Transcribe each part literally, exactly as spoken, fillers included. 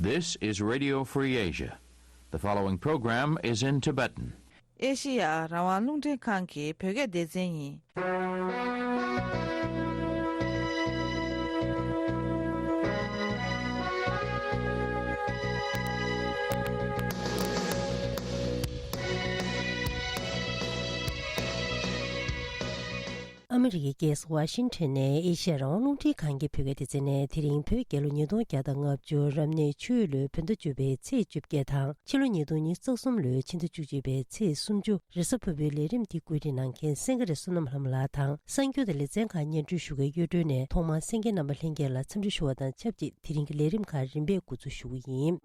This is Radio Free Asia. The following program is in Tibetan. ཨེ་ཤི་ཡ་རང་དབང་རླུང་འཕྲིན་ཁང་གི་བོད་སྐད་སྡེ་ཚན་ཡིན། ཨ་མི་རི་ཀའི་རྒྱལ་ས་ཝ་ཤིང་ཊོན་ནས་ཨེ་ཤི་ཡ་རང་དབང་རླུང་འཕྲིན་ཁང་གི་བོད་སྐད་སྡེ་ཚན་ནས། དེ་རིང་བོད་རྒྱལ་ལོ་ཉིས་སྟོང་བརྒྱ་དང་ལྔ་བཅུ་རབ་གནས་ཆུ་ཡོས་ལོའི་བོད་ཟླ་བཅུ་པའི་ཚེས་བཅོ་བརྒྱད་དང་། ཕྱི་ལོ་ཉིས་སྟོང་ཉི་ཤུ་རྩ་གསུམ་ལོའི་ཕྱི་ཟླ་བཅུ་གཅིག་པའི་ཚེས་སུམ་ཅུ། རེས་གཟའ་ཕུར་བུའི་ལས་རིམ་འདི་བཀོད་སྒྲིག་གནང་མཁན་སེང་གེ་རི་བསོད་ནམས་ལྷ་མོ་ལགས་དང་། གསར་འགྱུར་དང་ལེ་ཚན་ཁག་སྙན་སྒྲོན་ཞུ་གའི་གཡོ་འཕྲོ་ནས། ཐོག་མར་གསན་མཁན་རྣམ་པ་ལྷན་རྒྱས་ལ་འཚམས་འདྲི་ཞུ་བ་དང་ཆབས་ཅིག་དེ་རིང་གི་ལས་རིམ་ཁག་རིམ་པས་འགོ་འཛུགས་ཞུ་གི་ཡིན།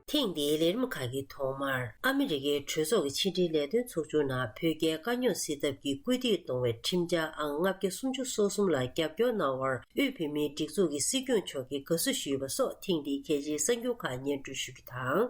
ཐེངས་འདིའི་ལས་རིམ་ཁག་གི་ཐོག་མར། ཨ་མི་རི་ཀའི་གྲོས་ཚོགས་ཀྱི་ཕྱི་འབྲེལ་ལས་དོན་ཚོགས་ཆུང་ནང་བོད་རྒྱའི་དཀའ་རྙོག་སེལ་ཐབས་ཀྱི་སྐུལ་འདེད་གཏོང་བའི་ཁྲིམས་འཆར་ཨང་ལྔ་བརྒྱ་སུམ་ཅུ་སོ་གསུམ་ལ་རྒྱབ་སྐྱོར་གནང་བར་དབུས་བོད་མིའི་སྒྲིག་འཛུགས་ཀྱི་སྲིད་སྐྱོང་མཆོག་གིས་དགའ་བསུ་ཞུས་པ་སོགས་ཐེངས་འདིའི་གལ་ཆེའི་གསར་འགྱུར་ཁག་སྙན་སྒྲོན་ཞུ་རྒྱུ་དང་།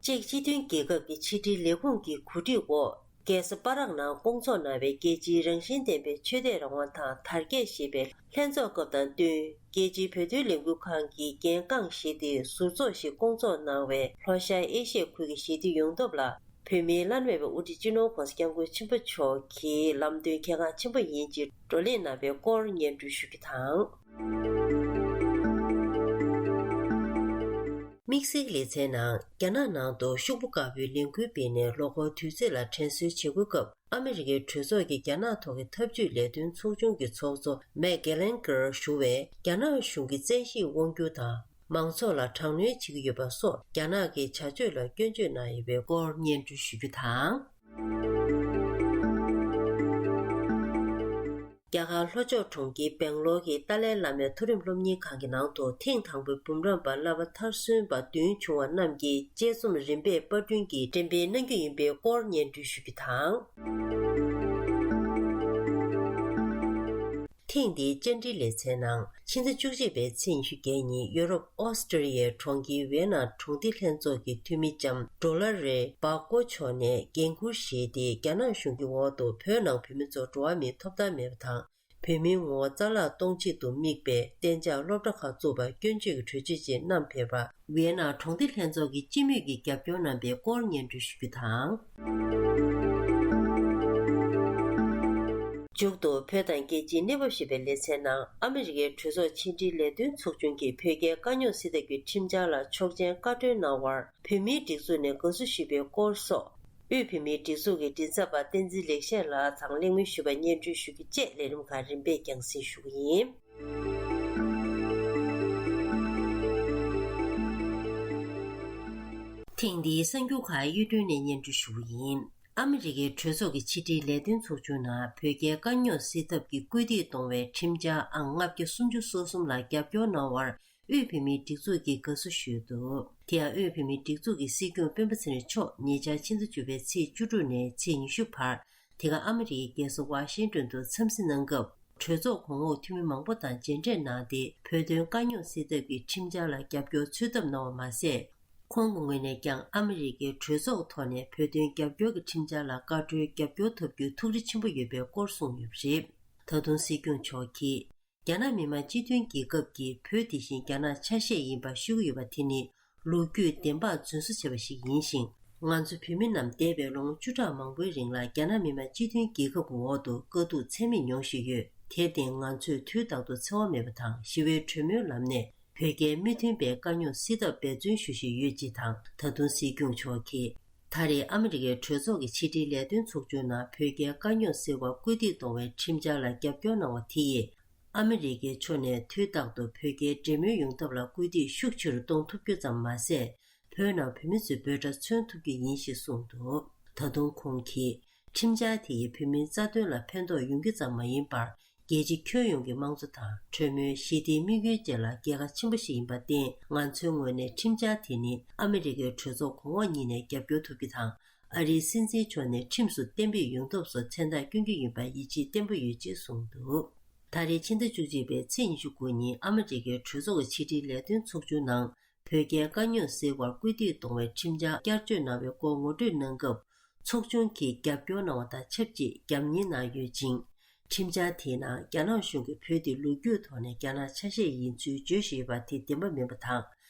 ཅེཀ་སྤྱི་མཐུན་རྒྱལ་ཁབ་ཀྱི་ཕྱི་དྲིལ་ལས་ཁུངས་ཀྱི་གོ་སྒྲིག་འོག་རྒྱལ་ས་པ་རག་ནང་བསྐོང་ཚོགས་གནང་བའི་རྒྱལ་སྤྱིའི་རང་བཞིན་ལྡན་པའི་ཆོས་དད་རང་དབང་དང་དར་རྒྱས་ཞེས་པའི་ལྷན་ཚོགས་སྐབས་དང་བསྟུན། རྒྱལ་སྤྱིའི་བོད་དོན་ལས་འགུལ་ཁང་གི་འགན་རྐང་ཞེས་པའི་ཟུར་ཚོགས་ཤིག་བསྐོང་ཚོགས་གནང་བའི་ལྷོ་ཤར་ཨེ་ཤི་ཡའི་ཁུལ་གྱི་ཞི་བདེ་ཡོང་ཐབས་ལ་བོད་མིའི་བླ་ན་མེད་པའི་དབུ་ཁྲིད་སྤྱི་ནོར་༧གོང་ས་༧སྐྱབས་མགོན་ཆེན་པོ་མཆོག་གི་ལམ་སྟོན་གལ་འགངས་ཆེན་པོ་ཡིན་ཅེས་བགྲོ་གླེང་གནང་བའི་སྐོར་སྙན་སྒྲོན་ཞུ་རྒྱུ་དང་། དམིགས་བསལ་ལེ་ཚན་ནང་། རྒྱ་ནག་ནང་དུ་ཤོག་བུ་དཀར་པོའི་ལས་འགུལ་སྤེལ་ནས་ལོ་འཁོར་དུས་ཚོད་ལ་དྲན་གསོའི་བྱེད་སྒོའི་སྐབས། ཨ་མི་རི་ཀའི་གྲོས་ཚོགས་ཀྱི་རྒྱ་ནག་ཐོག་གི་འཐབ་ཇུས་ལས་དོན་ཚོགས་ཆུང་གི་ཚོགས་གཙོ་མེག་གྷེ་ལན་གྷེར་ཞུ་བས། རྒྱ་ནག་གཞུང་གི་བཙན་ཤེད་དབང་སྒྱུར་དང་། མང་ཚོགས་ལ་དྲག་གནོན་བྱེད་ཀྱི་ཡོད་པ་སོགས་རྒྱ་ནག་གི་བྱ་སྤྱོད་ལ་སྐྱོན་བརྗོད་གནང་ཡོད་པའི་སྐོར་སྙན་སྒྲོན་ཞུ་རྒྱུ་དང་། རྒྱ་གར་ལྷོ་ཕྱོགས་གྲོང་ཁྱེར་སྦེང་ལོར་གྱི་ཏཱ་ལའི་བླ་མའི་མཐོ་རིམ་སློབ་གཉེར་ཁང་གི་ནང་དུ་ཐེངས་དང་པོའི་འབུམ་རམས་པ་བསླབ་པ་མཐར་སོན་པ་བདུན་བྱུང་བ་རྣམས་ཀྱི་དཔྱད་རྩོམ་རིམ་པས་པར་སྐྲུན་གྱིས་འགྲེམས་སྤེལ་གནང་རྒྱུ་ཡིན་པའི་སྐོར་སྙན་སྒྲོན་ཞུ་རྒྱུ་དང་། ཐེངས་འདིའི་བཅར་འདྲིའི་ལེ་ཚན་ནང་། ཕྱི་ཟླ་བཅུ་གཅིག་པའི་ཚེས་ཉི་ཤུ་བརྒྱད་ཉིན་ཡོ་རོབ་ཨོ་སི་ཀྲི་ཡའི་གྲོང་ཁྱེར་ཝི་ཡེ་ན་གྲོང་སྡེ་ལྷན་ཚོགས་ཀྱི་འཐུས་མི་ལྕམ་ཌོ་ལ་རེ་སྦག་ཀོ་མཆོག་ནས་འགན་འཁུར་བཞེས་ཏེ། རྒྱ་ནག་གཞུང་གི་འོག་ཏུ་བོད་ནང་བོད་མི་ཚོར་འགྲོ་བ་མིའི་ཐོབ་ཐང་མེད་པ་དང་། བོད་མིའི་ངོ་བོ་རྩ་བརླག་གཏོང་ཆེད་དུ་དམིགས་པའི་གཏན་འཇགས་སློབ་གྲྭ་ཁག་བཙུགས་པར་སྐྱོན་བརྗོད་ཀྱི་གྲོས་ཆོད་ཅིག་བསྣམས་ཕེབས་པར། ཝི་ཡེ་ན་གྲོང་སྡེ་ལྷན་ཚོགས་ཀྱིས་སྤྱི་མོས་ཀྱིས་རྒྱབ་སྐྱོར་གནང་པའི་སྐོར་སྙན་སྒྲོན་ཞུ་རྒྱུ་དང་། མཇུག་ཏུ། བོད་དང་རྒྱལ་སྤྱིའི་གནས་བབ་ཞེས་པའི་ལེ་ཚན་ནང་། ཨ་མི་རི་ཀའི་གྲོས་ཚོགས་ཕྱི་འབྲེལ་ལས་དོན་ཚོགས་ཆུང་གིས་བོད་རྒྱའི་དཀའ་རྙོག་སེལ་ཐབས་ཀྱི་ཁྲིམས་འཆར་ལ་ཆོག་མཆན་བཀའ་འཁྲོལ་གནང་བར། བོད་མིའི་སྒྲིག་འཛུགས་ནས་དགའ་བསུ་ཞུས་པའི་སྐོར་སོགས། དབུས་བོད་མིའི་སྒྲིག་འཛུགས་ཀྱི་མགྲིན་ཚབ་པ་བསྟན་འཛིན་ལེགས་བཤད་ལགས་དང་གླེང་མོལ་ཞུས་པ་སྙན་སྒྲོན་ཞུ་རྒྱུ་བཅས། ལས་རིམ་ཁག་རིམ་པས་རྒྱང་སྲིང་ཞུ་གི་ཡིན། ཐེངས་འདིའི་གསར་འགྱུར་ཁག་གཡུ་སྒྲོན་ནས་སྙན་སྒྲོན་ཞུ་གི་ཡིན། ཨ་མི་རི་ཀའི་གྲོས་ཚོགས་ཀྱི་ཕྱི་དྲིལ་ལས་དོན་ཚོགས་ཆུང་ནང་བོད་རྒྱའི་དཀའ་རྙོག་སེལ་ཐབས་ཀྱི་སྐུལ་འདེད་གཏོང་བའི་ཁྲིམས་འཆར་ཨང་ལྔ་བརྒྱ་སུམ་ཅུ་སོ་གསུམ་ལ་རྒྱབ་སྐྱོར་གནང་བར། དབུས་བོད་མིའི་སྒྲིག་འཛུགས་ཀྱིས་དགའ་བསུ་ཞུས་འདུག་དེ་ཡང་། དབུས་བོད་མིའི་སྒྲིག་འཛུགས་ཀྱི་སྲིད་སྐྱོང་སྤེན་པ་ཚེ་རིང་མཆོག་ཉེ་ཆར་ཕྱི་ཟླ་བཅུ་པའི་ཚེས་བཅུ་དྲུག་ནས་ཚེས་ཉི་ཤུ་བར། དེ་ག་ཨ་མི་རི་ཀའི་རྒྱལ་ས་ཝ་ཤིང་ཏོན་དུ་འཚམས་གཟིགས་གནང་སྐབས། གྲོས་ཚོགས་གོང་འོག་འཐུས་མི་མང་པོ་དང་མཇལ་འཕྲད་གནང་སྟེ། བོད་དོན་དཀའ་རྙོག་སེལ་ཐབས་ཀྱི་ཁྲིམས་འཆར་ལ་རྒྱབ་སྐྱོར་འཚོལ་ཐབས་གནང་བ་མ་ཟད། ཁོང་གི་ངོས་ནས་ཀྱང་ཨ་མི་རི་ཀའི་གྲོས་ཚོགས་ཐོག་ནས་བོད་དོན་རྒྱབ་སྐྱོར་གྱི་ཁྲིམས་འཆར་ལ་བཀའ་འཁྲོལ་རྒྱབ་སྐྱོར་ཐོབ་རྒྱུའི་ཐུགས་རེ་ཆེན་པོ་ཡོད་པའི་སྐོར་གསུངས་ཡོད་པ་རེད། ད་དུང་སྲིད་སྐྱོང་མཆོག་གིས། རྒྱ་ནག་མི་དམངས་སྤྱི་མཐུན་རྒྱལ་ཁབ་ཀྱིས་བོད་དེ་བཞིན་རྒྱ་ནག་ཆ་ཤས་ཡིན་པ་ཤོད་ཀྱི་ཡོད་པ་དེ་ནི་ལོ་རྒྱུས་བདེན་དཔང་རྫུན་བཟོ་བྱས་པ་ཞིག་ཡིན་ཞིང་། ང་ཚོ་བོད་མི་རྣམས་འདས་པའི་ལོ་ངོ་བཅུ་ཕྲག་མང་པོའི་རིང་ལ་རྒྱ་ནག་མི་དམངས་སྤྱི་མཐུན་རྒྱལ་ཁབ་ཀྱི་འོག་ཏུ་དཀའ་སྡུག་ཚད་མེད་མྱོང་བཞིན་ཡོད། དེར་བརྟེན་ང་ཚོས་དུས་རྟག་ཏུ་འཚེ་བ་མེད་པ་དང་ཞི་བའི་གྲོས་མོལ་ལམ་ནས་བོད་རྒྱའི་མི་མཐུན་པའི་དཀའ་རྙོག་སེལ་ཐབས་འབད་བརྩོན་ཞུ་བཞིན་ཡོད་ཅེས་དང་། ད་དུང་སྲིད་སྐྱོང་མཆོག་གིས། ད་རེས་ཨ་མི་རི་ཀའི་གྲོས་ཚོགས་ཀྱི་ཕྱི་དྲིལ་ལས་དོན་ཚོགས་ཆུང་ནང་བོད་རྒྱའི་དཀའ་རྙོག་སེལ་བར་སྐུལ་འདེད་གཏོང་བའི་ཁྲིམས་འཆར་ལ་རྒྱབ་སྐྱོར་གནང་བ་དེ་ཡིས། ཨ་མི་རི་ཀའི་ཕྱོགས་ནས་དུས་རྟག་ཏུ་བོད་རྒྱའི་འབྲེལ་མོལ་ཡོང་ཐབས་ལ་སྐུལ་འདེད་ཤུགས་ཆེ་རུ་གཏོང་ཐུབ་རྒྱུ་ཙམ་མ་ཟད། བོད་ནང་བོད་མི་ཚོའི་འབོད་སྒྲ་མཚོན་ཐུབ་རྒྱུ་ཡིན་ཞེས་གསུངས་འདུག་ད་དུང་ཁོང་གིས། ཁྲིམས་འཆར་དེ་ཡིས་བོད་མིའི་རྩ་དོན་ལ་ཕན་ཐོགས་ཡོང་རྒྱུ་ཙམ་མ་ཡིན་པར། རྒྱལ་སྤྱི་ཁྱོན་ཡོངས་ཀྱི་དམངས་གཙོ་དང་། གྲོས་མོལ། ཞི་བདེའི་དམིགས་ཡུལ་བཅས་ལ་རྒྱལ་ཁ་ཆེན་པོ་ཞིག་ཡིན་པར་བརྟེན། ང་ཚོའི་ངོས་ནས་ཁྲིམས་འཆར་དེ་ནི་ཨ་མི་རི་ཀའི་གྲོས་ཚོགས་གོང་འོག་གཉིས་ནས་རྒྱབ་སྐྱོར་ཐོབ་རྒྱུ་དང་། ཨ་རིའི་སྲིད་འཛིན་མཆོག་ནས་ཁྲིམས་སུ་གཏན་འབེབས་ཡོང་ཐབས་སུ་མཚན་རྟགས་བསྐྱོན་རྒྱུ་ཡིན་པར་ཡིད་ཆེས་བརྟན་པོ་ཡོད་ཅེས་གསུངས་འདུག་ད་རེས་ཕྱི་ཟླ་བཅུ་གཅིག་པའི་ཚེས་ཉི་ཤུ་དགུ་ཉིན་ཨ་མི་རི་ཀའི་གྲོས་ཚོགས་ཀྱི་ཕྱི་དྲིལ་ལས་དོན་ཚོགས་ཆུང་ནང་། བོད་རྒྱའི་དཀའ་རྙོག་སེལ་བར་སྐུལ་འདེད་གཏོང་བའི་ཁྲིམས་འཆར་བསྐྱར་བཅོས་གནང་བའི་སྐོར་ངོ་སྤྲོད་གནང་སྐབས། ཚོགས་ཆུང་གིས་རྒྱབ་སྐྱོར་གནང་བ་དང་ཆབས་ཅིག་རྒྱབ་གཉེར་གནང་ཡོད་ཅིང་། ཁྲིམས་འཆར་དེའི་ནང་རྒྱ་ནག་གཞུང་གིས་བོད་དེ་ལོ་རྒྱུས་ཐོག་ནས་རྒྱ་ནག་ཆ་ཤས་ཡིན་ཚུལ་བརྗོད་བཞིན་ཡོད་པ་དེ་བདེན་པ་མིན་པ་དང་།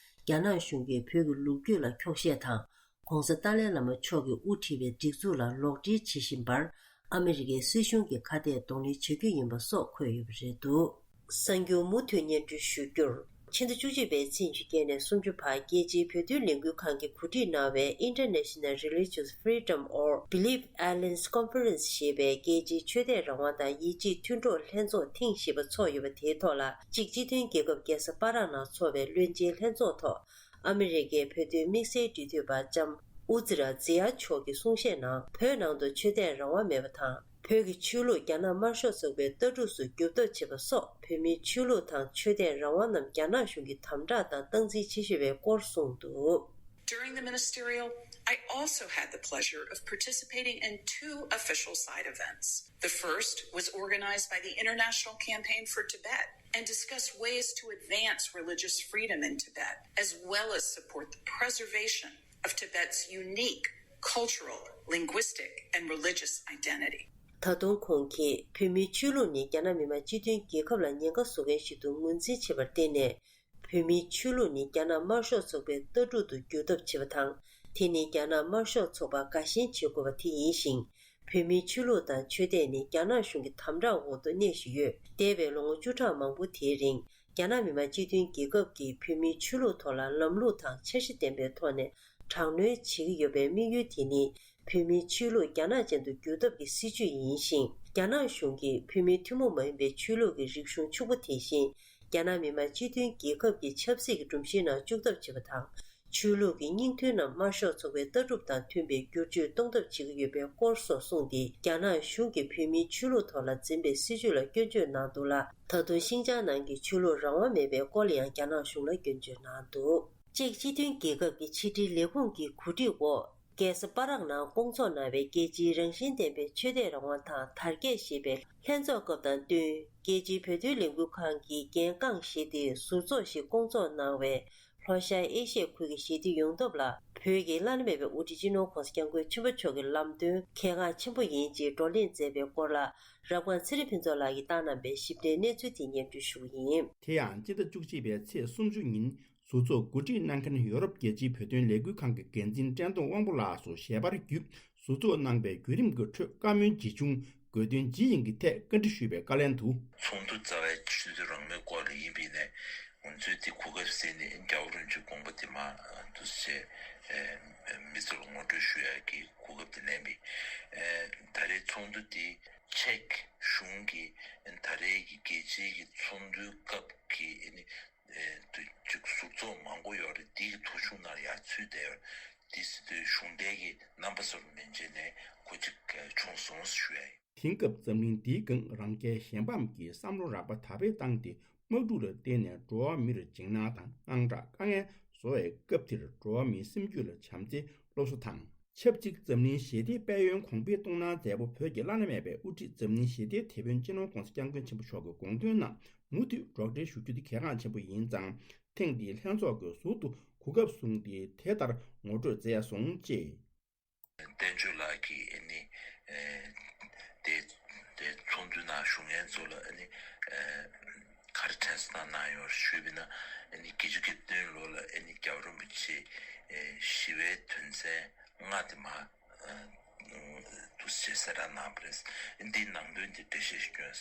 རྒྱ་ནག་གཞུང་གིས་བོད་ཀྱི་ལོ་རྒྱུས་ལ་འཁྱོག་བཤད་དང་། ྋགོང་ས་ཏཱ་ལའི་བླ་མ་མཆོག་གིས་དབུ་ཁྲིད་པའི་སྒྲིག་འཛུགས་ལ་ལོག་འབྲེལ་བྱེད་བཞིན་པར། ཨ་མི་རི་ཀའི་སྲིད་གཞུང་གིས་ཁ་གཏད་གདོང་ལེན་བྱ་རྒྱུ་ཡིན་པ་སོགས་འཁོད་ཡོད་པ་རེད་འདུག་གསར་འགྱུར་མུ་མཐུད་སྙན་སྒྲོན་ཞུ་རྒྱུར། ཕྱི་ཟླ་བཅུ་གཅིག་པའི་ཚེས་ཉི་ཤུ་བརྒྱད་ནས་སུམ་ཅུ་བར་རྒྱལ་སྤྱིའི་བོད་དོན་ལས་འགུལ་ཁང་གིས་གོ་སྒྲིག་གནང་བའི་International Religious Freedom or Belief Alliance Conference ཞེས་པའི་རྒྱལ་སྤྱིའི་ཆོས་དད་རང་དབང་དང་ཡིད་ཆེས་མཐུན་གྲོགས་ལྷན་ཚོགས་ཐེངས་བཞི་པ་ཚོགས་ཡོད་པ་དེའི་ཐོག་ལ། གཅིག་སྤྱི་མཐུན་རྒྱལ་ཁབ་རྒྱལ་ས་པ་རག་ནང་ཚོགས་པའི་བློན་ཆེན་ལྷན་ཚོགས་ཐོག་ཨ་མི་རི་ཀའི་བོད་དོན་དམིགས་བསལ་འབྲེལ་མཐུད་པ་ལྕམ་ཨུ་ཛི་ར་ཛི་ཡ་མཆོག་གིས་གསུང་བཤད་ནང་། བོད་ནང་དུ་ཆོས་དད་རང་དབང་མེད་པ་དང་། བོད་ཀྱི་ཆོས་ལུགས་རྒྱ་ནག་དམར་ཤོག་ཚོགས་པའི་ལྟ་གྲུབ་སུ་འགྱུར་ཐབས་བྱེད་པ་སོགས། བོད་མིའི་ཆོས་ལུགས་དང་ཆོས་དད་རང་དབང་རྣམས་རྒྱ་ནག་གཞུང་གིས་དམ་དྲག་དང་སྟངས་འཛིན་བྱེད་བཞིན་པའི་སྐོར་གསུངས་འདུག During the ministerial, I also had the pleasure of participating in two official side events. The first was organized by the International Campaign for Tibet and discussed ways to advance religious freedom in Tibet, as well as support the preservation of Tibet's unique cultural, linguistic, and religious identity. ད་དུང་ཁོང་གིས་བོད་མིའི་ཆོས་ལུགས་ནི་རྒྱ་ནག་མི་དམངས་སྤྱི་མཐུན་རྒྱལ་ཁབ་ལ་ཉེན་ཁ་བཟོ་མཁན་ཞིག་ཏུ་ངོས་འཛིན་བྱས་པར་བརྟེན་ནས། བོད་མིའི་ཆོས་ལུགས་ནི་རྒྱ་ནག་དམར་ཤོག་ཚོགས་པའི་ལྟ་གྲུབ་ཏུ་འགྱུར་ཐབས་བྱེད་པ་དང་། དེ་ནི་རྒྱ་ནག་དམར་ཤོག་ཚོགས་པ་དགའ་ཞེན་བྱེད་དགོས་པ་དེ་ཡིན་ཞིང་། བོད་མིའི་ཆོས་ལུགས་དང་ཆོས་དད་ནི་རྒྱ་ནག་གཞུང་གི་དམ་དྲག་འོག་ཏུ་གནས་བཞིན་ཡོད། འདས་པའི་ལོ་ངོ་བཅུ་ཕྲག་མང་པོ་དེའི་རིང་། རྒྱ་ནག་མི་དམངས་སྤྱི་མཐུན་རྒྱལ་ཁབ་ཀྱིས་བོད་མིའི་ཆོས་ལུགས་ཐོག་ལ་ལམ་ལུགས་དང་འཆར་གཞི་ལྡན་པའི་ཐོག་ནས་དྲག་གནོན་བྱེད་ཀྱི་ཡོད་པའི་དམིགས་ཡུལ་དེ་ནི། བོད་མིའི་ཆོས་ལུགས་རྒྱ་ནག་ཅན་དུ་བསྒྱུར་ཐབས་ཀྱི་སྲིད་བྱུས་ཡིན་ཞིང་། རྒྱ་ནག་གཞུང་གིས་བོད་མིའི་ཐུན་མོང་མ་ཡིན་པའི་ཆོས་ལུགས་ཀྱི་རིག་གཞུང་ཕྱུག་པོ་དེ་བཞིན། རྒྱ་ནག་མི་དམངས་སྤྱི་མཐུན་རྒྱལ་ཁབ་ཀྱི་ཆབ་སྲིད་ཀྱི་སྒྲོམ་གཞིའི་ནང་བཅུག་ཐབས་བྱེད་པ་དང་། ཆོས་ལུགས་ཀྱི་སྙིང་དོན་རྣམས་དམར་ཤོག་ཚོགས་པའི་ལྟ་གྲུབ་དང་མཐུན་པའི་བསྒྱུར་བཅོས་གཏོང་ཐབས་བྱེད་ཀྱི་ཡོད་པའི་སྐོར་སོགས་གསུངས་ཏེ། རྒྱ་ནག་གཞུང་གིས་བོད་མིའི་ཆོས་ལུགས་ཐོག་ལ་འཛིན་པའི་སྲིད་བྱུས་ལ་སྐྱོན་བརྗོད་གནང་འདུག་ལ། ད་དུང་ཤིན་ཅང་ནང་གི་ཆོས་ལུགས་རང་དབང་མེད་པའི་སྐོར་ལ་ཡང་རྒྱ་ནག་གཞུང་ལ་སྐྱོན་བརྗོད་གནང་འདུག་ཅེཀ་སྤྱི་མཐུན་རྒྱལ་ཁབ་ཀྱི་ཕྱི་དྲིལ་ལས་ཁུངས་ཀྱི་གོ་སྒྲིག་འོག་རྒྱལ་ས་པ་རག་ནང་བསྐོང་ཚོགས་གནང་བའི་རྒྱལ་སྤྱིའི་རང་བཞིན་ལྡན་པའི་ཆོས་དད་རང་དབང་དང་དར་རྒྱས་ཞེས་པའི་ལྷན་ཚོགས་སྐབས་དང་བསྟུན། རྒྱལ་སྤྱིའི་བོད་དོན་ལས་འགུལ་ཁང་གིས་འགན་རྐང་བཞེས་ཏེ་ཟུར་ཚོགས་ཤིག་བསྐོང་ཚོགས་གནང་བའི་ལྷོ་ཤར་ཨེ་ཤི་ཡའི་ཁུལ་གྱི་ཞི་བདེ་ཡོང་ཐབས་ལ་བོད་ཀྱི་བླ་ན་མེད་པའི་དབུ་ཁྲིད་སྤྱི་ནོར་༧གོང་ས་༧སྐྱབས་མགོན་ཆེན་པོ་མཆོག་གི་ལམ་སྟོན་གལ་འགངས་ཆེན་པོ་ཡིན་ཅེས་བགྲོ་གླེང་མཛད་པའི་སྐོར་ལ། རབ་སྒང་ཚེ་རིང་ཕུན་ཚོགས་ལགས་ཀྱིས་བཏང་གནང་པའི་ཞིབ་ཕྲའི་གནས་ཚུལ་དེ་སྙན་སྒྲོན་ཞུ་གི་ཡིན། དེ་ཡང་སྤྱི་ཟླ་བཅུ་གཅིག་པའི་ཚེས་སུམ་ཅུ་ཉིན་ཟུར་ཚོགས་གོ་སྒྲིག་གནང་མཁན་ཡོ་རོབ་རྒྱལ་སྤྱིའི་བོད་དོན་ལས་འགུལ་ཁང་གི་འགན་འཛིན་བཀྲས་མཐོང་དབང་པོ་ལགས་སུ་ཞལ་པར་བརྒྱུད། ཟུར་ཚོགས་གནང་པའི་བརྒྱུད་རིམ་གྱི་ཁྲོད་བཀའ་མོལ་ཇི་བྱུང་། དགོས་དོན་ཇི་ཡིན་གྱི་ཐད་བཀའ་འདྲི་ཞུས་པའི་བཀའ་ལན་དུ། ཚོགས་འདུ་རྩ་བའི་ཆུ་ཚོད་རང་མོས་སྐོར་ལ་ཡིན་པས་ནས། ང་ཚོས་དེ་གོ་སྐབས་ཟིན་ནས་རྒྱལ་བ་རིན་པོ་ཆེའི་དགོངས་པ་དེ་མ་འདུག་ཟེར་མི་ཚོ་ལ་ངོ་སྤྲོད་ཞུ་ཡག་གི་གོ་སྐབས་དེ་ལེན་པས། ད་རེས་ཚོགས་འདུ་དེ་ཅེཀ་གཞུང་གི་ད་རེས་ཀྱི་རྒྱལ་སྤྱིའི་གི་ཚོགས་འདུའི་སྐབས་ཀྱི་ཨ་ནི་དུ་ཅིག་ཟུར་ཚོགས་མང་པོ་ཡོད་རེད། དེའི་ཐོ་གཞུང་ནང་ཡར་ཚུད་བསྡད་ཡོད་རེད། དེ་སྲིད་དུ་གཞུང་འབྲེལ་གྱི་རྣམ་པ་ཚོར་མི་འབྱེད་ནས་གོ་ཅིག་བྱུང་སོང་ཞུ་ཡ་ཡིན། དེང་སྐབས་འཛམ་གླིང་འདིའི་སྒང་རང་རྒྱལ་གཞན་ཕམ་གྱི་བསམ་བློ་རགས་པ་དག་སྤེལ་བཏང་སྟེ། དམག་འཁྲུག་ལ་བརྟེན་ནས་འགྲོ་བ་མིར་འཇིགས་སྣང་དང་དངངས་སྐྲག་དཀའ་ངལ་བཟོ་བའི་སྐབས་འདིར་འགྲོ་བ་མིའི་སེམས་རྒྱུད་ལ་བྱམས་བརྩེའི་སློབ་གསོ་དང་། ཆབས་ཅིག་འཛམ་གླིང་ཞི་བདེའི་དཔལ་ཡོན་གོང་འཕེལ་གཏོང་གནང་མཛད་པོ་བོད་ཀྱི་བླ་ན་མེད་པའི་དབུ་ཁྲིད་འཛམ་གླིང་ཞི་བདེའི་དེད་དཔོན་སྤྱི་ནོར་༧གོང་ས་༧སྐྱབས་མགོན་ཆེན་པོ་མཆོག་གི་དགོངས་དོན་རྣམས་མུ་མཐུད་སྒྲོག་འགྲེལ་ཞུ་རྒྱུ་དེ་གལ་འགངས་ཆེན་པོ་ཡིན་ཙང་། ཐེངས་འདིའི་ལྷན་ཚོགས་ཀྱི་ཟུར་དུ་གོ་སྐབས་བཟུང་སྟེ་དེ་ལྟར་ངོ་སྤྲོད་མཛད་སོང་ཅེས། བསྟན་ཆོས་ལགས་ཀྱིས་ཨ་ནི་ཨེ་དེ་དེ་ཚོགས་འདུའི་ནང་ཞུགས་མཁན་ཚོ་ལ་ཨ་ནི་ཨེ་ག་རེ་དྲན་གསོ་གནང་གནང་ཡོད་ཞུས་པ་ཡིན་ན། ཨ་ནི་བརྒྱད་ཅུ་གྱ་བདུན་ལོ་ལ་ཨ་ནི་རྒྱལ་བ་རིན་པོ་ཆེ་ཨེ་ཞི་བའི་དོན་ཚན་ལྔ་དེ་མ་ཨ་དུ་ཞེས་གསལ་བསྒྲགས་གནང་བ་རེད། ཨ་ནི་འདིའི་ནང་དོན་དེ་འགྲེལ་བཤད་ཞིག་སྐྱོན།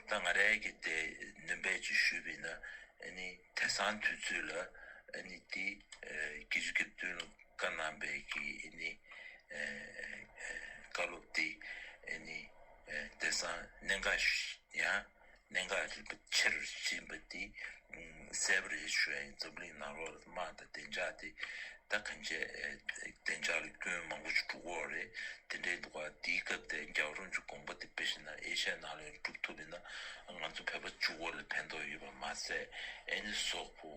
ད་ང་རའི་གི་དེ་སྣོན་པ་ཅིག་ཞུས་པ་ཡིན་ན། ཨ་ནི་དེང་སང་དུས་ཚོད་ལ་ཨ་ནི་དེ་ཨེ་བརྒྱད་ཅུ་གྱ་བདུན་ལོ། བཀའ་གནང་པའི་གི་ཨ་ནི་ཨེ་ཨེ་བཀའ་སློབ་དེ་ཨ་ནི་ཨེ་དེང་སང་གནད་འགག་ཡང་གནད་འགག་རིག་པ་ཆེ་རུ་ཕྱིན་པ་དེ་ཨུམ་གསལ་པོ་རེད་ཞུ་ཡ་ཡིན། འཛམ་གླིང་ནང་ལོགས་ལ་དམག་དང་བདེ་འཇགས་དེ་ད་གང་བྱས་ཨེ་བདེ་འཇགས་ལ་སྐྱོན་མང་པོ་ཞིག་འགྲོ་གི་ཡོད་རེད། དེ་འདྲའི་འདུག་ག་དེའི་སྐབས་དེ་རྒྱལ་བ་རིན་པོ་ཆེའི་དགོངས་པ་དེ་དཔེ་བཞག་ན་ཨེ་ཤ་ཡ་ནང་ལ་ཡང་སྒྲུབ་ཐུབ་པ་ཡིན་ན་ང་ཚོ་བོད་པ་གཅིག་པོ་ལ་ཕན་ཐོགས་ཡོད་པ་མ་ཟད། ཨེ་ནི་སོག་པོ།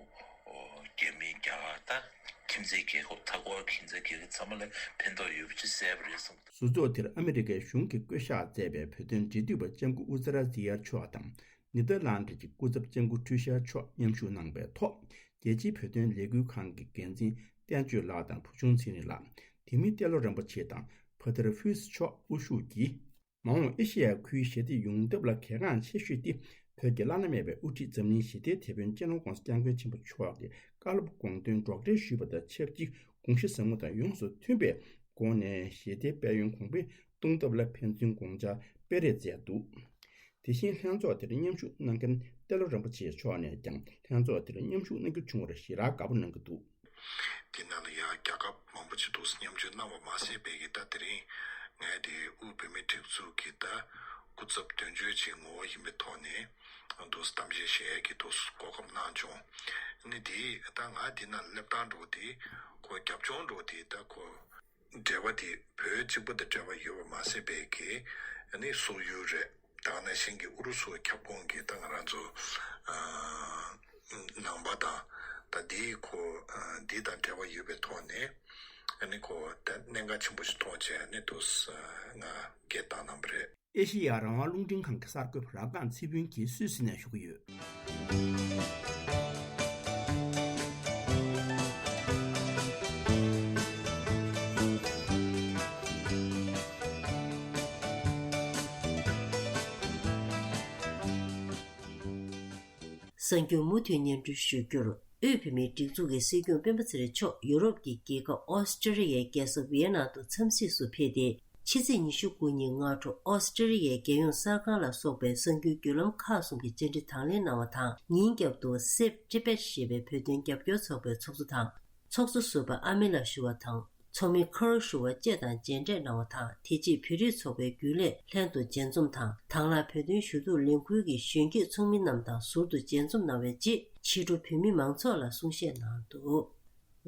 ཨོ་རྒྱ་མི་རྒྱ་གར་ད་ཁྱིམ་མཚེས་རྒྱལ་ཁབ་མཐའ་འཁོར་ཁྱིམ་མཚེས་རྒྱལ་ཁབ་ཚང་མ་ལ་ཕན་ཐོགས་ཡོད་པ་ཅིག་གསལ་པོ་རེད་བསམ། ཟུར་ཚོགས་དེར་ཨ་མི་རི་ཀའི་གཞུང་གིས་བསྐོ་གཞག་མཛད་པའི་བོད་དོན་འབྲེལ་མཐུད་པ་ལྕམ་སྐུ་ཨུ་ཛི་ར་ཛི་ཡར་མཆོག་དང་ནེ་དར་ལན་ཌི་ཀྱི་སྐུ་ཚབ་ལྕམ་སྐུ་ཁྲུའུ་ཤར་མཆོག་མཉམ་ཞུགས་གནང་པའི་ཐོག་རྒྱལ་སྤྱིའི་བོད་དོན་ལས་འགུལ་ཁང་གི་འགན་འཛིན་བསྟན་ཆོས་ལགས་དང་བུ་ཆུང་ཚེ་རིང་ལགས། དེ་མིན་ཏེ་ལོ་རིན་པོ་ཆེ་དང་ ཕ་ཐེར་ཧྥུས་མཆོག་དབུ་བཞུགས་ཀྱིས། མ་འོངས་ཨེ་ཤེ་ཡ་ཁུལ་ཞི་བདེ་ཡོང་ཐབས་ལ་གལ་འགངས་ཆེ་ཤོས་དེ། བོད་ཀྱི་བླ་ན་མེད་པའི་དབུ་ཁྲིད་འཛམ་གླིང་ཞི་བདེའི་དེད་དཔོན་སྤྱི་ནོར་༧གོང་ས་༧སྐྱབས་མགོན་ཆེན་པོ་མཆོག་གི་བཀའ་སློབ་དགོངས་དོན་སྒྲོག་འགྲེལ་ཞུས་པ་དང་ཆབས་ཅིག་དགོངས་གཞི་ཟབ་མོ་དང་ཡོངས་སུ་མཐུན་པའི་སྒོ་ནས་ཞི་བདེའི་དཔལ་ཡོན་གོང་འཕེལ་གཏོང་ཐབས་ལ་ཕན་ཚུན་དགོངས་འཆར་སྤེལ་རེས་མཛད་འདུག། དེ་བཞིན་ལྷན་ཚོགས་དེར་མཉམ་ཞུགས་གནང་མཁན་ཏེ་ལོ་རིན་པོ་ཆེ་མཆོག་ནས་ཀྱང་ལྷན་ཚོགས་དེར་མཉམ་ཞུགས་གནང་རྒྱུ་བྱུང་བར་ཞེ་དྲག་དགའ་པོ་གནང་གི་འདུག། དེ་ནང་ལ་ཡང་རྒྱལ་ཁབ་མང་པོ་ཅིག་འདུག་མཉམ་ཞུགས་གནང་བ་མ་ཟད་པའི་གི་ད་དེ་རིང་ངས་དེ་དབུས་བོད་མིའི་སྒྲིག་འཛུགས་ཀྱི་ད་སྐུ་ཚབ་དོན་གཅོད་ཅིག་ངོ་བོ་ཡིན་པའི་ཐོག་ནས་འདུག་གཏམ་བཤད་བྱེད་ཡས་ཀྱི་འདུག་གོ་སྐབས་གནང་བྱུང་། ནི་དེ་ད་ང་འདི་ནང་སླེབས་སྟངས་འགྲོ་དེ་ཁོ་རྒྱབ་ལྗོངས་འགྲོ་དེ་ད་ཁོ། འབྲེལ་བ་དེ་བོད་གཅིག་པུ་དང་འབྲེལ་བ་ཡོད་པ་མ་ཟད་པའི་གི་ཨ་ནི་སོག་ཡུལ་རེད། ད་ག་ནང་བཞིན་གྱི་ཨུ་རུ་སུའི་ཁྱབ་ཁོངས་ཀྱི་ད་ང་རང་ཚོ་ཨ་ནང་པ་དང་ད་འདིའི་ཁོ་ཨ་འདི་དང་འབྲེལ་བ་ཡོད་པའི་ཐོག་ནས་ཨ་ནི་ཁོ་ད་གནད་འགག་ཆེན་པོ་ཞིག་མཐོང་བྱས་ཨ་ནི་དུ་ང་སྐད་བཏང་གནང་བ་རེད། ཨེ་ཤེ་ཡ་རང་དབང་རླུང་འཕྲིན་ཁང་གི་གསར་འགོད་པ་རབ་སྒང་ཚེ་ཕུན་གྱིས་སུད་སི་ནས་ཞུ་གི་ཡོད། གསར་འགྱུར་མུ་མཐུད་སྙན་སྒྲོན་ཞུ་རྒྱུར། དབུས་བོད་མིའི་སྒྲིག་འཛུགས་ཀྱི་སྲིད་སྐྱོང་སྤེན་པ་ཚེ་རིང་མཆོག་ཡུ་རོབ་ཀྱི་རྒྱལ་ཁབ་ཨོ་སི་ཀྲི་ལི་ཡའི་རྒྱལ་ས་ཝི་ཡེ་ན་དུ་འཚམས་གཟིགས་སུ་ཕེབས་ཏེ། ཕྱི་ཚེས་ཉི་ཤུ་དགུ་ཉིན་སྔ་དྲོ་ཨོ་སི་ཀྲི་ལི་ཡའི་རྒྱལ་ཡོངས་གསར་ཁང་ལ་སོགས་པའི་གསར་འགྱུར་བརྒྱུད་ལམ་ཁག་གསུམ་གྱི་བཅར་འདྲི་དང་ལེན་གནང་བ་དང་། ཉིན་རྒྱབ་ཏུ་Save Tibet ཞེས་པའི་བོད་དོན་རྒྱབ་སྐྱོར་ཚོགས་པའི་ཚོགས་གཙོ་དང་། ཚོགས་གཙོ་ཟུར་པ་ཨ་མེ་ལགས་ཞུ་བ་དང་། ཚོགས་མི་ཁར་ཞུ་བ་བཅས་དང་མཇལ་འཕྲད་གནང་བ་དང་། དེ་རྗེས་བོད་རིགས་ཚོགས་པའི་རྒྱུན་ལས་ལྷན་དུ་མཇལ་འཛོམས་དང་། དང་བླངས་བོད་དོན་ཞུ་གཏུག་ལས་འགུལ་གྱི་གཞོན་སྐྱེས་ཚོགས་མི་རྣམས་དང་ཟུར་དུ་མཇལ་འཛོམས་གནང་བའི་རྗེས། ཕྱི་དྲོ་བོད་མི་མང་ཚོགས་ལ་གསུང་བཤད་གནང་འདུག།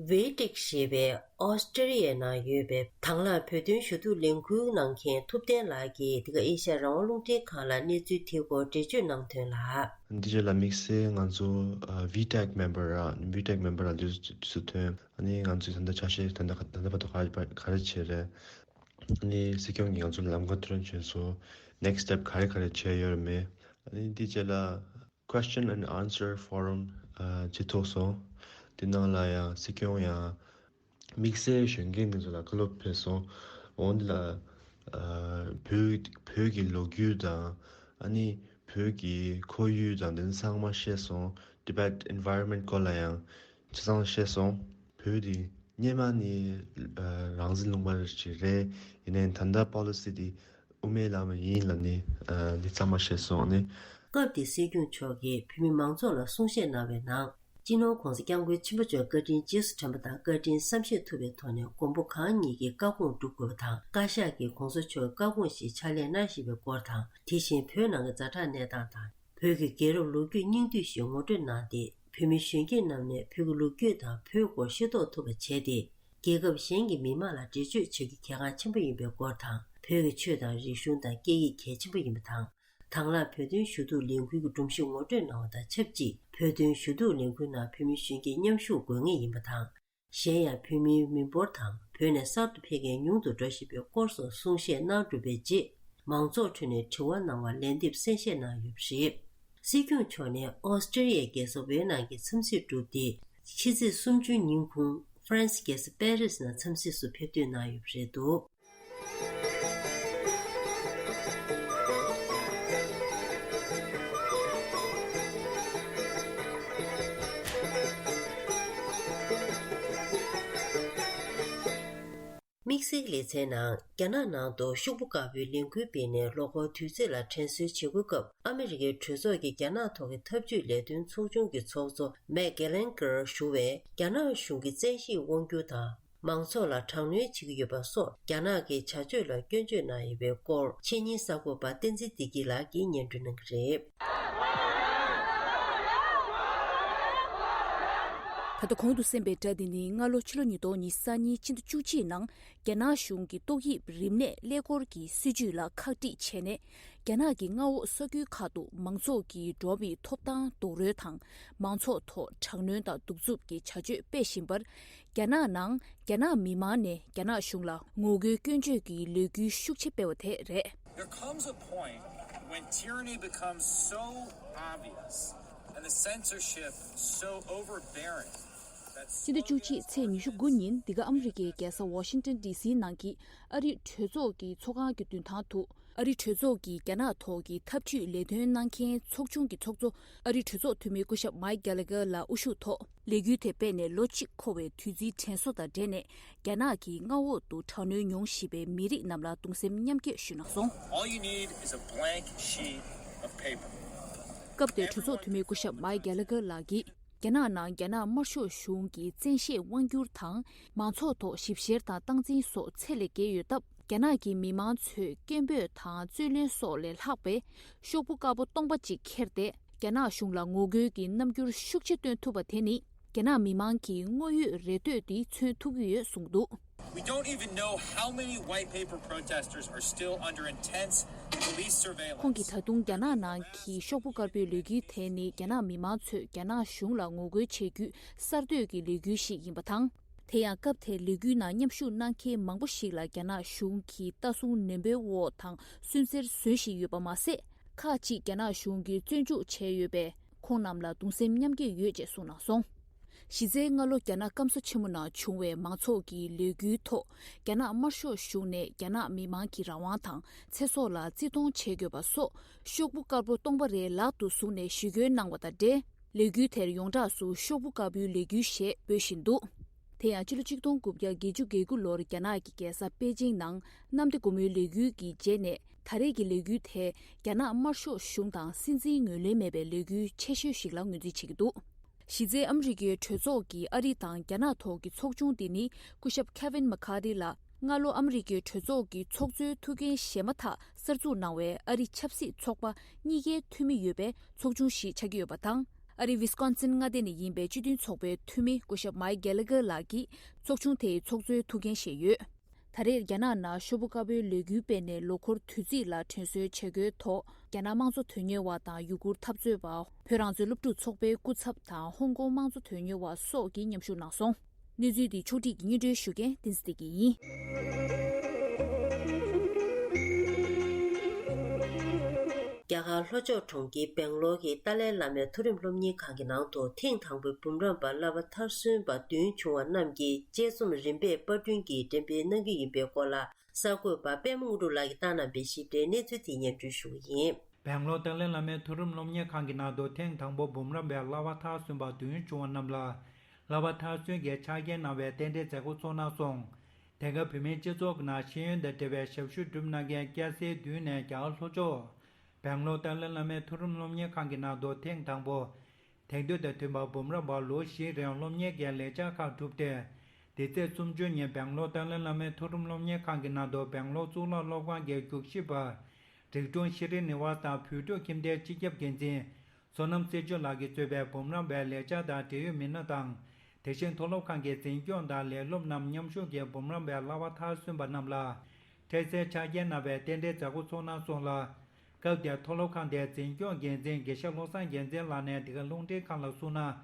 ཝེ་ཏེག་ཞེས་པའི་ཨོ་སི་ཀྲི་ལི་ཡའི་ནང་ཡོད་པའི་དང་བླངས་བོད་དོན་ཞུ་གཏུག་ལས་འགུལ་གནང་མཁན་ཐུབ་བསྟན་ལགས་ཀྱིས་འདི་ག་ཨེ་ཤ་ཡ་རང་དབང་རླུང་འཕྲིན་ཁང་ལ་གནས་ཚུལ་དེའི་སྐོར་འགྲེལ་བརྗོད་གནང་དོན་ལ། འདི་རྗེས་ལ་དམིགས་བསལ་ང་ཚོ་ཨ་ཝི་ཏེག་མེམ་བར་ཨ་ཝི་ཏེག་མེམ་བར་ལ་འདུག་སུ་ཐོན། ཨ་ནི་ང་ཚོས་ད་ལྟ་ཆ་ཤས་ད་ལྟ་ད་ལྟ་བར་དུ་ག་རེ་ག་རེ་བྱས་རེད། ཨ་ནི་སྲིད་སྐྱོང་གིས་ང་ཚོ་ལ་ལམ་ཁ་ཐོ་རེ་བྱས་སོང་། ནེག་སི་ཊེབ་ག་རེ་ག་རེ་བྱས་ཡོད་རེད་མེད། ཨ་ནི་འདི་རྗེས་ལ། Question and Answer Forum ཨ་བྱེད་ཐུབ་སོང་། དེ་ནང་ལ་ཡང་སྲིད་སྐྱོང་ཡང་དམིགས་བསལ་གཞོན་སྐྱེས་འདི་ཚོ་ལ་བཀའ་སློབ་ཕེབས་སོང་། འོ་འདི་ལ་ཨ་བོད་བོད་ཀྱི་ལོ་རྒྱུས་དང་ཨ་ནི་བོད་ཀྱི་ཁོར་ཡུག་དང་དེ་ཚོ་ཚང་མ་བཤད་སོང་། Tibet environment སྐོར་ལ་ཡང་ཆ་ཚང་བཤད་སོང་། བོད་འདི་སྔོན་མ་ནས་ཨ་རང་བཙན་ལུང་པ་ཞིག་རེད། ཡིན་ནའི་ད་ལྟ་པོ་ལི་སི་འདི་དབུ་མའི་ལམ་ཡིན་ལབ་ནས་ཨ་འདི་གཙང་མ་བཤད་སོང་ནི། སྐབས་དེའི་སྲིད་སྐྱོང་མཆོག་གིས་བོད་མི་མང་ཚོགས་ལ་གསུང་བཤད་གནང་བའི་ནང་། སྤྱི་ནོར་༧གོང་ས་༧སྐྱབས་མགོན་ཆེན་པོ་མཆོག་བཀའ་དྲིན་རྗེས་སུ་དྲན་པ་དང་། བཀའ་དྲིན་བསམ་ཤེས་ཐུབ་པའི་ཐོག་ནས་མགོན་པོ་གང་ཉིད་ཀྱི་བཀའ་དགོངས་སྒྲུབ་དགོས་པ་དང་། བཀའ་ཤག་གིས་༧གོང་ས་མཆོག་གི་བཀའ་དགོངས་བཞིན་ཕྱག་ལས་གནང་བཞིན་པའི་སྐོར་དང་། དེ་བཞིན་བོད་ནང་གི་ཛ་དྲག་གནས་སྟངས་དང་། བོད་ཀྱི་རྒྱལ་རབས་ལོ་རྒྱུས་སྙིང་བསྡུས་ཤིག་ངོ་སྤྲོད་གནང་སྟེ། བོད་མི་གཞོན་སྐྱེས་རྣམས་ནས་བོད་ཀྱི་ལོ་རྒྱུས་དང་བོད་སྐོར་ཤེས་རྟོགས་ཐུབ་པ་བྱས་ཏེ། རྒྱལ་ཁབ་གཞན་གྱི་མི་དམངས་ལ་འགྲེལ་བརྗོད་བྱ་རྒྱུ་གལ་འགངས་ཆེན་པོ་ཡིན་པའི་སྐོར་དང་། བོད་ཀྱི་ཆོས་དང་རིག་གཞུང་དང་སྐད་ཡིག་གལ་ཆེན་པོ་ཡིན་པ་དང་། དང་བླངས་བོད་དོན་ཞུ་གཏུག་ལས་འགུལ་གྱི་སྒྲོམ་གཞི་ངོ་སྤྲོད་གནང་བ་དང་ཆབས་ཅིག་བོད་དོན་ཞུ་གཏུག་ལས་འགུལ་ནང་བོད་མི་གཞོན་སྐྱེས་མཉམ་ཞུགས་དགོས་ངེས་ཡིན་པ་དང་། གཞན་ཡང་བོད་མིའི་མི་འབོར་དང་བོད་ནས་གསར་དུ་ཕེབས་མཁན་ཉུང་དུ་འགྲོ་བཞིན་པའི་སྐོར་སོགས་གསུང་བཤད་གནང་གྲུབ་པའི་རྗེས། མང་ཚོགས་ཁྲོད་ནས་དྲི་བ་གནང་བར་ལན་འདེབས་གསན་བཞེས་གནང་ཡོད་པ་རེད། སྲིད་སྐྱོང་མཆོག་ནས་ཨོ་སི་ཀྲི་ལི་ཡའི་རྒྱལ་ས་ཝེ་ནང་གི་འཚམས་གཟིགས་གྲུབ་སྟེ། ཕྱི་ཚེས་སུམ་ཅུ་ཉིན་གུང་ཧྥ་རན་སི་རྒྱལ་ས་པེ་རི་སི་ནང་འཚམས་གཟིགས་སུ་ཕེབས་ཐུག་གནང་ཡོད་པ་རེད་འདུག། དམིགས་བསལ་ལེ་ཚན་ནང་། རྒྱ་ནག་ནང་དུ་ཤོག་བུ་དཀར་པོའི་ལས་འགུལ་སྤེལ་ནས་ལོ་འཁོར་དུས་ཚོད་ལ་དྲན་གསོའི་བྱེད་སྒོའི་སྐབས། ཨ་མི་རི་ཀའི་གྲོས་ཚོགས་ཀྱི་རྒྱ་ནག་ཐོག་གི་འཐབ་ཇུས་ལས་དོན་ཚོགས་ཆུང་གི་ཚོགས་གཙོ་མེག་གྷེ་ལན་གྷེར་ཞུ་བས། རྒྱ་ནག་གཞུང་གི་བཙན་ཤེད་དབང་སྒྱུར་དང་། མང་ཚོགས་ལ་དྲག་གནོན་བྱེད་ཀྱི་ཡོད་པ་སོགས་རྒྱ་ནག་གི་བྱ་སྤྱོད་ལ་སྐྱོན་བརྗོད་གནང་ཡོད་པའི་སྐོར། ཕྱི་ཉིན་གསར་འགོད་པ་བསྟན་འཛིན་བདེ་སྐྱིད་ལགས་ཀྱིས་སྙན་སྒྲོན་གནང་གི་རེད། ད་ལྟ་གོང་དུ་གསན་པའི་སྒྲ་འདི་ནི་སྔ་ལོ་ཕྱི་ལོ་ཉིས་སྟོང་ཉི་ཤུ་རྩ་གཉིས་ཕྱི་ཟླ་བཅུ་གཅིག་ནང་རྒྱ་ནག་གཞུང་གིས་ཏོག་དབྱིབས་རིམས་ནད་ཀླད་ཀོར་གྱི་སྲིད་ཇུས་ལ་ཁག་དཀྲིས་བྱས་ནས། རྒྱ་ནག་གི་མངའ་འོག་ས་ཁུལ་ཁག་ཏུ་མང་ཚོགས་ཀྱི་འགྲོ་བའི་ཐོབ་ཐང་རྡོག་རོལ་དང་། མང་ཚོགས་ཐོག་དྲག་གནོན་དང་གདུག་རྩུབ་ཀྱི་བྱ་སྤྱོད་སྤེལ་བཞིན་པར། རྒྱ་ནག་ནང་རྒྱ་ནག་མི་མང་ནས་རྒྱ་ནག་གཞུང་ལ་ངོ་རྒོལ་སྐྱོན་བརྗོད་ཀྱི་ལས་འགུལ་ཤུགས་ཆེ་སྤེལ་བ་དེ་རེད། There comes a point when tyranny becomes so obvious and the censorship so overbearing སྤྱི་ཟླ་བཅུ་གཅིག་ཚེས་ཉི་ཤུ་དགུ་ཉིན་འདི་ག་ཨ་མི་རི་ཀའི་རྒྱལ་ས་ཝ་ཤིང་ཏོན་ཌི་སིའི་ནང་གི་ཨ་རི་གྲོས་ཚོགས་ཀྱི་ཚོགས་ཁང་གི་མདུན་ཐང་དུ། ཨ་རི་གྲོས་ཚོགས་ཀྱི་རྒྱ་ནག་ཐོག་གི་འཐབ་ཇུས་ལས་དོན་གནང་མཁན་ཚོགས་ཆུང་གི་ཚོགས་གཙོ། ཨ་རི་གྲོས་ཚོགས་འཐུས་མི་སྐུ་ཞབས་མའིག་གྷེ་ལ་གྷེར་ལགས་དབུ་བཞུགས་ཐོག་ལས་འགུལ་དེ་སྤེལ་ནས་ལོ་གཅིག་འཁོར་བའི་དུས་ཚིགས་དྲན་གསོ་དང་འབྲེལ་ནས། རྒྱ་ནག་གིས་མངའ་འོག་ཏུ་དྲག་གནོན་མྱོང་བཞིན་པའི་མི་རིགས་རྣམས་ལ་གདུང་སེམས་མཉམ་སྐྱེད་ཞུས་གནང་སོང་། All you need is a blank sheet of paper. སྐབས་དེར་གྲོས་ཚོགས་འཐུས་མི་སྐུ་ཞབས་མའིག་གྷེ་ལ་གྷེར་ལགས་ཀྱིས། རྒྱ་ནག་ནང་རྒྱ་ནག་དམར་ཤོག་གཞུང་གི་བཙན་ཤེད་དབང་སྒྱུར་དང་། མང་ཚོགས་ཐོག་ཞིབ་བཤེར་དང་སྟངས་འཛིན་སོགས་ཚད་ལས་བརྒལ་ཡོད་སྟབས། རྒྱ་ནག་གི་མི་མང་ཚོས་སྐད་འབོད་དང་རྩོད་ལེན་སོགས་ལས་ལྷག་པའི་ཤོག་བུ་དཀར་པོ་སྟོང་པ་གཅིག་ཁྱེར་ཏེ། རྒྱ་ནག་གཞུང་ལ་ངོ་རྒོལ་གྱི་རྣམ་འགྱུར་ཤུགས་ཆེ་སྟོན་ཐུབ་པ་དེ་ནི། རྒྱ་ནག་མི་མང་གི་དངོས་ཡོད་རེ་ལྟོས་འདི་མཚོན་ཐུབ་ཀྱི་ཡོད་གསུངས་འདུག We don't even know how many white paper protesters are still under intense police surveillance. ཁོང་གིས་ད་དུང་རྒྱ་ནག་ནང་གི་ཤོག་བུ་དཀར་པོའི་ལས་འགུལ་དེ་ནི་རྒྱ་ནག་མི་མང་ཚོས་རྒྱ་ནག་གཞུང་ལ་ངོ་རྒོལ་བྱེད་རྒྱུའི་གསར་གཏོད་ཀྱི་ལས་འགུལ་ཞིག་ཡིན་པ་དང་། དེ་ཡང་སྐབས་དེར་ལས་འགུལ་ནང་མཉམ་ཞུགས་གནང་མཁན་མང་པོ་ཞིག་ལ་རྒྱ་ནག་གཞུང་གིས་ལྟ་སྲུང་ནན་པོའི་འོག་དང་སུན་གཙེར་བཟོ་བཞིན་ཡོད་པ་མ་ཟད། ཁག་ཅིག་རྒྱ་ནག་གཞུང་གིས་བཙོན་འཇུག་བྱས་ཡོད་པས། ཁོང་རྣམས་ལ་གདུང་སེམས་མཉམ་སྐྱེད་ཡོད་ཅེས་གསུངས་གནང་སོང་། གཞི་རྩའི་སྔ་ལོ་རྒྱ་ནག་སྐམ་ས་ཆེན་མོ་ནང་བྱུང་བའི་མང་ཚོགས་ཀྱི་ལས་འགུལ་ཐོག་རྒྱ་ནག་དམར་ཤོག་གཞུང་ནས་རྒྱ་ནག་མི་མང་གི་རང་དབང་དང་ཚེ་སྲོག་ལ་བརྩི་མཐོང་བྱེད་དགོས་པ་སོགས་ཤོག་བུ་དཀར་པོ་སྟོང་པ་རེ་ལག་ཏུ་བཟུང་ནས་ཞུ་སྐུལ་གནང་བ་དང་འབྲེལ། ལས་འགུལ་དེར་ཡོངས་གྲགས་སུ་ཤོག་བུ་དཀར་པོའི་ལས་འགུལ་ཞེས་འབོད་བཞིན་འདུག་དེ་ཡང་ཕྱི་ལོ་ཆིག་སྟོང་དགུ་བརྒྱ་བརྒྱད་ཅུ་གྱ་དགུ་ལོར་རྒྱ་ནག་གི་རྒྱལ་ས་པེ་ཅིང་ནང་གནམ་བདེ་སྒོ་མོའི་ལས་འགུལ་གྱི་རྗེས་ནས་ད་རེས་ཀྱི་ལས་འགུལ་དེ་རྒྱ་ནག་དམར་ཤོག་གཞུང་དང་སྲིད་འཛིན་ངོས་ལེན་མེད་པའི་ལས་འགུལ་ཆེ་ཤོས་ཤིག་ལ་ངོས་འཛིན་བྱེད་ཀྱི་འདུག་གཞི་རྩའི་ཨ་མི་རི་ཀའི་གྲོས་ཚོགས་ཀྱི་ཨ་རི་དང་རྒྱ་ནག་ཐོག་གི་ཚོགས་ཆུང་དེ་ནི་སྐུ་ཞབས་Kevin McCarthy་ལགས་སྔ་ལོ་ཨ་མི་རི་ཀའི་གྲོས་ཚོགས་ཀྱི་ཚོགས་གཙོའི་ཐུགས་འགན་བཞེས་མ་ཐག་གསར་འཛུགས་གནང་བའི་ཨ་རི་ཆབ་སྲིད་ཚོགས་པ་གཉིས་ཀའི་འཐུས་མི་ཡོད་པའི་ཚོགས་ཆུང་ཞིག་ཆགས་ཀྱི་ཡོད་པ་དང་། ཨ་རི་ཝི་སི་ཀོན་སིན་མངའ་སྡེ་ནས་ཡིན་པའི་སྤྱི་མཐུན་ཚོགས་པའི་འཐུས་མི་སྐུ་ཞབས་མའིག་གྷེ་ལ་གྷེར་ལགས་ཀྱིས་ཚོགས་ཆུང་དེའི་ཚོགས་གཙོའི་ཐུགས་འགན་བཞེས་ཡོད། ད་རེས་རྒྱ་ནག་ནང་ཤོག་བུ་དཀར་པོའི་ལས་འགུལ་སྤེལ་ནས་ལོ་འཁོར་དུས་ཚིགས་ལ་དྲན་གསོའི་བྱ་འགུལ་ཐོག་རྒྱ་ནག་དམངས་གཙོ་དོན་གཉེར་བ་དང་ཡུ་གུར་འཐབ་རྩོད་པ། བོད་རང་བཙན་སློབ་ཕྲུག་ཚོགས་པའི་སྐུ་ཚབ་དང་ཧོང་ཀོང་དམངས་གཙོ་དོན་གཉེར་བ་སོགས་ཀྱིས་མཉམ་ཞུགས་གནང་སོང་། གནས་ཚུལ་འདི་ཕྱོགས་སྒྲིག་གིས་སྙན་སྒྲོན་ཞུ་མཁན་བསྟན་འཛིན་བདེ་སྐྱིད་ཡིན། རྒྱ་གར་ལྷོ་ཕྱོགས་གྲོང་ཁྱེར་སྦེང་ལོར་གྱི་ཏཱ་ལའི་བླ་མའི་མཐོ་རིམ་སློབ་གཉེར་ཁང་གི་ནང་དུ་ཐེངས་དང་པོའི་འབུམ་རམས་པ་བསླབ་པ་མཐར་སོན་པ་བདུན་བྱུང་བ་རྣམས་ཀྱི་དཔྱད་རྩོམ་རིམ་པས་པར་སྐྲུན་གྱིས་འགྲེམས་སྤེལ་གནང་རྒྱུ་ཡིན་པའི་སྐོར་ལ། གསར་འགོད་པ་པད་མ་དངོས་གྲུབ་ལགས་ཀྱིས་བཏང་གནང་བའི་ཞིབ་ཕྲའི་གནས་ཚུལ་དེ་སྙན་སྒྲོན་ཞུ་གི་ཡིན། སྦེང་ལོར་ཏཱ་ལའི་བླ་མའི་མཐོ་རིམ་སློབ་གཉེར་ཁང་གི་ནང་དུ་ཐེངས་དང་པོ་འབུམ་རམས་པའི་བསླབ་པ་མཐར་སོན་པ་བདུན་བྱུང་བ་རྣམས་ལ། བསླབ་པ་མཐར་སོན་གྱི་ཕྱག་འཁྱེར་གནང་བའི་རྟེན་འབྲེལ་མཛད་སྒོ་ཚོགས་གནང་སོང་། དེང་སྐབས་བོད་མིའི་སྤྱི་ཚོགས་ཀྱི་ནང་ཤེས་ཡོན་དང་འབྲེལ་བའི་ཞབས་ཞུ་སྒྲུབ་གནང་མཁན་སྐྱ་སེར་བདུན་ནས་རྒྱ་གར་ལྷོ་ཕྱོགས། སྦེང་ལོར་ཏཱ་ལའི་བླ་མའི་མཐོ་རིམ་སློབ་གཉེར་ཁང་གི་ནང་དུ་ཐེངས་དང་པོ། དེང་དུས་དང་མཐུན་པར་འབུམ་རམས་པ་ལོ་བཞིའི་རིང་སློབ་གཉེར་གྱི་ལས་འཆར་ཁག་བསྒྲུབས་ཏེ། འདི་ཚེས་སུམ་ཅུ་ཉིན་སྦེང་ལོར་ཏཱ་ལའི་བླ་མའི་མཐོ་རིམ་སློབ་གཉེར་ཁང་གི་ནང་དུ་སྦེང་ལོར་གཙུག་ལག་སློབ་ཁང་གི་རྒྱུགས་ཞིབ་པ། རིག་དྲུང་ཤྲི་ནི་ཝཱ་ས་དང་བོད་ཕྲུག་ཁྱིམ་སྡེའི་སྤྱི་ཁྱབ་འགན་འཛིན། བསོད་ནམས་སྲིད་སྐྱོང་ལགས་ཀྱིས་གཙོས་པའི་འབུམ་རམས་པའི་ལས་བྱ་དང་འབྲེལ་ཡོད་མི་སྣ་དང་། དེ་བཞིན་མཐོ་སློབ་ཁང་གི་འཛིན་སྐྱོང་དང་ལས་སློབ་རྣམས་མཉམ་ཞུགས་ཀྱིས་འབུམ་རམས་པའི་བསླབ་པ་མཐར་སོན་པ་རྣམས་ལ། འཕྲལ་སེལ་ཕྱག་འཁྱེར་གནང་བའི་རྟེན་འབྲེལ་མཛད་སྒོ་ཚོགས་གནང་སོང་ལ། སྐབས་དེར་མཐོ་སློབ་ཁང་དེའི་འཛིན་སྐྱོང་འགན་འཛིན་དགེ་བཤེས་བློ་བཟང་རྒྱལ་མཚན་ལགས་ནས་འདི་ག་རླུང་འཕྲིན་ཁང་ལ་གསུངས་ན།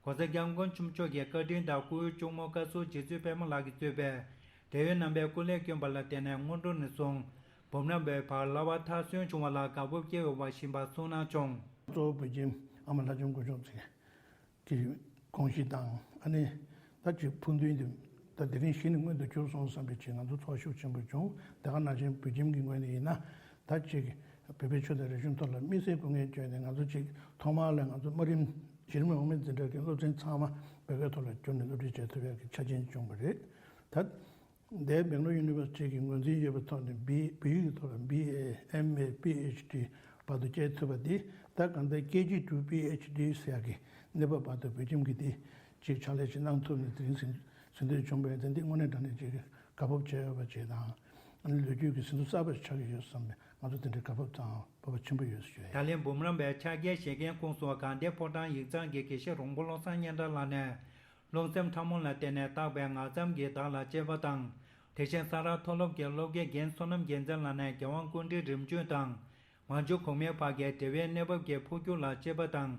༸གོང་ས་༸སྐྱབས་མགོན་ཆེན་པོ་མཆོག་གི་བཀའ་དྲིན་དང་སྐུའི་གཅུང་མོ་བཀའ་ཟུར་རྗེ་བཙུན་པད་མ་ལགས་ཀྱིས་གཙོས་པའི་འབྲེལ་ཡོད་རྣམ་པས་སྐུ་ལས་བསྐྱོན་པ་ལ་བརྟེན་ནས་སྔོན་འགྲོ་ནས་བཟུང་འབུམ་རམས་པའི་བར་བསླབ་པ་མཐར་སོན་བྱུང་བ་ལ་དགའ་སྤོབས་སྐྱེ་ཡོད་པ་བཞིན་པ་གསུངས་གནང་བྱུང་། གཙོ་བོ་བོད་ཁྱིམ་ཨ་མ་ལྷ་ལྕམ་སྐུ་ཞབས་ཀྱི་དགོངས་གཞི་དང་ཨ་ནི་ད་ཅིག་ཕུགས་འདུན་དེ་ད་དེ་རིང་གཞི་ནས་མངོན་དུ་གྱུར་སོང་བསམ་པའི་ཆེད་ང་ཚོ་ཚོར་ཤུགས་ཆེན་པོ་བྱུང་། དེ་ག་ནང་བཞིན་བོད་ཁྱིམ་གྱི་ངོས་ནས་ཡིན་ན་ད་ཅིག་བོད་པའི་ཆོས་དང་རིག་གཞུང་ཐོག་ལ་དམིགས་བསལ་སྐུ་ངལ་བསྐྱོན་ནས་ང་ཚོ་ཅིག་ཐོག་མར་ལ་ང་ཚོ་དམའ་རིམ་གཞི་རིམ་འོག་མའི་འཛིན་གྲྭ་གི་སློབ་ཚན་ཚང་མ་བོད་སྐད་ཐོག་ལ་བསྒྱུར་ནས་སློབ་ཁྲིད་བྱེད་ཐུབ་ཡག་གི་ཆ་རྐྱེན་བྱུང་བ་རེད། ད། འདས་Bangalore University གི་ངོས་འཛིན་ཡོད་པའི་ཐོག་ནས་བི་བོད་ཡིག་གི་ཐོག་ལ་B A M A P H D བར་དུ་བསྐྱལ་ཐུབ་པ་འདི་ད་གང་ལྟར K G to P H D ཟེར་ཡག་གི་གནས་བབ་བར་དུ་བོད་ཁྱིམ་གྱིས་འདི་ཅིག་ཕྱག་ལས་ཅིག་གནང་ཐུབ་ནས་དེ་རིང་ཟིན་ཟིན་འདོད་བྱུང་བས་དེ་འདི་དངོས་གནས་དྲང་གནས་ཅིག་དགའ་སྤོབས་བྱས་ཡོད་པ་ཅིག་དང་ཨ་ནི་ལོ་རྒྱུས་ཀྱི་ཟིན་ཐོ་གསར་པ་ཞིག་ཆགས་ཀྱི་ཡོད་བསམ་པས་ང་ཚོ་དེ་འདྲའི་དགའ་སྤོབས་དང་སྤོབས་པ་ཆེན་པོ་ཡོད་ཟེར་ཞུ་ཡ་ཡིན། ད་ལན་འབུམ་རམས་པའི་ཕྱག་འཁྱེར་བཞེས་མཁན་ཁོངས་སུ་དགའ་ལྡན་ཕོ་བྲང་ཡིག་ཚང་གི་དགེ་བཤེས་རོང་པོ་བློ་བཟང་སྙན་གྲགས་ལགས་ནས། རླུང་སེམས་ཕྲ་མོ་ལ་བརྟེན་ནས་བཏགས་པའི་ངག་ཙམ་གྱིས་བདག་ལ་གཅེས་པ་དང་། དེ་བཞིན་ས་རཱ་མཐོ་སློབ་ཀྱི་སློབ་དགེ་རྒན་བསོད་ནམས་རྒྱལ་མཚན་ལགས་ནས་རྒྱལ་དབང་སྐུ་ཕྲེང་རིམ་བྱོན་དང་། མང་ཆུང་གོང་མའི་བར་གྱི་འབྲེལ་བའི་གནས་བབ་ཀྱི་འཕོ་འགྱུར་ལ་གཅེས་པ་དང་།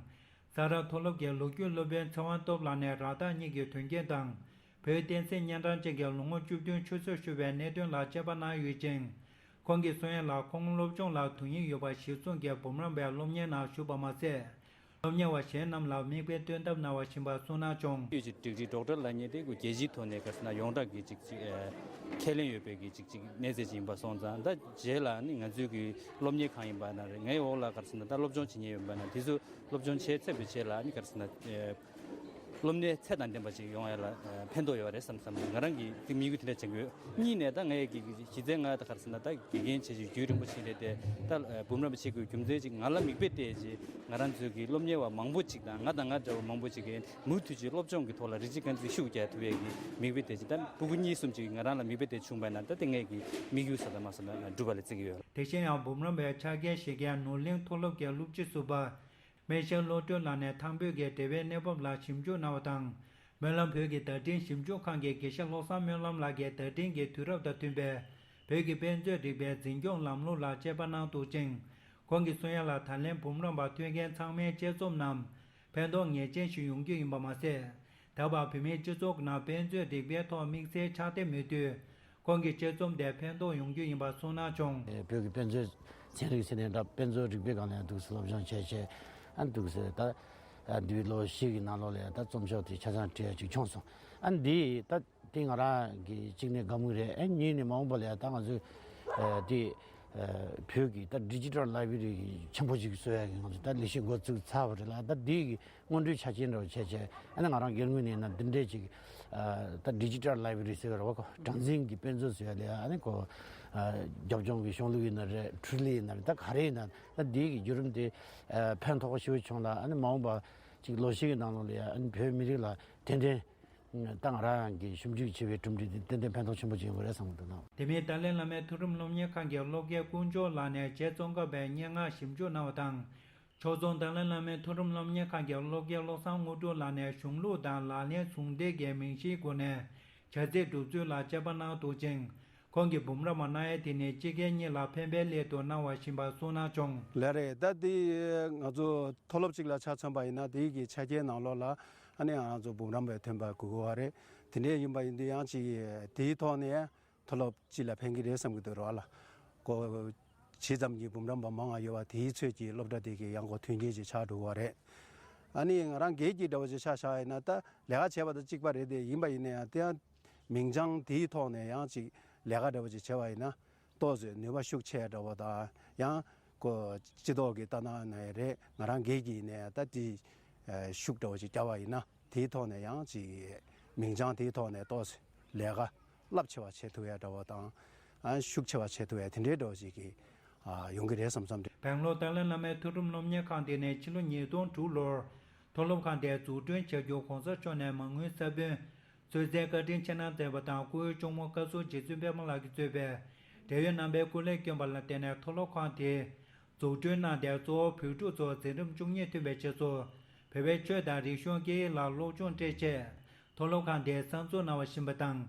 ས་རཱ་མཐོ་སློབ་ཀྱི་ལོ་རྒྱུས་སློབ་དཔོན་ཚེ་དབང་སྟོབས་ལགས་ནས་ར་བཏགས་གཉིས་ཀྱི་དོན་རྐྱེན་དང་། བོད་བསྟན་སྲིད་གཉན་འཕྲང་ཅན་གྱི་ལོ་ངོ་བཅུ་བདུན་ཆུད་ཟོས་ཤོར་བའི་གནད་དོན་ལ་དཔྱད་པ་གནང་ཡོད་ཅིང་། ཁོང་གིས་གསུང་ཡག་ལ་ཁོང་སློབ་སྦྱོང་ལ་དོན་སྙིང་ཡོད་པ་གཞིར་བཟུང་གིས་འབུམ་རམས་པའི་སློབ་གཉེར་ནང་ཞུགས་པ་མ་ཟད། སློབ་གཉེར་བ་གཞན་རྣམས་ལ་མིག་དཔེ་སྟོན་ཐབས་གནང་བ་བཞིན་པ་གསུངས་གནང་བྱུང་། ཡོད་ཅིག་ཌིག་རི་ཌོག་ཊར་ལབ་མཁན་དེ་ཁོ་རྒྱལ་སྤྱིའི་ཐོག་ནས་ག་རེ་ཟེར་ན་ཡོངས་གྲགས་ཀྱི་ཅིག་ཅིག་ཨ་ཁས་ལེན་ཡོད་པའི་གི་ཅིག་ཅིག་གནས་ཚད་ཅིག་ཡིན་པ་སོང་ཙང་། ད་རྗེས་ལ་ནི་ང་ཚོའི་གི་སློབ་གཉེར་ཁང་ཡིན་པ་ན་རེད། ངའི་འོག་ལ་ག་རེ་ཟེར་ན་ད་སློབ་སྦྱོང་བྱེད་མཁན་ཡོད་པ་ན་དེ་ཚོ་སློབ་སྦྱོང་བྱས་ཚར་བའི་རྗེས་ལ་ནི་ག་རེ་ཟེར་ན་ཨ་སློབ་གཉེར་ཚད་དང་ལྡན་པ་ཅིག་ཡོང་ཡ་ལ་ཨ་ཕན་ཐོགས་ཡོད་རེད་བསམ་བསམ། ང་རང་གི་དམིགས་ཡུལ་དེ་འདྲ་བྱེད་དགོས། གཉིས་ནས་ད་ངས་ཀྱི་གཞི་རྩའི་ང་ད་ག་རེ་ཟེར་ན་ད་དགེ་རྒན་བྱས་ཅིག་རྒྱུན་རིང་པོ་ཞིག་རེད་དེ། ད་ཨ་འབུམ་རམས་པ་བྱེད་དགོས་རྒྱུ་མཚན་ཅིག་ང་ལ་མིག་དཔེ་བལྟས་ཅིག་ང་རང་ཚོའི་གི་སློབ་གཉེར་བ་མང་པོ་ཅིག་དང་ང་དང་ང་འདྲ་བ་མང་པོ་ཅིག་གིས་མུ་མཐུད་ཅིག་སློབ་སྦྱོང་གི་ཐོག་ལ་རིགས་གཅིག་རྐང་གཅིག་ཤུགས་རྒྱག་ཐུབ་ཡས་ཀྱི་མིག་དཔེ་དེ་ཅིག་ད་ཕྲུ་གུ་གཉིས་གསུམ་ཅིག་ང་རང་ལ་མིག་དཔེ་དེ་བྱུང་བས་ན་ད་དེ་ངས་ཀྱི་དམིགས་ཡུལ་ས་དང་མ་ས་ལ་འགྲུབ་པ་ལ་བརྩི་གི་ཡོད། དེ་བཞིན་ཡང་འབུམ་རམས་པའི་ཕྱག་འཁྱེར་བཞེས་མཁན་ནོར་གླིང་མཐོ་སློབ་ཀྱི་སློབ་སྤྱི་ཟུར་པ་སྨན་ཤར་བློ་གྲོས་ལགས་ནས་ཐང་བོད་ཀྱི་འབྲེལ་བའི་གནས་བབ་ལ་ཞིབ་འཇུག་གནང་བ་དང་། སྨོན་ལམ་བོད་ཀྱི་བརྡ་འཕྲིན་ཞིབ་འཇུག་ཁང་གི་དགེ་བཤེས་བློ་བཟང་སྨོན་ལམ་ལགས་ཀྱིས་བརྡ་འཕྲིན་གྱི་དུས་རབས་དང་མཐུན་པའི་བོད་ཀྱི་དཔེ་མཛོད་རིག་པའི་འཛིན་སྐྱོང་ལམ་ལུགས་ལ་དཔྱད་པ་གནང་འདུག་ཅིང་། ཁོང་གིས་གསུང་ཡ་ལ་ད་ལན་འབུམ་རམས་པ་ཐོན་མཁན་ཚང་མའི་དཔྱད་རྩོམ་རྣམས་ཕན་ཐོགས་ངེས་ཅན་ཞིག་ཡོང་རྒྱུ་ཡིན་པ་མ་ཟད། ད་བར་བོད་མིའི་སྤྱི་ཚོགས་ནང་དཔེ་མཛོད་རིག་པའི་ཐོག་དམིགས་བསལ་ཕྱག་དེབ་མེད་དུས། ཁོང་གི་དཔྱད་རྩོམ་དེ་ཕན་ཐོགས་ཡོང་རྒྱུ་ཡིན་པ་གསུངས་གནང་བྱུང་། བོད་ཀྱི་དཔེ་མཛོད་ཚན་རིག་ཟེར་ནས་འདྲ་དཔེ་མཛོད་རིག་པའི་སྒང་ལ་ཡང་འདུག་སེ་སློབ་སྦྱོང་བྱས་བྱས་ཨ་འདུག་སེ་ད་འདིའི་ལོ་བཞི་གི་ནང་ལོགས་ལ་ཡང་ད་རྩོམ་ཤོག་དེ་ཆ་ཚང་བྲིས་ཡ་ཅིག་བྱུང་སོང་། ཨ་འདི་ད་དེ་ང་རང་གི་གཅིག་ནས་དགའ་མོས་རེད། ཨ་གཉིས་ནས་མ་འོངས་པ་ལ་ཡང་ད་ང་ཚོས་དེ་བོད་ཀྱི་ད་ཌི་ཇི་ཊལ་ལའི་བྷི་རི་ཆེན་པོ་ཅིག་བཟོ་ཡ་གི་ང་ཚོ་ད་ལས་གཞི་འགོ་བཙུགས་ཚར་བ་རེད་ལ། ད་འདི་གི་སྔོན་འགྲོའི་ཆ་རྐྱེན་འདྲ་བོ་བྱས་བྱས་ཨ་ནི་ང་རང་སྒེར་ངོས་ནས་ན་འདི་འདྲས་ཅིག་ཨ་ད་ཌི་ཇི་ཊལ་ལའི་བྷི་རི་ཟེར་བ་རེད་བ། ཁོ་གྲངས་འཛིན་གྱི་དཔེ་མཛོད་ཟེར་ཡ་ལ་ཡ་ཨ་ནི་ཁོ་ཨ་རྒྱབ་ལྗོངས་ཀྱི་གཞུང་ལུགས་ཡིན་ན་རེད། འཕྲུལ་ལས་ཡིན་ན་རེད། ད་ག་རེ་ཡིན་ན་ད་འདི་གི་བརྒྱུད་རིམ་དེ་ཨ་ཕན་ཐོགས་པ་ཞེ་པོ་བྱུང་ལ། ཨ་ནི་མ་འོངས་པ་ཅིག་ལོ་ཤས་ཀྱི་ནང་ལོགས་ལ་ཡ་ཨ་ནི་བོད་མི་རིགས་ལ་ཏན་ཏན་ད་ང་རང་གི་ཞིབ་འཇུག་བྱེད་པའི་གྲུབ་འབྲས་དེ་ཏན་ཏན་ཕན་ཐོགས་ཆེན་པོ་ཅིག་ཡོང་གི་རེད་བསམ་གྱི་འདུག་ལགས། དེ་མིན་ཏཱ་ལའི་བླ་མའི་མཐོ་རིམ་སློབ་གཉེར་ཁང་གི་སློབ་དགེ་དཀོན་མཆོག་ལགས་ནས་རྗེ་ཙོང་ཁ་པའི་སྙན་ངག་ཞིབ་འཇུག་གནང་བ་དང་། ཕྱོགས་མཚུངས་ཏཱ་ལའི་བླ་མའི་མཐོ་རིམ་སློབ་གཉེར་ཁང་གི་སློབ་དགེ་བློ་བཟང་དངོས་གྲུབ་ལགས་ནས་གཞུང་ལུགས་དང་ལག་ལེན་ཟུང་འབྲེལ་གྱི་རྨང་གཞིའི་སྒོ་ནས་བྱ་ཚིག་སྒྲུབ་ཚུལ་ལ་དཔྱད་པ་གནང་འདུག་ཅིང་། ཁོང་གིས་འབུམ་རམས་པ་གནང་ཡས་དེ་ནི་སྤྱི་སྒེར་གཉིས་ལ་ཕན་པའི་སླད་དུ་གནང་བ་བཞིན་པ་གསུངས་གནང་བྱུང་། ལགས་རེད། ད་འདི་ང་ཚོ་མཐོ་སློབ་ཅིག་ལ་ཆ་མཚོན་པ་ཡིན་ན་དེའི་གི་ཆ་རྐྱེན་ནང་ལོགས་ལ་ཨ་ནི་ང་ཚོ་འབུམ་རམས་པའི་ཐོན་པ་དགོས་ཀྱི་ཡོད་རེད། དེ་འདྲས་ཡིན་པ་ཡིན་དུས་ཡང་ཅིག་དེའི་ཐོག་ནས་མཐོ་སློབ་སྤྱི་ལ་ཕན་གྱི་རེད་བསམ་གྱི་འདུག་རོགས་ལ། ཀོ་ཇི་ཙམ་གྱི་འབུམ་རམས་པ་མང་བ་ཡོད་པ་དེའི་ཚོད་ཀྱིས་སློབ་གྲྭ་དེ་གའི་ཡང་སྒོ་ཐོན་སྐྱེད་ཅིག་ཆགས་འགྲོ་བ་རེད། ཨ་ནི་ང་རང་སྒེར་གྱི་འདྲ་བོ་ཅིག་ཆ་བཞག་ཡིན་ན་ད་ལས་ཀ་བྱས་པ་དང་གཅིག་པ་རེད་དེ། ཡིན་པ་ཡིན་ན་ཡང་དེ་ཡང་མིང་བྱང་དེའི་ཐོག་ནས་ཡང་ཅིག་ལས་ཀ་འདྲ་བོ་ཅིག་བྱས་པ་ཡིན་ན་ཏོག་ཙམ་ནུས་པ་ཤུགས་ཆེ་འདྲ་བོ་དང་ཡང་ཀོ་སྤྱི་ཚོགས་ཀྱི་ལྟ་ན་ན་ཡང་རེད། ང་རང་སྒེར་གྱི་ཡིན་ན་ཡང་ད་དེ་ཤུགས་འདྲ་བོ་ཅིག་བརྒྱབ་པ་ཡིན་ན། དེའི་ཐོག་ནས་ཡང་ཅིག་མིང་བྱང་དེའི་ཐོག་ནས་ཏོག་ཙམ་ལས་ཀ་རླབས་ཆེ་བ་བྱེད་ཐུབ་ཡ་འདྲ་བ་དང་། ཨ་ཤུགས་ཆེ་བ་བྱེད་ཐུབ་ཡ་དེ་འདྲའི་འདྲ་བ་ཅིག་གི་ཨ་ཡོང་གི་རེད་བསམ་བསམ་རེད། སྦེང་ལོར་ཏཱ་ལའི་བླ་མའི་མཐོ་རིམ་སློབ་གཉེར་ཁང་དེ་ནས་ཕྱི་ལོ་ཉིས་སྟོང་དྲུག་ལོར་མཐོ་སློབ་ཁང་དེ་འཛུགས་སྐྲུན་བྱ་རྒྱུ་གོང་ས་མཆོག་ནས་མ་དངུལ་ས་བོན་གསོལ་སྩལ་བཀའ་དྲིན་ཆེ་གནང་མཛད་པ་དང་། སྐུའི་གཅུང་མོ་བཀའ་ཟུར་རྗེ་བཙུན་པད་མ་ལགས་ཀྱིས་གཙོས་པའི་འབྲེལ་ཡོད་རྣམ་པས་སྐུ་ལས་བསྐྱོན་པ་ལ་བརྟེན་ནས་མཐོ་སློབ་ཁང་དེ་འཛུགས་སྐྲུན་གནང་སྟེ། གཙོ་བོ་བོད་ཕྲུག་ཚོ་འཛིན་རིམ་བཅུ་གཉིས་ཐོན་པའི་རྗེས་སུ་བོད་པའི་ཆོས་དང་རིག་གཞུང་སྐད་ཡིག་ལ་སློབ་སྦྱོང་སྤྲད་ཆེད་མཐོ་སློབ་ཁང་དེ་གསར་འཛུགས་གནང་བ་བཞིན་པ་དང་།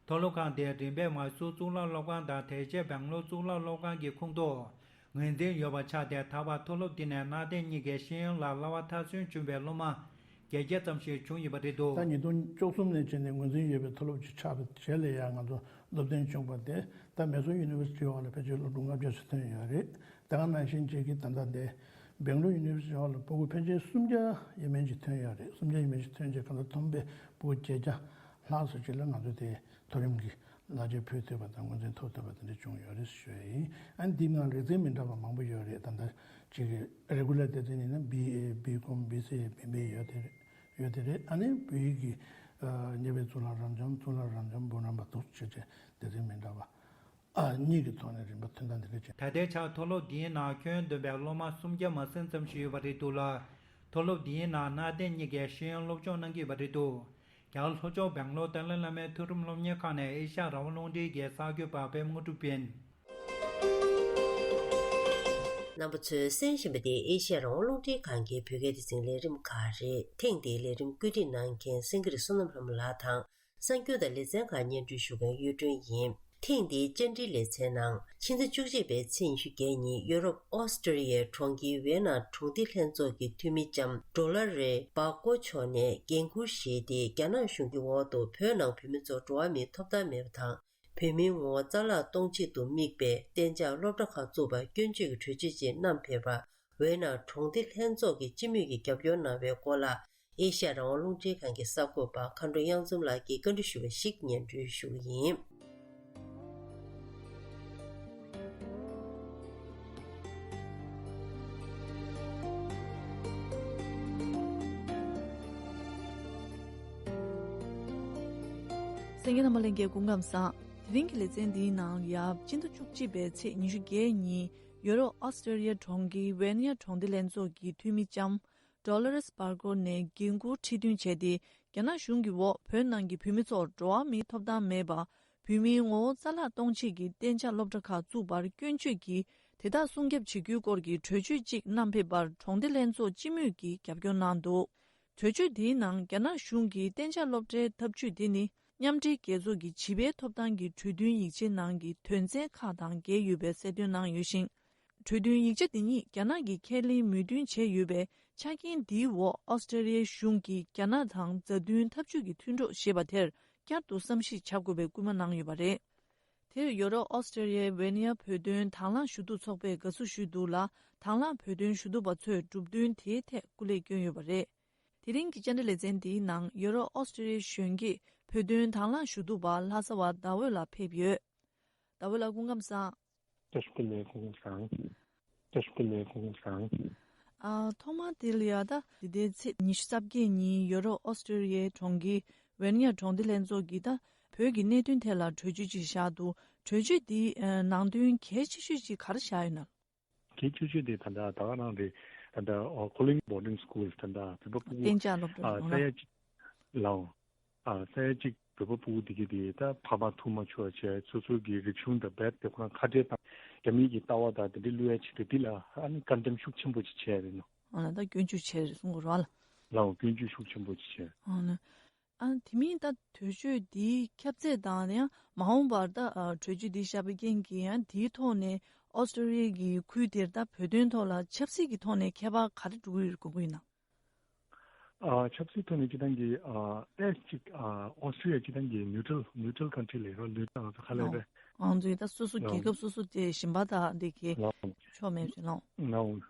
མཐོ་སློབ་ཁང་དེ་རིམ་པས་མ་སུར་གཙུག་ལག་སློབ་ཁང་དང་དེ་རྗེས་སྦེང་ལོར་གཙུག་ལག་སློབ་ཁང་གི་ཁོངས་གཏོགས་ངོས་འཛིན་ཡོད་པ་ཆགས་ཏེ། ད་བར་མཐོ་སློབ་འདི་ནས་གནའ་དེང་གཉིས་ཀའི་ཤེས་ཡོན་ལ་བསླབ་པ་མཐར་སོན་བྱུང་བའི་སློབ་མ་བརྒྱད་བརྒྱ་ཙམ་ཞིག་བྱུང་ཡོད་པ་རེད་འདུག། ད་ཉིས་སྟོང་བཅུ་གསུམ་ནས་བྱས་ནས་ངོས་འཛིན་ཡོད་པའི་མཐོ་སློབ་ཅིག་ཆགས་པའི་རྗེས་ལ་ཡང་ང་ཚོ་སློབ་ཐོན་བྱུང་བ་དེ་ད་མེ་སོར་ཡུ་ནི་ཝར་སི་ཊི་འོག་ལ་ཕལ་ཆེར་སློབ་ཕྲུག་ལྔ་བརྒྱ་ཙམ་ཐོན་ཡོད་རེད། དེ་ག་ནང་བཞིན་བྱས་ཀྱི་ད་ལྟ་འདི་སྦེང་ལོར་ཡུ་ནི་ཝར་སི་ཊི་འོག་ལ་ཕྲུ་གུ་ཕལ་ཆེར་སུམ་བརྒྱ་ཡས་མས་ཅིག་ཐོན་ཡོད་རེད། སུམ་བརྒྱ་ཡས་མས་ཅིག་ཐོན་རྗེས་གང་ལྟར་ཐོན་པའི་ཕྲུ་གུ་བརྒྱད་བརྒྱ་ལྷག་ཙམ་ཅིག་ལ་ང་ཚོ་དེ་མཐོ་རིམ་གྱི་ལག་ཁྱེར་ཕུལ་ཐུབ་པ་དང་ངོས་འཛིན་ཐོབ་ཐུབ་པ་དེ་འདྲ་བྱུང་ཡོད་རེད་ཞུ་ཡ་ཡིན། ཨ་ནི་འདི་ནང་ལེགས་ཚན་མི་འདྲ་བ་མང་པོ་ཡོད་རེད། ད་ལྟ་ཅིག་རེ་གུ་ལར་སྡེ་ཚན་ཡིན་ན་བི་ཨེ། བི་ཀོམ། བི་སི་ཨེ། བི་བི་ཨེ་ཡོད་དེ་རེད། ཡོད་དེ་རེད། ཨ་ནི་བོད་ཡིག་གི་ཨ་གཉེར་པའི་གཙུག་ལག་རབ་འབྱམས། གཙུག་ལག་རབ་འབྱམས་འབུམ་རམས་པ་འདུག་བྱས་བྱས་སྡེ་ཚན་མི་འདྲ་བ་ཨ་གཉིས་ཀྱི་ཐོག་ནས་རིམ་པ་ཐོན་སྟངས་དེ་འདྲ་བྱས། ད་ལྟའི་ཆར་མཐོ་སློབ་འདིའི་ནང་ཁྱོན་བསྡོམས་པའི་སློབ་མ་སུམ་བརྒྱ་མ་ཟིན་ཙམ་ཞིག་ཡོད་པ་རེད་འདུག་ལ། མཐོ་སློབ་འདིའི་ནང་གནའ་དེང་གཉིས་ཀའི་ཤེས་ཡོན་སློབ་སྦྱོང་གནང་གི་ཡོད་པ་རེད་འདུག། རྒྱ་གར་ལྷོ་ཕྱོགས་སྦེང་ལོར་ཏཱ་ལའི་བླ་མའི་མཐོ་རིམ་སློབ་གཉེར་ཁང་ནས་ཨེ་ཤ་ཡ་རང་དབང་རླུང་འཕྲིན་གྱི་གསར་འགོད་པ་པད་མ་དངོས་གྲུབ་ཡིན། རྣམ་པ་ཚོས་གསན་བཞིན་པ་དེ་ཨེ་ཤ་ཡ་རང་དབང་རླུང་འཕྲིན་ཁང་གི་བོད་སྐད་སྡེ་ཚན་ལས་རིམ་ཁག་རེད། ཐེངས་འདིའི་ལས་རིམ་བཀོད་སྒྲིག་གནང་མཁན་སེང་གེ་རི་བསོད་ནམས་ལྷ་མོ་ལགས་དང་། གསར་འགྱུར་དང་ལེ་ཚན་ཁག་སྙན་སྒྲོན་ཞུ་མཁན་གཡུ་སྒྲོན་ཡིན། ཐེངས་འདིའི་བཅར་འདྲིའི་ལེ་ཚན་ནང་ཕྱི་ཟླ་བཅུ་གཅིག་པའི་ཚེས་ཉི་ཤུ་གྱ་གཉིས་ཡོ་རོབ་ཨོ་སི་ཀྲི་ལི་ཡའི་གྲོང་ཁྱེར་ཝེ་ན་གྲོང་སྡེ་ལྷན་ཚོགས་ཀྱི་འཐུས་མི་ལྕམ་ཌོ་ལ་རེ་སྦག་ཀོ་མཆོག་ནས་འགན་འཁུར་བཞེས་ཏེ། རྒྱ་ནག་གཞུང་གི་འོག་ཏུ་བོད་ནང་བོད་མི་ཚོར་འགྲོ་བ་མིའི་ཐོབ་ཐང་མེད་པ་དང་། བོད་མིའི་ངོ་བོ་རྩ་བརླག་གཏོང་ཆེད་དུ་དམིགས་པའི་གཏན་འཇགས་སློབ་གྲྭ་ཁག་བཙུགས་པར་སྐྱོན་བརྗོད་ཀྱི་གྲོས་ཆོད་ཅིག་བསྣམས་ཕེབས་པར། ཝེ་ན་གྲོང་སྡེ་ལྷན་ཚོགས་ཀྱི་སྤྱི་མོས་ཀྱིས་རྒྱབ་སྐྱོར་གནང་བའི་སྐོར་ལ། ཨེ་ཤ་ཡ་རང་དབང་རླུང་འཕྲིན་ཁང་གི་གསར་འགོད་པ་མཁའ་འགྲོ་གཡང་འཛོམས་ལགས་ཀྱིས་བཀའ་འདྲི་ཞུས་པ་ཞིག་སྙན་སྒྲོན་ཞུ་གི་ཡིན། གསན་མཁན་རྣམ་པ་ལྷན་རྒྱས་སྐུ་ཁམས་བཟང་། དེ་རིང་གི་ལེ་ཚན་འདིའི་ནང་ཡབ་སྤྱི་ཟླ་བཅུ་གཅིག་པའི་ཚེས་ཉི་ཤུ་བརྒྱད་ཉིན་ཡུ་རོབ་ཨོ་སི་ཀྲི་ཡའི་གྲོང་ཁྱེར་ཝེ་ནི་ཡ་གྲོང་སྡེ་ལྷན་ཚོགས་ཀྱི་འཐུས་མི་ལྕམ་ཌོ་ལོ་རེས་བྷར་གོ་ནས་འགན་འཁུར་ཁྲི་འདོན་བྱས་ཏེ། རྒྱ་ནག་གཞུང་གི་འོག་བོད་ནང་གི་བོད་མི་ཚོར་འགྲོ་བ་མིའི་ཐོབ་ཐང་མེད་པ། བོད་མིའི་ངོ་བོ་རྩ་བརླག་གཏོང་ཆེད་ཀྱི་གཏན་འཇགས་སློབ་གྲྭ་ཁག་བཙུགས་པར་སྐྱོན་བརྗོད་ཀྱིས་དེ་དག་སྲུང་སྐྱོབ་བྱེད་རྒྱུའི་སྐོར་གྱི་གྲོས་ཆོད་ཅིག་བསྣམས་ཕེབས་པར་གྲོང་སྡེ་ལྷན་ཚོགས་སྤྱི་མོས་ཀྱིས་རྒྱབ་སྐྱོར་གནང་འདུག་གྲོས་ཆོད་དེའི་ནང་རྒྱ་ནག་གཞུང་གིས་གཏན་འཇགས་སློབ་གྲྭའི་ཐབས་ཇུས་དེ་ནི་མཉམ་འབྲེལ་རྒྱལ་ཚོགས་ཀྱི་བྱིས་པའི་ཐོབ་ཐང་གི་གྲོས་མཐུན་ཡིག་ཆའི་ནང་གི་དོན་ཚན་ཁག་དང་འགལ་ཡོད་པའི་གསལ་སྟོན་གནང་ཡོད་ཞིང་། གྲོས་མཐུན་ཡིག་ཆ་འདི་ཉིད་རྒྱ་ནག་གིས་ཁས་ལེན་མོས་མཐུན་བྱས་ཡོད་པའི་ཆ་རྐྱེན་འདིའི་འོག་ཨོ་སི་ཀྲི་ཡའི་གཞུང་གིས་རྒྱ་ནག་དང་མཛའ་མཐུན་འཐབ་ཇུས་ཀྱི་མཐུན་གྲོགས་ཞེས་པ་དེར་བསྐྱར་དུ་བསམ་གཞིག་བྱ་དགོས་པའི་སྐུལ་མ་གནང་ཡོད་པ་རེད། དེར་ཡོ་རོབ་ཨོ་སི་ཀྲི་ཡའི་ཝེ་ནི་ཡ་བོད་དོན་དང་བླངས་ཞུ་གཏུག་ཚོགས་པས་དགའ་བསུ་ཞུས་འདུག་ལ། དང་བླངས་བོད་དོན་ཞུ་གཏུག་པ་ཚོས་གྲུབ་དོན་དེའི་ཐད་སྐུ་ལས་བསྐྱོན་ཡོད་པ་རེད། དེ་རིང་གི་བཅར་འདྲི་ལེ་ཚན་འདིའི་ནང་ཡོ་རོབ་ཨོ་སི་ཀྲི་ཡའི་གཞོན་སྐྱེས་བོད་དོན་དང་བླངས་ཞུ་གཏུག་པ་ལྷ་ས་བ་ཟླ་འོད་ལགས་ཕེབས་ཡོད། ཟླ་འོད་ལགས་སྐུ་ཁམས་བཟང་། བཀྲ་ཤིས་བདེ་ལེགས། སྐུ་ཁམས་བཟང་། བཀྲ་ཤིས་བདེ་ལེགས། སྐུ་ཁམས་བཟང་། ཨ། ཐོག་མར་དེ་ལ་ཡ་ད་འདི་ཟླའི་ཚེས་ཉི་ཤུ་རྩ་བརྒྱད་ཉིན་ཡོ་རོབ་ཨོ་སི་ཀྲི་ཡའི་གྲོང་ཁྱེར་ཝེ་ནི་ཡ་གྲོང་སྡེ་ལྷན་ཚོགས་ཀྱིས་ད་བོད་ཀྱི་གནད་དོན་ཐད་ལ་གྲོས་ཆོད་ཅིག་བཞག་འདུག་གྲོས་ཆོད་འདིའི་ཨ་ནང་དོན་གལ་ཆེ་ཤོས་ཅིག་ག་རེ་བཞག་ཡོད་ན། གལ་ཆེ་ཤོས་དེ་ད་ལྟ་ད་ག་རང་རེད། ད་ལྟ་ཨ་ཁོ་ལིང་བོར་ཌིང་སི་ཀུལ་ད་ལྟ་བོད་པ་ཕྲུ་གུ་གཏན་འཇགས་སློབ་གྲྭ་ཨ་རེད་ས་ཡ་གཅིག་ལའོ། ཨ་ས་ཡ་གཅིག་བོད་པ་ཕྲུ་གུ་དེ་གི་དེ་ད་ཕ་མ་ཐུགས་མ་ཆུད་པ་བྱས། སོ་སོ་གི་རིག་གཞུང་དང་རྦད་དེ་ཁོ་རང་ཁ་བྲལ་དང་རྒྱ་མི་གི་ལྟ་བ་དང་དེ་འདྲ་བསླུ་ཡ་ཆེད་དུ་འདི་ལ་ཨ་ནི་བཀག་འདོམས་ཤུགས་ཆེན་པོ་ཅིག་བྱས་རེད་ནོ། ཨ་ལ་ད་སྐྱོན་བརྗོད་བྱས་རེད་གསུང་གི་རེད་བ་ལ། ལའོ་སྐྱོན་བརྗོད་ཤུགས་ཆེན་པོ་ཅིག་བྱས། ཨ་ལ། ཨ་དེ་མིན་ད་གྲོས་ཆོད་འདིའི་ཁྱབ་ཚད་དང་ཡང་མ་འོངས་པར་ད་ཨ་གྲོས་ཆོད་འདི་བཞག་པའི་རྐྱེན་གྱིས་ཡང་དེའི་ཐོག་ནས་ཨོ་སི་ཀྲི་ཡ་གི་ཁུལ་དེར་ད་བོད་དོན་ཐོག་ལ་ཆབ་སྲིད་ཀྱི་ཐོག་ནས་ཁྱད་པར་ག་རེ་འགྲོ་གི་ཡོད་དགོངས་ཀྱི་ཡོད་ན། ཨ་ཆབ་སྲིད་ཐོག་ནས་སྤྱི་བཏང་གི་ཨ་ཨེ་ཅིག་ཨ་ཨོ་སི་ཀྲི་ཡ་སྤྱི་བཏང་གི་ནིའུ་ཊྲལ་ནིའུ་ཊྲལ་ཀན་ཊི་རི་ལབ་རོགས་ནིའུ་ཊྲལ་ང་ཚོ་ཁ་ལས་རེད། ང་ཚོའི་ད་སོ་སོ་རྒྱལ་ཁབ་སོ་སོ་དེ་གཞན་པ་དང་འདི་གི་ལའོ་ཕྱོགས་མེད་རེད་ལོ། ལའོ།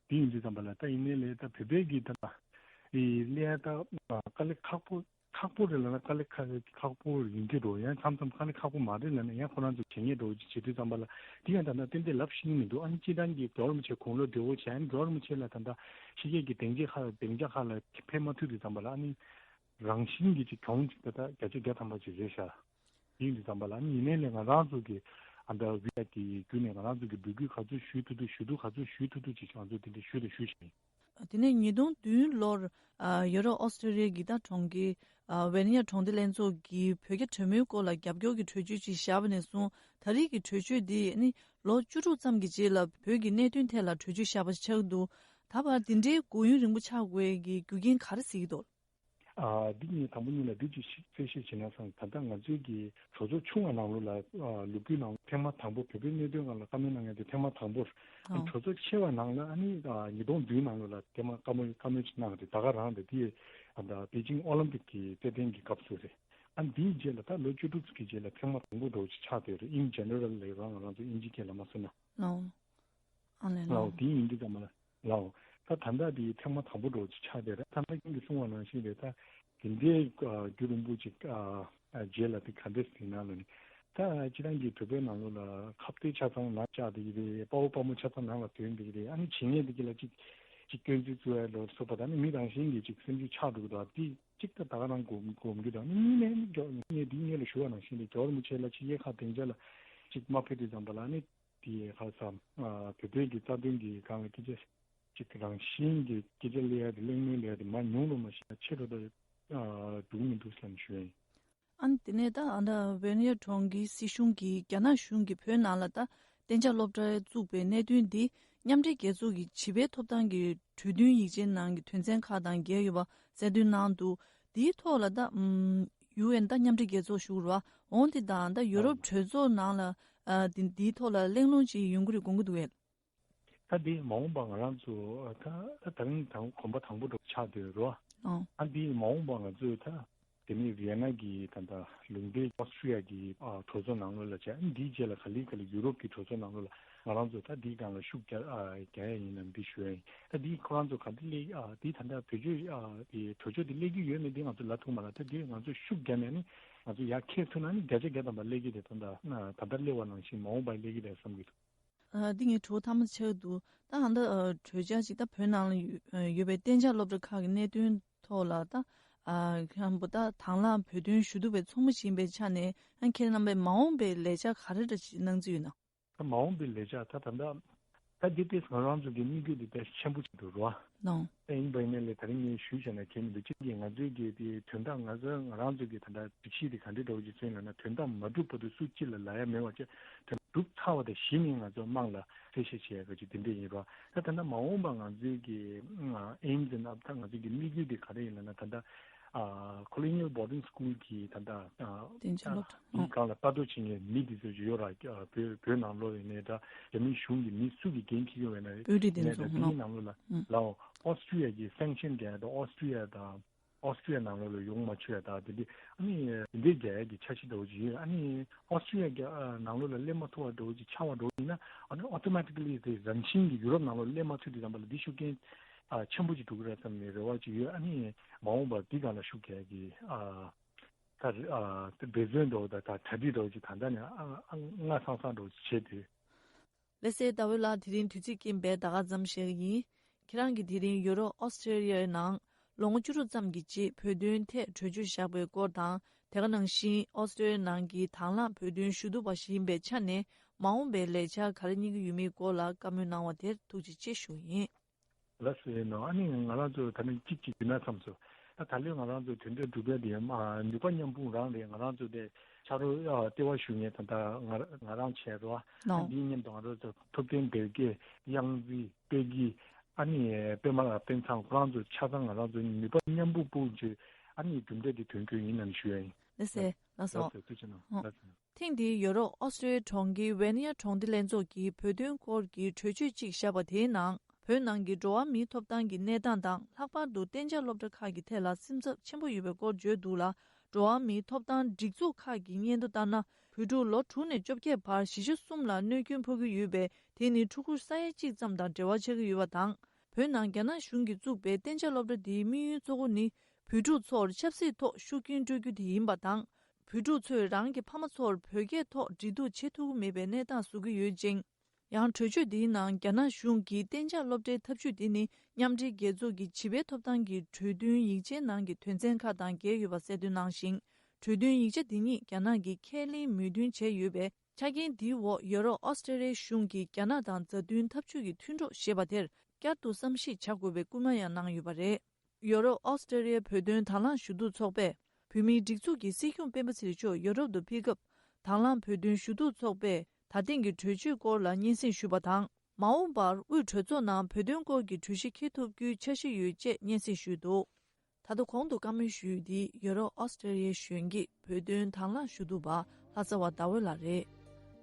དེ་ཡིན་དུས་ཙམ་པ་ལ་ད་ཡིན་ནའི་ལས་ད་བོད་པའི་གི་ད་ཨི་ལས་ད་དཀའ་ལས་ཁག་པོ་ཁག་པོ་རེད་ལབ་ན་དཀའ་ལས་ཁག་ཁག་པོ་ཡིན་གྱི་འགྲོ། ཡང་མཚམས་མཚམས་དཀའ་ལས་ཁག་པོ་མ་རེད་ལབ་ན་ཡང་ཁོ་རང་ཚོ་བྱེད་ངེས་འགྲོ་བྱེད་དུས་ཙམ་པ་ལ་དེ་ཡང་ད་ལྟ་ཏན་ཏན་ལབ་ཤེས་ཀྱི་མི་འདུག་ཨ་ནི་སྤྱི་བཏང་གི་རྒྱལ་བ་རིན་པོ་ཆེ་དགུང་ལོ་བགྲེས་པོ་བྱས། ཨ་ནི་རྒྱལ་བ་རིན་པོ་ཆེ་ལ་ད་ལྟ་ཕྱི་རྒྱལ་གྱི་སྡིངས་ཆ་ཁག་སྡིངས་ཆ་ཁག་ལ་ཕེབས་མ་ཐུབ་དུས་ཙམ་པ་ལ་ཨ་ནི་རང་བཞིན་གྱི་ཅིག་གྱོང་ཅིག་ད་ལྟ་བརྒྱ་ཆ་བརྒྱ་ཐམ་པ་ཅིག་རེད་ཤག་ཡིན་དུས་ཙམ་པ་ལ་ཨ་ནི་ཡིན་ནའི་ལས་ང་རང་ཚོ་གི་ཨ་ད་བི་ཨའི་པི་བརྒྱུད་ནས་ང་རང་ཚོ་གི་འབོད་སྐུལ་ག་ཚོད་ཞུ་ཐུབ་ཐུབ་ཞུ་གཏུག་ག་ཚོད་ཞུ་ཐུབ་ཐུབ་ཅིག་ང་ཚོ་དེ་འདྲ་ཞུ་དང་ཞུ་བཞིན་ཡིན། དེ་ནས་ཉིས་སྟོང་བདུན་ལོར་ཨ་ཡོ་རོབ་ཨོ་སི་ཀྲི་ཡ་གི་ད་གྲོང་ཁྱེར་ཨ་ཝེ་ནི་ཡ་གྲོང་སྡེ་ལྷན་ཚོགས་ཀྱིས་བོད་རྒྱ་གྲོས་མོལ་སྐོར་ལ་རྒྱབ་སྐྱོར་གྱི་གྲོས་ཆོད་ཅིག་བཞག་པ་ནས་བཟུང་ད་རེས་ཀྱི་གྲོས་ཆོད་འདི་ནི་ལོ་བཅུ་དྲུག་ཙམ་གྱི་རྗེས་ལ་བོད་ཀྱི་གནད་དོན་ཐད་ལ་གྲོས་ཆོད་བཞག་པ་ཆགས་འདུག་ད་བར་འདི་འདྲའི་དགོས་ཡུན་རིང་པོ་ཆགས་དགོས་ཀྱི་རྒྱུ་རྐྱེན་ག་རེ་གཟིགས་ཀྱི་འདུག་ཨ་འདི་ངས་དང་པོ་ཉིད་ལ་འདི་ཅིག་ཞིག་གསལ་བཤད་བྱེད་ན་བསམ། ད་ལྟ་ང་ཚོའི་གི་གྲོས་ཚོགས་ཆུང་བ་ནང་ལོགས་ལ་ཨ་ལོ་རྒྱུས་ནང་ཐེངས་མ་དང་པོ་བོད་པའི་གནད་དོན་སྒང་ལ་བཀའ་མོལ་གནང་མཁན་དེ་ཐེངས་མ་དང་པོ་རེད། ཨ་ནི་ཨོ་གྲོས་ཚོགས་ཆེ་བ་ནང་ལ་ཨ་ནི་ཨ་ཉིས་སྟོང་བདུན་ནང་ལོགས་ལ་ཐེངས་མ་བཀའ་མོལ་བཀའ་མོལ་ཅིག་གནང་རེད། ད་ག་རང་རེད། དེ་ཨ་ད་པེ་ཅིང་ཨོ་ལིམ་པིག་གི་རྩེད་འགྲན་གྱི་སྐབས་སུ་རེད། ཨ་འདིའི་རྗེས་ལ་ད་ལོ་བཅུ་དྲུག་ཙམ་གྱི་རྗེས་ལ་ཐེངས་མ་དང་པོ་འདྲ་བོ་ཅིག་ཆགས་བསྡད་རེད། in general ལབ་རང་ང་རང་ཚོ་དབྱིན་ཇི་སྐད་ལ་མ་སོང་ན། ཨོ། ཨ་ལས་ལའོ། ལའོ་དེ་ཡིན་དུས་ཙམ་པ་ལ་ལའོ། ད་ད་ལྟ་དེ་ཐེངས་མ་དང་པོ་འདྲ་བོ་ཅིག་ཆགས་བསྡད་རེད། ད་ལྟ་ཁྱེད་ཀྱིས་གསུངས་པ་ནང་བཞིན་རེད། ད་དེ་འདྲའི་ཨ་རྒྱུན་རིང་པོ་ཅིག་ཨ་ཨ་རྗེས་ལ་དེ་ག་འདྲས་ཟིན་ན་ལ་ནི། ད་སྤྱིར་བཏང་གི་བོད་པའི་ནང་ལོགས་ལ་ཁ་གཏད་ཆ་ཚང་ནང་བཅག་བསྡད་ཀྱི་རེད། དཔའ་བོ་དཔའ་མོ་ཆ་ཚང་ནང་ལ་དོན་བསྡད་ཀྱི་རེད། ཨ་ནི་བྱེད་ངན་བསྡད་ཀྱི་ལ་ཅིག་ཅིག་སྐྱོན་འཛུགས་བཙུགས་ཡ་ལ་སོགས་པ་དང་ནི་མི་རང་བཞིན་གྱི་ཅིག་སེམས་རྒྱུད་ཆགས་འགྲོ་གི་འདུག་དེ་གཅིག་ད་ད་ག་རང་སྒོམ་སྒོམ་རྒྱུ་དང་ནི་གཉིས་ནས་ནི་རྒྱ་ངས་འདི་སྔོན་ལ་ཞུ་བ་ནང་བཞིན་རེད། རྒྱལ་བ་རིན་པོ་ཆེ་ལ་ཕྱི་རྒྱལ་ཁག་སྡིངས་ཆ་ལ་ཅིག་མ་ཕེབས་དུས་ཙམ་པ་ལ་ནི། དེ་ཧ་ས་ཨ་བོད་པའི་གི་རྩ་དོན་གྱི་སྒང་ལ་སྐད་ཆ་ཅིག་རང་བཞིན་གྱི་སྐད་ཆ་སླེབས་ཡ་དེ་གླེང་མོལ་སླེབས་ཡ་དེ་མ་ཉུང་རུ་མ་ཞིག་ཆེ་རུ་དང་ཨ་འགྲོ་གི་མི་འདུག་བསམ་ཞུ་ཡ་ཡིན། ཨ་ནི་དེ་ནས་ད་ཨ་ད་ཝེ་ནི་ཡ་གྲོང་གི་སྲིད་གཞུང་གིས་རྒྱ་ནག་གཞུང་གིས་བོད་ནང་ལ་ད་གཏན་འཇགས་སློབ་གྲྭ་བཙུགས་པའི་གནད་དོན་འདི་མཉམ་འབྲེལ་རྒྱལ་ཚོགས་ཀྱི་བྱིས་པའི་ཐོབ་ཐང་གི་གྲོས་མཐུན་ཡིག་ཆའི་ནང་གི་དོན་ཚན་ཁག་དང་འགལ་ཡོད་པ་གསལ་སྟོན་གནང་འདུག་དེའི་ཐོག་ལ་ད་ཨམ་ཡུ་ཨེན་ད་མཉམ་འབྲེལ་རྒྱལ་ཚོགས་ཞུ་རུ་བ་འོང་དེ་དང་ད་ཡོ་རོབ་གྲོས་ཚོགས་ནང་ལ་ཨ་དེ་དེའི་ཐོག་ལ་གླེང་སློང་ཅིག་ཡོང་གི་རེད་དགོངས་ཀྱི་འདུག་གས། ད་དེ་མ་འོངས་པ་ང་རང་ཚོ་ད་ད་ད་རིང་དང་གོམ་པ་དང་པོ་འགྲོ་ཆགས་བསྡད་རོ། ཨོ། ཨ་དེ་མ་འོངས་པ་ང་ཚོས་ད་ དེ་ནས་ཝི་ཡེ་ན་གི་ད་ལྟ་ལུང་པའི་ཨོ་སི་ཀྲི་ཡ་གི་ཨ་གྲོས་ཚོགས་ནང་ལོགས་ལ་བྱས། འདིའི་རྗེས་ལ་ག་ལེ་ག་ལེ་ཡུ་རོབ་ཀྱི་གྲོས་ཚོགས་ནང་ལོགས་ལ་ང་རང་ཚོ་ད་འདིའི་སྒང་ལ་ཤུགས་རྒྱག་ཨ་རྒྱག་ཡ་ཡིན་ལབ་འདི་ཞུ་ཡ་ཡིན། ད་འདི་ཁོ་རང་ཚོ་ག་འདི་སླེབས་ཨ་འདི་ད་ལྟ་བེད་སྤྱོད་ཨ་འདི་གྲོས་ཆོད་འདི་སླེབས་ཀྱི་ཡོད་མེད་འདི་ང་ཚོ་ལབ་ཐུབ་མ་རེད། ད་འདི་ང་ཚོ་ཤུགས་རྒྱག་ནས་ནི་ང་ཚོ་ཡར་འཁྱེར་ཐུབ་ན་ནི་བརྒྱ་ཆ་བརྒྱ་ཐམ་པ་སླེབས་ཀྱི་རེད། ད་ད་ད་ལྟ་སླེབས་པ་ནང་བཞིན་མ་འོངས་པ་སླེབས་ཀྱི་རེད་བསམ་གྱི་འདུག་ཨ། འདི་ངས་དྲི་བ་མཐའ་མ་ཆགས་འདུག་ད་ཧང་ད་ཨ་གྲོས་འཆར་ཅིག་ད་བོད་ནང་ལ་ཡོད་ཡོད་པའི་གཏན་འཇགས་སློབ་གྲྭ་ཁག་གི་གནད་དོན་ཐོག་ལ་ད་ཨ་ཁྱམ་པོ་ད་དང་བླངས་བོད་དོན་ཞུ་གཏུག་པའི་ཚོགས་མི་ཞིག་ཡིན་པའི་ཆ་ནས་ཨ་ཁྱེད་རྣམ་པས་མ་འོངས་པའི་ལས་འཆར་ག་རེ་འདྲ་ཅིག་གནང་རྩིས་ཡོད་ན། ད་མ་འོངས་པའི་ལས་འཆར་ད་ད་ད་ད་འདི་ཏེས་ང་རང་ཚོ་གི་དམིགས་ཡུལ་འདི་དཔེ་ཆེན་པོ་ཅིག་འདུག་རོ། ནོ། ཨེ་ཡིན་པ་ཡིན་ནའི་ལས་ད་རིང་ངས་ཞུས་བྱས་ན་ཁྱེད་མི་འདུག་གཅིག་གིས་ང་ཚོའི་གི་དེ་དོན་དག་ང་ཚོ་ང་རང་ཚོ་གི་ད་ལྟ་སྒྲིག་གཞི་དེ་ག་འདྲ་འདྲ་བོ་ཅིག་བཟོས་ཡོད་ན་དོན་དག་མ་འགྲུབ་བར་དུ་སུ་གཅིག་ལ་ལབ་ཡ་མེད་པ་བྱས། དོན་འགྲུབ་ཚར་བ་དང་གཞི་ནས་ང་ཚོ་དམངས་ལ་གསལ་བཤད་བྱེད་ཡ་ག་ཅིག་དེ་འདྲ་ཡིན་རོགས། ད་ད་ལྟ་མ་འོངས་པ་ང་ཚོའི་གི་ཨེམ་ཟེར་ན་ད་ང་ཚོའི་གི་དམིགས་ཡུལ་དེ་ག་རེ་ཡིན་ལབ་ན་ད་ལྟ་ཨ་Colonial Boarding School གི་ད་ལྟ་ཨ་གཏན་འཇགས་སློབ་གྲྭ། ཨ་སྒང་ལ་ལྟ་རྟོག་བྱེད་མཁན་མི་དེ་ཚོ་ཅིག་ཡོད་ར། ཨ་བོད་བོད་ནང་ལོགས་ཡིན་ནའི་འདྲ། རྒྱ་མིའི་གཞུང་གི་མི་སུ་གིས་འགན་འཁྱེར་གྱི་ཡོད་ན་བོད་རིགས་དེ་ཡིན་ནའི་འདྲ། ཚོ་དེའི་ནང་ལོགས་ལ་ལའོ་ཨོ་སི་ཀྲི་ཡ་གི་སེང་ཤན་རྒྱག་ཡ་དང་ཨོ་སི་ཀྲི་ཡ་དང་ཨོ་སི་ཀྲི་ཡ་ནང་ལོགས་ལ་ཡོང་མ་ཆོག་ཡ་དང་དེ་འདྲ་ཨ་ནི་དེ་འདྲའི་རྒྱག་ཡ་གི་འཆར་གཞི་འདྲ་བོ་ཅིག་ཡོད། ཨ་ནི་ཨོ་སི་ཀྲི་ཡ་གི་ཨ་ནང་ལོགས་ལ་སླེབས་མ་ཐུབ་པ་འདྲ་བོ་ཅིག་ཆགས་པ་འདྲ་བོ་ཡིན་ན་ཨ་ནི་ཨོ་ཊོ་མེ་ཊི་ཀ་ལི་དེ་རང་བཞིན་གྱིས་ཡུ་རོབ་ནང་ལོགས་སླེབས་མ་ཐུབ་དུས་ཙམ་པ་ལ་འདི་ཤུགས་རྐྱེན་ཨ་ཆེན་པོ་ཅིག་འགྲོ་གི་རེད་བསམ་ནས་རེ་བ་ཅིག་ཡོད། ཨ་ནི་མ་འོངས་པར་འདི་སྒང་ལ་ཤུགས་རྒྱག་གི་ཨ་ད་རེ་ཨ་འབད་བརྩོན་འདྲ་བོ་དང་ད་གྲ་སྒྲིག་འདྲ་བོ་ཅིག་ད་ལྟ་ནས་ཨ་ཨ་སྔ་སང་སང་འདྲ་བོ་ཅིག་བྱས་ཏེ། ལགས་སེ་ཟླ་འོད་ལགས། དེ་རིང་དུས་ཚོད་རྐྱེན་པས་ད་ག་ཙམ་བཤད་ཀྱི་ཡིན། ཁྱེད་རང་གིས་དེ་རིང་ཡུ་རོབ་ཨོ་སི་ཀྲི་ཡའི་ནང་ལོ་ངོ་བཅུ་དྲུག་ཙམ་གྱི་རྗེས་བོད་དོན་ཐད་གྲོས་ཆོད་བཞག་པའི་སྐོར་དང་། དེ་ག་ནང་བཞིན་ཨོ་སི་ཀྲི་ཡའི་ནང་གི་དང་བླངས་བོད་དོན་ཞུ་གཏུག་པ་ཞིག་ཡིན་པའི་ཆ་ནས་མ་འོངས་པའི་ལས་འཆར་ག་རེ་གཉེར་གྱི་ཡོད་མེད་སྐོར་ལ་བཀའ་མོལ་གནང་བ་དེར་ཐུགས་རྗེ་ཆེ་ཞུ་ཡིན། ལགས་སོ་ཡིན་ནོ། ཨ་ནི་ང་རང་ཚོ་ད་ནི་གཅིག་གཅིག་རྒྱུ་ན་མཚམས་སུ་ད་ད་ལོའི་ང་རང་ཚོ་དོན་དག་སྒྲུབ་ཡ་དེ་ཡང་ཨ་ནུས་པ་མཉམ་སྤུངས་རང་རེད། ང་རང་ཚོ་དེ་ཕྱག་རོགས་ཨ་ལྟེ་བ་ཞུ་མཁན་ད་ལྟ་ང་ང་རང་བྱས་རོགས། ཨ་ནོ། འདིའི་མཉམ་དུ་ང་རང་ཚོ་ཐུབ་བསྟན་སྡེ་དགེ་གཡང་རྩེ་དཔལ་སྐྱིད་ཨ་ནི་པད་མ་དཔེ་ཚང་ཁོ་རང་ཚོ་ཆ་ཚང་ང་རང་ཚོ་ནུས་པ་མཉམ་སྤུངས་སྤུངས་བྱས་ཨ་ནི་གྲུབ་འབྲས་དེ་དོན་འཁྱོལ་ཡིན་ནམ་ཞུ་ཡ་ཡིན། ལགས་སེ་ལགས་སོ། ལགས་སོ་ཐུགས་རྗེ་གནང་། ཨོ། ལགས་སོ། ཐེངས་འདིའི་ཡོ་རོབ་ཨོ་སི་ཀྲི་ཡའི་གྲོང་ཁྱེར་ཝེ་ནི་ཡ་གྲོང་སྡེ་ལྷན་ཚོགས་ཀྱིས་བོད་དོན་སྐོར་གྱི་གྲོས་ཆོད་ཅིག་བཞག་པ་དེའི་ནང་། བོད་ནང་གི་འགྲོ་བ་མིའི་ཐོབ་ཐང་གི་གནས་སྟངས་དང་། ལྷག་པར་དུ་གཏན་འཇགས་སློབ་གྲྭ་ཁག་གི་ཐད་ལ་སེམས་འཚབ་ཆེན་པོ་ཡོད་པའི་སྐོར་བརྗོད་འདུག་ལ། འགྲོ་བ་མིའི་ཐོབ་ཐང་སྒྲིག་འཛུགས་ཁག་གི་སྙན་ཐོ་ལྟར་ན། བོད་ཕྲུག་ལོ་དྲུག་ནས་བཅོ་བརྒྱད་བར་བཞི་ཆ་གསུམ་ལ་གནོད་སྐྱོན་ཕོག་གི་ཡོད་པས། དེ་ནི་ཕྲུ་གུ་ས་ཡ་གཅིག་ཙམ་དང་འབྲེལ་བ་ཆགས་ཀྱི་ཡོད་པ་དང་། བོད་ནང་རྒྱ་ནག་གཞུང་གིས་བཙུགས་པའི་གཏན་འཇགས་སློབ་གྲྭ་འདིའི་དམིགས་ཡུལ་གཙོ་བོ་ནི། བོད་ཕྲུག་ཚོར་ཆབ་སྲིད་ཐོག་ཤུགས་རྐྱེན་སྤྲོད་རྒྱུ་དེ་ཡིན་པ་དང་། བོད་ཕྲུག་ཚོས་རང་གི་ཕ་མ་ཚོར་བོད་སྐད་ཐོག་འབྲེལ་གཏུག་བྱེད་ཐུབ་ཀྱི་མེད་པའི་གནས་སྟངས་བཟོ་གི་ཡོད་ཅིང་། ཡང་གྲོས་ཆོད་འདིའི་ནང་རྒྱ་ནག་གཞུང་གིས་གཏན་འཇགས་སློབ་གྲྭའི་ཐབས་ཇུས་འདི་ནི་མཉམ་འབྲེལ་རྒྱལ་ཚོགས་ཀྱི་བྱིས་པའི་ཐོབ་ཐང་གི་གྲོས་མཐུན་ཡིག་ཆའི་ནང་གི་དོན་ཚན་ཁག་དང་འགལ་ཡོད་པ་གསལ་སྟོན་གནང་ཞིང་། གྲོས་མཐུན་ཡིག་ཆ་འདི་ཉིད་རྒྱ་ནག་གིས་ཁས་ལེན་མོས་མཐུན་བྱས་ཡོད་པས། ཆ་རྐྱེན་འདིའི་འོག་ཡོ་རོབ་ཨོ་སི་ཀྲི་ཡའི་གཞུང་གིས་རྒྱ་ནག་དང་མཛའ་མཐུན་འཐབ་ཇུས་ཀྱི་མཐུན་གྲོགས་ཞེས་པ་དེར་བསྐྱར་དུ་བསམ་གཞིག་བྱ་དགོས་པའི་སྐུལ་མ་ཡང་གནང་ཡོད་པ་རེད། ཡོ་རོབ་ཨོ་སི་ཀྲི་ཡའི་བོད་དོན་དང་བླངས་ཞུ་གཏུག་ཚོགས་པས་བོད་མིའི་སྒྲིག་འཛུགས་ཀྱི་སྲིད་སྐྱོང་སྤེན་པ་ཚེ་རིང་མཆོག་ཡོ་རོབ་ཏུ་ཕེབས་སྐབས། དང་བླངས་བོད་དོན་ཞུ་གཏུག་ཚོགས་པས་ད་ཐེངས་ཀྱི་གྲོས་ཆོད་སྐོར་ལ་སྙན་སེང་ཞུས་པ་དང་། མ་འོངས་པར་དབུས་གྲོས་ཚོགས་ནང་བོད་དོན་སྐོར་གྱི་གྲོས་གཞི་འཁྱེར་ཐུབ་རྒྱུའི་འཆར་གཞི་ཡོད་ཅེས་སྙན་སེང་ཞུས་འདུག་ད་དུང་གོང་དུ་བཀའ་མོལ་ཞུས་འདི་ཡོ་རོབ་ཨོ་སི་ཀྲི་ཡའི་གཞོན་སྐྱེས་བོད་དོན་དང་བླངས་ཞུ་གཏུག་པ་ལྷ་ས་བ་ཟླ་འོད་ལགས་རེད།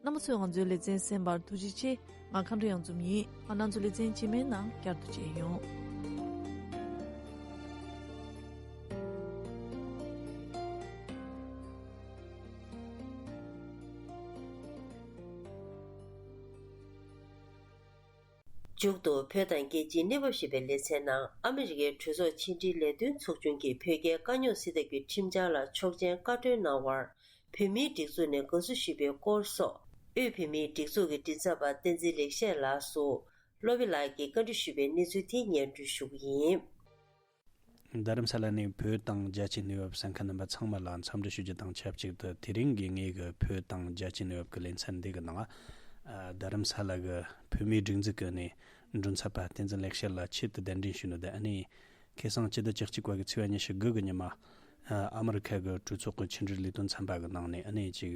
རྣམ་པ་ཚོས་ང་ཚོའི་ལེ་ཚན་གསན་པར་ཐུགས་རྗེ་ཆེ། ང་ཁམས་རི་གཡང་འཛོམས་ཡིན། ང་རང་ཚོ་ལེ་ཚན་རྗེས་མའི་ནང་བསྐྱར་དུ་མཇལ་ཡོང་། མཇུག་ཏུ་བོད་དང་རྒྱལ་སྤྱིའི་གནས་བབ་ཞེས་པའི་ལེ་ཚན་ནང་ཨ་མི་རི་ཀའི་གྲོས་ཚོགས་ཕྱི་འབྲེལ་ལས་དོན་ཚོགས་ཆུང་གིས་བོད་རྒྱའི་དཀའ་རྙོག་སེལ་ཐབས་ཀྱི་ཁྲིམས་འཆར་ལ་ཆོག་མཆན་བཀའ་འཁྲོལ་གནང་བར། བོད་མིའི་སྒྲིག་འཛུགས་ནས་དགའ་བསུ་ཞུས་པའི་སྐོར་སོགས། དབུས་བོད་མིའི་སྒྲིག་འཛུགས་ཀྱི་མགྲིན་ཚབ་པ་བསྟན་འཛིན་ལེགས་བཤད་ལགས་སུ། བློ་བྷེ་ལགས་ཀྱིས་བཀའ་འདྲི་ཞུས་པའི་གནས་ཚུལ་དེ་སྙན་སྒྲོན་ཞུ་གི་ཡིན། རྡ་རམ་ས་ལ་ནས་བོད་དང་རྒྱལ་སྤྱིའི་གནས་བབ་གསན་མཁན་རྣམ་པ་ཚང་མ་ལ་འཚམས་འདྲི་ཞུ་རྒྱུ་དང་ཆབས་ཅིག་ཏུ། དེ་རིང་གི་ངེད་ཀྱི་བོད་དང་རྒྱལ་སྤྱིའི་གནས་བབ་ཀྱི་ལེ་ཚན་འདི་གི་ནང་། ཨ། རྡ་རམ་ས་ལ་གི་བོད་མིའི་སྒྲིག་འཛུགས་ཀྱི་ནས་མགྲིན་ཚབ་པ་བསྟན་འཛིན་ལེགས་བཤད་ལགས་ཆེད་དུ་གདན་འདྲེན་ཞུས་ནོ་དེ། ཨ་ནི་ཁ་སང་སྤྱི་ཟླ་བཅུ་གཅིག་པ་གི་ཚེས་པ་ཉི་ཤུ་དགུ་གི་ཉི་མ། ཨ། ཨ་མི་རི་ཁ་གི་གྲོས་ཚོགས་ཀྱི་ཕྱི་འབྲེལ་ལས་དོན་ཚན་པ་གི་ནང་ནས། ཨ་ནི་ཅིག་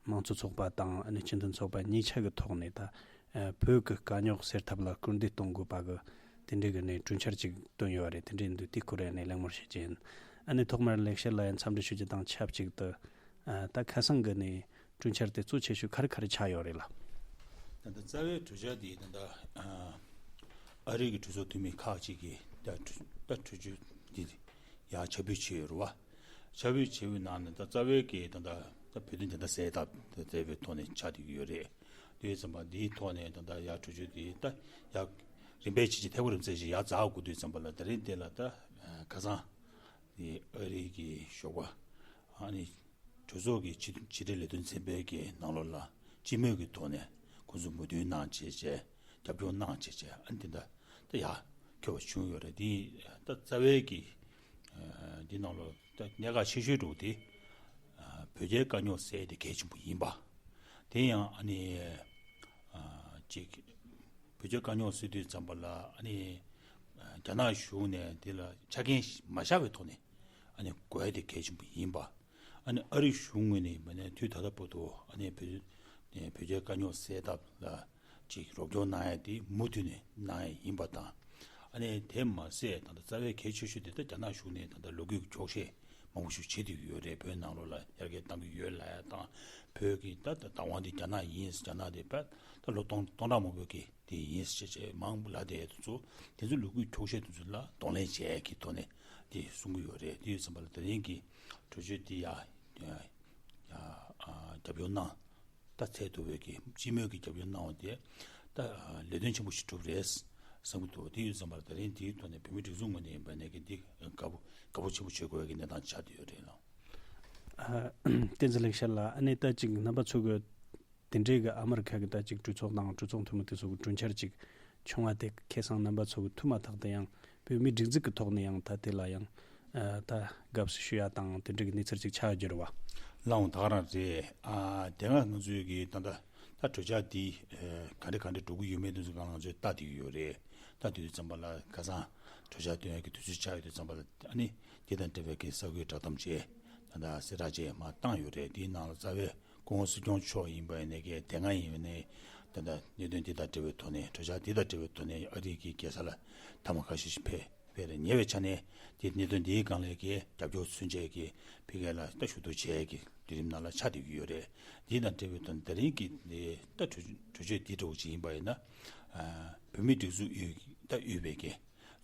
དམངས་གཙོ་ཚོགས་པ་དང་ཨ་ནི་སྤྱི་མཐུན་ཚོགས་པ་གཉིས་ཆ་གི་ཐོག་ནས་ད། ཨ། བོད་ཀྱི་དཀའ་རྙོག་སེལ་ཐབས་ལ་སྐུལ་འདེད་གཏོང་དགོས་པ་གི་དེ་འདྲའི་གི་ནས་གྲོས་འཆར་ཅིག་བཏོན་ཡོད་རེད། དེ་འདྲའི་འདུག་དེའི་སྐོར་ནས་གླེང་མོལ་བྱེད་ཀྱི་ཡིན། ཨ་ནི་ཐོག་མར་ལེགས་བཤད་ལགས་ཡང་འཚམས་འདྲི་ཞུ་རྒྱུ་དང་ཆབས་ཅིག་ཏུ། ཨ། ད་ཁ་སང་གི་ནས་གྲོས་འཆར་དེ་གཙོ་ཆེ་ཤོས་ག་རེ་ག་རེ་ཆགས་ཡོད་རེད་ལ། ད་ལྟ་རྩ་བའི་གྲོས་འཆར་དེ་ད་ལྟ། ཨ། ཨ་རི་གི་གྲོས་ཚོགས་འཐུས་མི་ཁག་ཅིག་གིས་ད་གྲོས་ད་གྲོས་ཆོད་དེ་ཡར་ཕྱག་ཕུལ་བྱས་ཡོད་རེད་བ། ཕྱག་དཔེ་བྱས་པའི་ནང་ནས་ད་རྩ་བའི་གི་ད་ལྟ་ད་བོད་དོན་བདེན་མཐའ་གསལ་ཐབས་དེ་བའི་ཐོག་ནས་ཆགས་བསྡད་ཀྱི་ཡོད་རེད། དེ་ཡིན་ཙམ་པ་འདིའི་ཐོག་ནས་ད་ལྟ་ཡར་གྲོས་ཆོད་དེ་ད་ཡར་རིམ་པས་ཇེ་ཆེ་ཐད་ཀར་རིམ་ཚད་ཅིག་ཡར་འཛེགས་དགོས་དུས་ཙམ་པ་ལ། དེ་རིང་འདི་ལ་ད་ཁ་སང་དེ་ཨ་རིའི་གི་ཞོགས་པ་ཨ་ནི་གྲོས་ཚོགས་ཀྱི་ཕྱི་ཕྱི་འབྲེལ་ལས་དོན་ཚན་པའི་གི་ནང་ལོགས་ལ་སྤྱི་མོས་ཀྱི་ཐོག་ནས་ཁོང་ཚོ་མོས་མཐུན་གནང་བྱས་བྱས། རྒྱབ་སྐྱོར་གནང་བྱས་བྱས། ཨ་ནི་དེ་འདྲ་ད་ཡར་འཁྱོལ་བ་བྱུང་ཡོད་རེད། དེ་ད་རྩ་བའི་གི་ཨ་འདི་ནང་ལོགས་ད་གནད་འགག་ཆེ་ཤོས་འདྲ་བོ་དེ་ཨ་བོད་རྒྱའི་དཀའ་རྙོག་སེལ་དེ་གལ་ཆེན་པོ་ཡིན་པ། དེ་ཡང་ཨ་ནི་ཨ་ཅིག་བོད་རྒྱའི་དཀའ་རྙོག་སེལ་དུས་ཙམ་པ་ལ་ཨ་ནི་ཨ་རྒྱ་ནག་གཞུང་ནས་དེ་ལ་ཆ་རྐྱེན་མ་བཞག་པའི་ཐོག་ནས་ཨ་ནི་དགོས་དེ་གལ་ཆེན་པོ་ཡིན་པ། ཨ་ནི་ཨ་རི་གཞུང་ངོས་ནས་མ་ནས་དུས་ད་ལྟ་བར་དུ་ཨ་ནི་བོད་བོད་རྒྱའི་དཀའ་རྙོག་སེལ་ཐབས་ལ་ཅིག་རོགས་སྐྱོར་གནང་ཡ་དེ་མུ་མཐུད་ནས་གནང་ཡ་ཡིན་པ་དང་། ཨ་ནི་དེ་མ་ཟད་ད་ལྟ་རྩ་བའི་གལ་ཆེ་ཤོས་དེ་ད་རྒྱ་ནག་གཞུང་ནས་ད་ལྟ་ལོ་རྒྱུས་ཀྱི་འཁྱོག་བཤད་མང་པོ་ཞིག་བྱེད་བསྡད་ཀྱི་ཡོད་རེད། བོད་ནང་ལོགས་ལ་ཡར་རྒྱས་གཏང་གི་ཡོད་ལབ་ཡ་དང་། བོད་ཀྱི་ད་ད་བདག་དབང་དེ་རྒྱ་ནག་ཡིན། རྒྱ་ནག་དེ་བས་ད་ལོ་སྟོང་སྟོང་ཕྲག་མང་པོའི་གི་དེ་ཡིན་ཟེར་བྱས་མང་པོ་ལབ་བསྡད་དེ་ཚོ། དེ་ཚོ་ལོ་རྒྱུས་འཁྱོག་བཤད་དེ་ཚོ་ལ་གདོང་ལེན་བྱས་ཀྱི་ཐོག་ནས་དེ་གསུང་གི་ཡོད་རེད། དེ་ཡོད་ཙམ་པ་ལ་དེ་རིང་གི་གྲོས་ཆོད་དེ་ཡ་ཡ་ཡ་རྒྱབ་སྐྱོར་གནང་། ད་ཚད་མཐོ་བའི་གི་སྤྱི་མོས་ཀྱི་རྒྱབ་སྐྱོར་གནང་བ་དེ་ད་ལས་དོན་ཆེན་པོ་ཞིག་གྲུབ་རེད་བསམ་གྱི་འདུག་དེ་ཡོད་ཙམ་པ་ལ་དེ་རིང་དེའི་ཐོག་ནས་བོད་མི་སྒྲིག་འཛུགས་ངོས་ནས་ཡིན་པ་ནས་ཀྱི་འདི་དགའ་པོ་དགའ་པོ་ཆེན་པོ་བྱེད་དགོས་ཀྱི་གནས་སྟངས་ཆགས་བསྡད་ཡོད་རེད་ལགས། ཨ། བསྟན་འཛིན་ལེགས་བཤད་ལགས། ཨ་ནི་ད་ཅིག་རྣམ་པ་ཚོ་གི་དེ་འདྲའི་གི་ཨ་མི་རི་ཁ་གི་ད་ཅིག་གྲོས་ཚོགས་དང་གྲོས་ཚོགས་འཐུས་མི་དེ་ཚོ་གི་གྲོས་འཆར་ཅིག་བྱུང་བ་དེ་ཁ་སང་རྣམ་པ་ཚོ་གི་ཐུགས་མ་ཐག་ཏུ་ཡང་བོད་མིའི་སྒྲིག་འཛུགས་ཀྱི་ཐོག་ནས་ཡང་ད་དེ་ལ་ཡང་ཨ་ད་དགའ་བསུ་ཞུ་ཡ་དང་དེ་འདྲའི་གི་གནས་ཚུལ་ཅིག་ཆགས་ཡོད་རྒྱུ་རེད་བ། ལགས་འོང་། ད་ག་རང་རེད། ཨ་དེ་སྔ་ང་ཚོའི་གི་ད་ད་ད་གྲོས་འཆར་འདི་ཨ་ག་འདྲ་ག་འདྲ་འགྲོ་གི་ཡོད་མེད་དེ་ཚོ་སྒང་ང་ཚོས་ལྟ་བསྡད་ཀྱི་ཡོད་རེད། ལྟ་བསྡད་དུས་ཙམ་པ་ལ་ཁ་སང་གྲོས་འཆར་བཏོན་ཡ་གི་དུས་ཚོད་ཆགས་ཡོད་དུས་ཙམ་པ་ལ་ཨ་ནི་དེ་དང་འབྲེལ་བའི་གི་གསར་འགོད་བསྒྲགས་གཏམ་བྱས། ད་ལྟ་གསལ་བསྒྲགས་བཅས་མར་བཏང་ཡོད་རེད། དེའི་ནང་ལ་རྩ་བའི་སྐུ་ངོ་སྲིད་སྐྱོང་མཆོག་ཡིན་པ་ཡིན་ནའི་གི་དེ་སྔ་ཡིན་པ་ནའི་ད་ལྟ་གནད་དོན་འདི་དང་འབྲེལ་བའི་ཐོག་ནས་གྲོས་འཆར་འདི་དང་འབྲེལ་བའི་ཐོག་ནས་ཨ་རིའི་གི་རྒྱལ་ས་ལ་ཐེངས་མ་ཁ་ཤས་ཤིག་ཕེབས་ཕེབས་རེད། ཉེ་བའི་ཆ་ནས་དེ་གནད་དོན་འདིའི་སྒང་ལ་གི་རྒྱབ་སྐྱོར་མཚོན་ཆེད་ཀྱི་ཕ་གི་ལ་ད་ཞུ་གཏུག་བྱས་ཀྱི་དུས་རིམ་ནང་ལ་ཆགས་བསྡད་ཀྱི་ཡོད་རེད། འདི་དང་འབྲེལ་བའི་ཐོག་ནས་དེ་རིང་གི་ད་གྲོས་གྲོས་ཆོད་འདི་འདྲ་བོ་ཅིག་ཡིན་པ་ཡིན་ན། ཨ་བོད་མིའི་སྒྲིག་འཛུགས་ཡོད་ད་ཡོད་པའི་གི་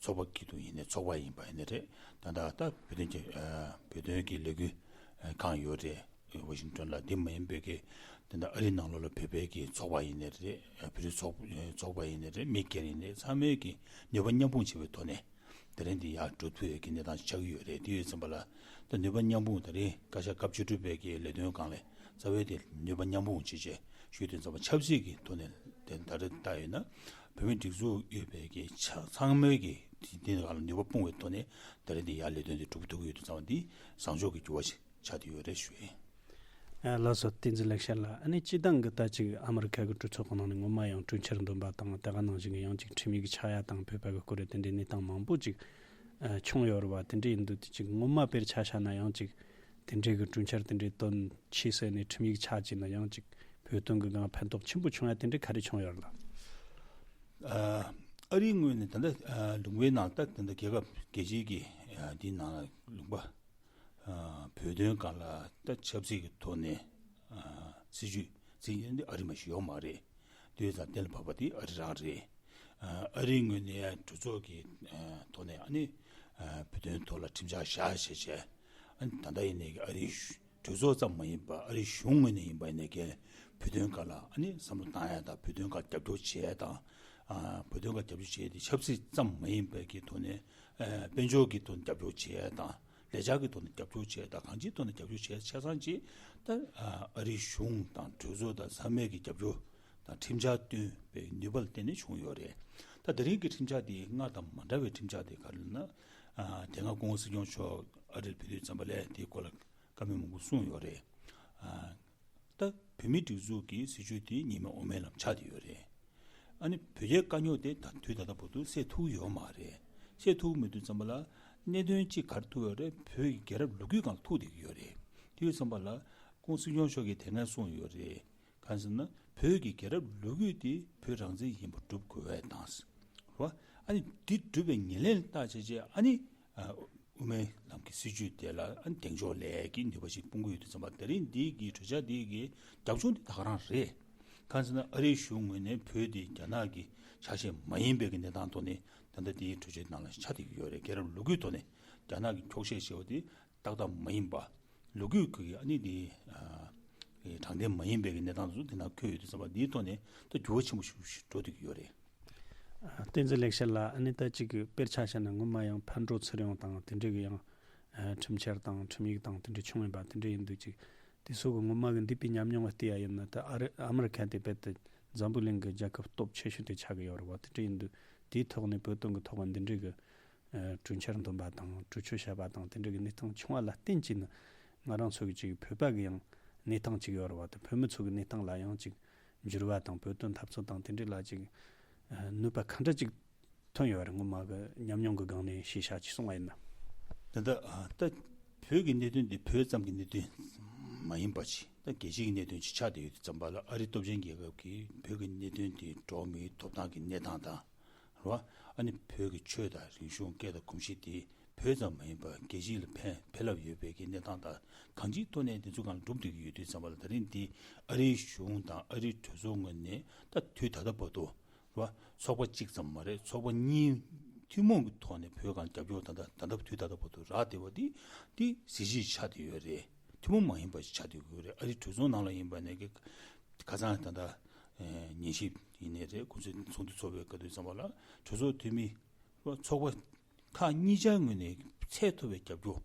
ཚོགས་པ་སྐྱིད་སྡུག་ཡིན་ནའི་ཚོགས་པ་ཡིན་པ་ཡིན་ནའི་རེད། ད་ལྟ་ད་བོད་དོན་གྱི་ཨ་བོད་དོན་གྱི་ལས་འགུལ་ཨ་ཁང་ཡོད་རེད། ཝ་ཤིང་ཏོན་ལ། འདི་མ་ཡིན་པའི་གི་ད་ལྟ་ཨ་རིའི་ནང་ལོགས་ལ་བོད་པའི་གི་ཚོགས་པ་ཡིན་ནའི་རེད། བོད་རིགས་ཚོགས་ཚོགས་པ་ཡིན་ནའི་རེད། མི་སྒེར་ཡིན་ནའི་ཚང་མས་གི་ནུས་པ་མཉམ་སྤུངས་བྱེད་པའི་ཐོག་ནས་དེ་རིང་འདི་ཡར་འགྲོ་ཐུབ་ཡས་ཀྱི་གནས་སྟངས་ཆགས་ཀྱི་ཡོད་རེད། དེ་ཡོད་ཙམ་པ་ལ་ད་ནུས་པ་མཉམ་སྤུངས་ད་རེས་བཀའ་ཤག་སྐབས་བཅུ་དྲུག་པའི་གི་ལས་དོན་སྒང་ལས་རྩ་བའི་དེ་ནུས་པ་མཉམ་སྤུངས་བྱེད་ཆེད་ཞུས་དོན་ཚང་མ་ཆབ་སྲིད་ཀྱི་ཐོག་ནས་དེ་ད་རེས་ལྟ་ཡོད་ན་བོད་མིའི་སྒྲིག་འཛུགས་ཡོད་པའི་གི་ཆ་ཚང་མའི་གི་དེ་དེ་སྒང་ལ་ནུས་པ་སྤུངས་པའི་ཐོག་ནས་ད་རེས་འདི་ཡར་ལས་དོན་དེ་སྒྲུབ་ཐུབ་ཀྱི་ཡོད་དུས་ཙམ་པ་འདི་བཟང་ཕྱོགས་ཀྱི་འགྱུར་བ་ཞིག་ཆགས་བསྡད་ཡོད་རེད་ཞུ་ཡིན། ཨ་ལགས་སོ། བསྟན་འཛིན་ལེགས་བཤད་ལགས། ཨ་ནི་སྤྱིར་བཏང་གི་ད་ཅིག་ཨ་མི་རི་ཁ་གི་གྲོས་ཚོགས་ཀྱི་ནང་ནས་སྔོན་མ་ཡང་གྲོས་འཆར་འདོན་པ་དང་དེ་ག་ནང་བཞིན་གྱི་ཡང་ཅིག་ཁྲིམས་ཡིག་ཆགས་ཡ་དང་བོད་པ་གི་སྐོར་རེད། དེ་འདྲའི་གནས་སྟངས་མང་པོ་ཅིག་ཨ་བྱུང་ཡོད་རེད་བ། དེ་འདྲ་ཡིན་དུས་དེ་ཅིག་སྔོན་མ་དཔེར་ཆ་བཞག་ན་ཡང་ཅིག་དེ་འདྲའི་གི་གྲོས་འཆར་དེ་འདྲའི་བཏོན་ཕྱིས་ཟེར་ནས་ཁྲིམས་ཡིག་ཆགས་ཀྱི་ན་ཡང་ཅིག་བོད་དོན་གི་སྒང་ཕན་ཐོགས་ཆེན་པོ་བྱུང་ཡ་དེ་འདྲ་ག་རེ་བྱུང་ཡོད་རེད་ལགས། ཨ་ཨ་རིའི་ངོས་ནས་ད་ལྟ་ཨ་ལུང་པའི་ནང་ད་ད་ལྟ་རྒྱལ་ཁབ་རྒྱལ་སྤྱིའི་གི་ཨ་དེའི་ནང་ལ་ལུང་པ། ཨ་བོད་དོན་སྒང་ལ་ད་ཆབ་སྲིད་ཀྱི་ཐོག་ནས་ཨ་སྲིད་ཇུས་འཛིན་མཁན་དེ་ཨ་རི་མ་ཞིག་ཡོད་མ་རེད། དེ་ཡོད་ཙང་གཏན་ལ་ཕབ་པ་དེ་ཨ་རི་རང་རེད། ཨ་ཨ་རིའི་ངོས་ནས་གྲོས་ཚོགས་ཀྱི་ཨ་ཐོག་ནས་ཨ་ནི་ཨ་བོད་དོན་ཐོག་ལ་ཁྲིམས་འཆར་བཞག་བྱས་བྱས། ཨ་ནི་ད་ལྟ་ཡིན་ནའི་ཨ་རིའི་གྲོས་ཚོགས་ཙམ་མ་ཡིན་པར་ཨ་རིའི་གཞུང་ངོས་ནས་ཡིན་པ་ཡིན་ནའི་གལ་བོད་དོན་སྒང་ལ་ཨ་ནི་བསམ་བློ་བཏང་ཡ་དང་། བོད་དོན་སྒང་རྒྱབ་སྐྱོར་བྱེད་ཡ་དང་། ཨ་བོད་དོན་སྒང་རྒྱབ་སྐྱོར་བྱེད་ཡ་དེ་ཆབ་སྲིད་ཙམ་མ་ཡིན་པའི་གི་ཐོག་ནས་ཨ་དཔལ་འབྱོར་གྱི་ཐོག་ནས་རྒྱབ་སྐྱོར་བྱེད་ཡ་དང་། ལས་འཆར་གྱི་ཐོག་ནས་རྒྱབ་སྐྱོར་བྱས་དང་། གང་ཅིའི་ཐོག་ནས་རྒྱབ་སྐྱོར་བྱས་ཆ་ཚང་ཅིག་ད་ཨ་རིའི་གཞུང་དང་གྲོས་ཚོགས་དང་ཚང་མས་ཀྱི་རྒྱབ་སྐྱོར་དང་ཁྲིམས་འཆར་བཏོན་པའི་ནུས་པ་ལ་བརྟེན་ནས་བྱུང་ཡོད་རེད། ད་དེ་རིང་གི་ཁྲིམས་འཆར་འདི་སྔར་དང་མ་འདྲ་བའི་ཁྲིམས་འཆར་དེ་ག་རེ་ལབ་ན། ཨ་དེ་སྔ་སྐུ་ངོ་སྲིད་སྐྱོང་མཆོག་ཨ་རིར་ཕེབས་དུས་ཙམ་པ་ལ་དེའི་སྐོར་ལ་བཀའ་མོལ་མང་པོ་གསུངས་ཡོད་རེད། ཨ་ད་བོད་མིའི་སྒྲིག་འཛུགས་ཀྱི་སྲིད་བྱུས་དེ་གཉིས་སྨན་དབུ་མའི་ལམ་ཆགས་བསྡད་ཡོད་རེད། ཨ་ནི་བོད་རྒྱའི་དཀའ་རྙོག་དེ་ད་དུས་ད་ལྟ་བར་དུ་སེལ་ཐུབ་ཡོད་མ་རེད། སེལ་ཐུབ་མེད་དུས་ཙམ་པ་ལ་གནད་དོན་གཅིག་ག་རེ་ཐུག་ཡོད་རེད། བོད་ཀྱི་རྒྱལ་རབས་ལོ་རྒྱུས་སྒང་ལ་ཐུག་བསྡད་ཀྱི་ཡོད་རེད། དེ་ཡོད་ཙམ་པ་ལ་སྐུ་ངོ་སྲིད་སྐྱོང་མཆོག་གིས་དེ་སྔ་གསུངས་ཡོད་རེད། གང་ཟེར་ན་བོད་ཀྱི་རྒྱལ་རབས་ལོ་རྒྱུས་དེ་བོད་རང་བཙན་ཡིན་པ་སྒྲུབ་དགོས་པའི་དང་། རེད་བ། ཨ་ནི་འདི་སྒྲུབ་པའི་ཉེར་ལེན་ལ་བལྟ་བྱས་བྱས་ཨ་ནི་ཨ་དབུ་མའི་ལམ་གྱི་སྲིད་བྱུས་དེ་ལ་ཨ་ནི་གདེང་འཇོག་ལས་ཀྱི་ནུས་པ་ཞིག་སྤུངས་ཀྱི་ཡོད་དུས་ཙམ་པ། དེ་རིང་འདི་གི་གྲོས་འཆར་འདི་གི་རྒྱབ་ལྗོངས་འདི་ད་ག་རང་རེད། གང་ཟེར་ན་ཨ་རིའི་གཞུང་ངོས་ནས་བོད་དེ་རྒྱ་ནག་གི་ཆ་ཤས་མ་ཡིན་པའི་གི་གནས་སྟངས་ཐོག་ནས་ད་ལྟ་འདིའི་གྲོས་ཆོད་ནང་ལ་ཆགས་བསྡད་ཀྱི་ཡོད་རེད། རྒྱལ་རབས་ལོ་རྒྱུས་ཐོག་ནས་རྒྱ་ནག་གི་འཁྱོག་བཤད་བྱས་པ་དེ། ཏག་ཏག་མ་ཡིན་པ། ལོ་རྒྱུས་ཀྱི་ཨ་ནི་དེ་ཨ་དྲང་བདེན་མ་ཡིན་པའི་གི་གནས་སྟངས་དེ་ཚོ་དེ་ན་འཁོད་ཡོད་དུས་ཙམ་པ་འདིའི་ཐོག་ནས་ད་འགྱུར་བ་ཆེན་པོ་ཞིག་ཞིག་འགྲོ་བསྡད་ཀྱི་ཡོད་རེད། ཨ། བསྟན་འཛིན་ལེགས་བཤད་ལགས། ཨ་ནི་ད་ཅིག་གི་དཔེར་ཆ་བཞག་ན་སྔོན་མ་ཡང་ཕར་འགྲོ་ཚུར་ཡོང་དང་དེ་འདྲའི་གི་ཡང་ཨ་ཁྲིམས་འཆར་དང་ཁྲིམས་ཡིག་དང་དེ་འདྲ་བྱུང་ཡོད་པ་དེ་འདྲ་ཡིན་དུས་ཅིག་དེ་ཚོ་གི་སྔོན་མ་གི་འདས་པའི་ཉམས་མྱོང་ལ་བལྟས་ཡ་ཡིན་ན། ད་ཨ་རི་ཨ་མི་རི་ཁ་དེ་རྦད་དེ་འཛམ་བུ་གླིང་གི་རྒྱལ་ཁབ་སྟོབས་ཆེ་ཤོས་དེ་ཆགས་ཀྱི་ཡོད་རེད་བ། དེ་འདྲ་ཡིན་དུས་དེའི་ཐོག་ནས་བོད་དོན་གི་ཐོག་གི་འདི་འདྲའི་གི་ཨ་གྲོས་འཆར་འདོན་པ་དང་གྲོས་ཆོད་བྱས་པ་དང་དེ་འདྲ་གི་གནས་སྟངས་བྱུང་བ་ལ་བརྟེན་གྱིས་ནི་ང་རང་ཚོ་གི་ཅིག་བོད་པ་གི་ཡང་གནས་སྟངས་ཅིག་ཡོད་རེད་བ། དང་བོད་མི་ཚོ་གི་གནས་སྟངས་ལ་ཡང་ཅིག་འགྱུར་བ་དང་བོད་དོན་འཐབ་རྩོད་དང་དེ་འདྲ་ལ་ཅིག་ཨ་གནོད་པ་ག་འདྲ་ཅིག་ཐོན་ཡོད་རེད། སྔོན་མ་གི་ཉམས་མྱོང་གི་སྒང་ནས་ཤེས་བྱ་ཅིག་གསུང་བ་ཡིན་ན། ད་ལྟ་ཨ་ད་བོད་ཀྱི་གནད་དོན་དེ་བོད་ཙམ་གྱི་གནད་དོན་མ་ཡིན་པ་ཅིག་ད་རྒྱལ་སྤྱིའི་གནད་དོན་ཅིག་ཆགས་བསྡད་ཡོད་དུས་ཙམ་པ་ལ་ཨ་རི་སྟོབས་ཆེན་རྒྱལ་ཁབ་ཀྱིས་བོད་ཀྱི་གནད་དོན་དེ་འགྲོ་བ་མིའི་ཐོབ་ཐང་གི་གནས་སྟངས་དང་། རེད་བ། ཨ་ནི་བོད་ཀྱི་ཆོས་དང་རིག་གཞུང་སྐད་དང་གོམས་གཤིས་དེ་བོད་ཙམ་མ་ཡིན་པར་རྒྱལ་སྤྱི་ལ་ཕན་ཕན་རླབས་ཡོད་པའི་གི་གནས་སྟངས་དང་གང་ཅིའི་ཐོག་ནས་དེ་ཚོ་གང་ལ་གྲུབ་བསྡད་ཀྱི་ཡོད་དུས་ཙམ་པ་ལ། ད་རིང་འདི་ཨ་རིའི་གཞུང་དང་ཨ་རིའི་གྲོས་ཚོགས་ངོས་ནས་ད་དུས་ད་ལྟ་བར་དུ་རེད་བ། ཚོགས་པ་གཅིག་ཙམ་མ་རེད། ཚོགས་པ་གཉིས་ཐུན་མོང་གི་ཐོག་ནས་བོད་གང་རྒྱབ་སྐྱོར་ད་ལྟ་ད་ལྟ་དུས་ད་ལྟ་བར་དུ་རག་བསྡད་པ་འདི་འདི་གཟི་བརྗིད་ཆགས་བསྡད་ཡོད་རེད། ཐུན་མོང་མ་ཡིན་པ་ཞིག་ཆགས་བསྡད་ཀྱི་ཡོད་རེད། ཨ་རིའི་གྲོས་ཚོགས་ནང་ལ་ཡིན་པ་ནས་གི་ཁ་སང་ད་ལྟ་ཨེ་ཉན་ཞིབ་ཡིན་ནའི་རེད། ཁོང་ཚོའི་ཚོགས་འདུ་ཚོགས་པའི་སྐབས་དུས་ཙམ་པ་ལ་གྲོས་ཚོགས་འཐུས་མི་ཚོགས་པ་ཁག་གཉིས་ཆར་ངོས་ནས་ཚད་མཐོ་བའི་རྒྱབ་སྐྱོར་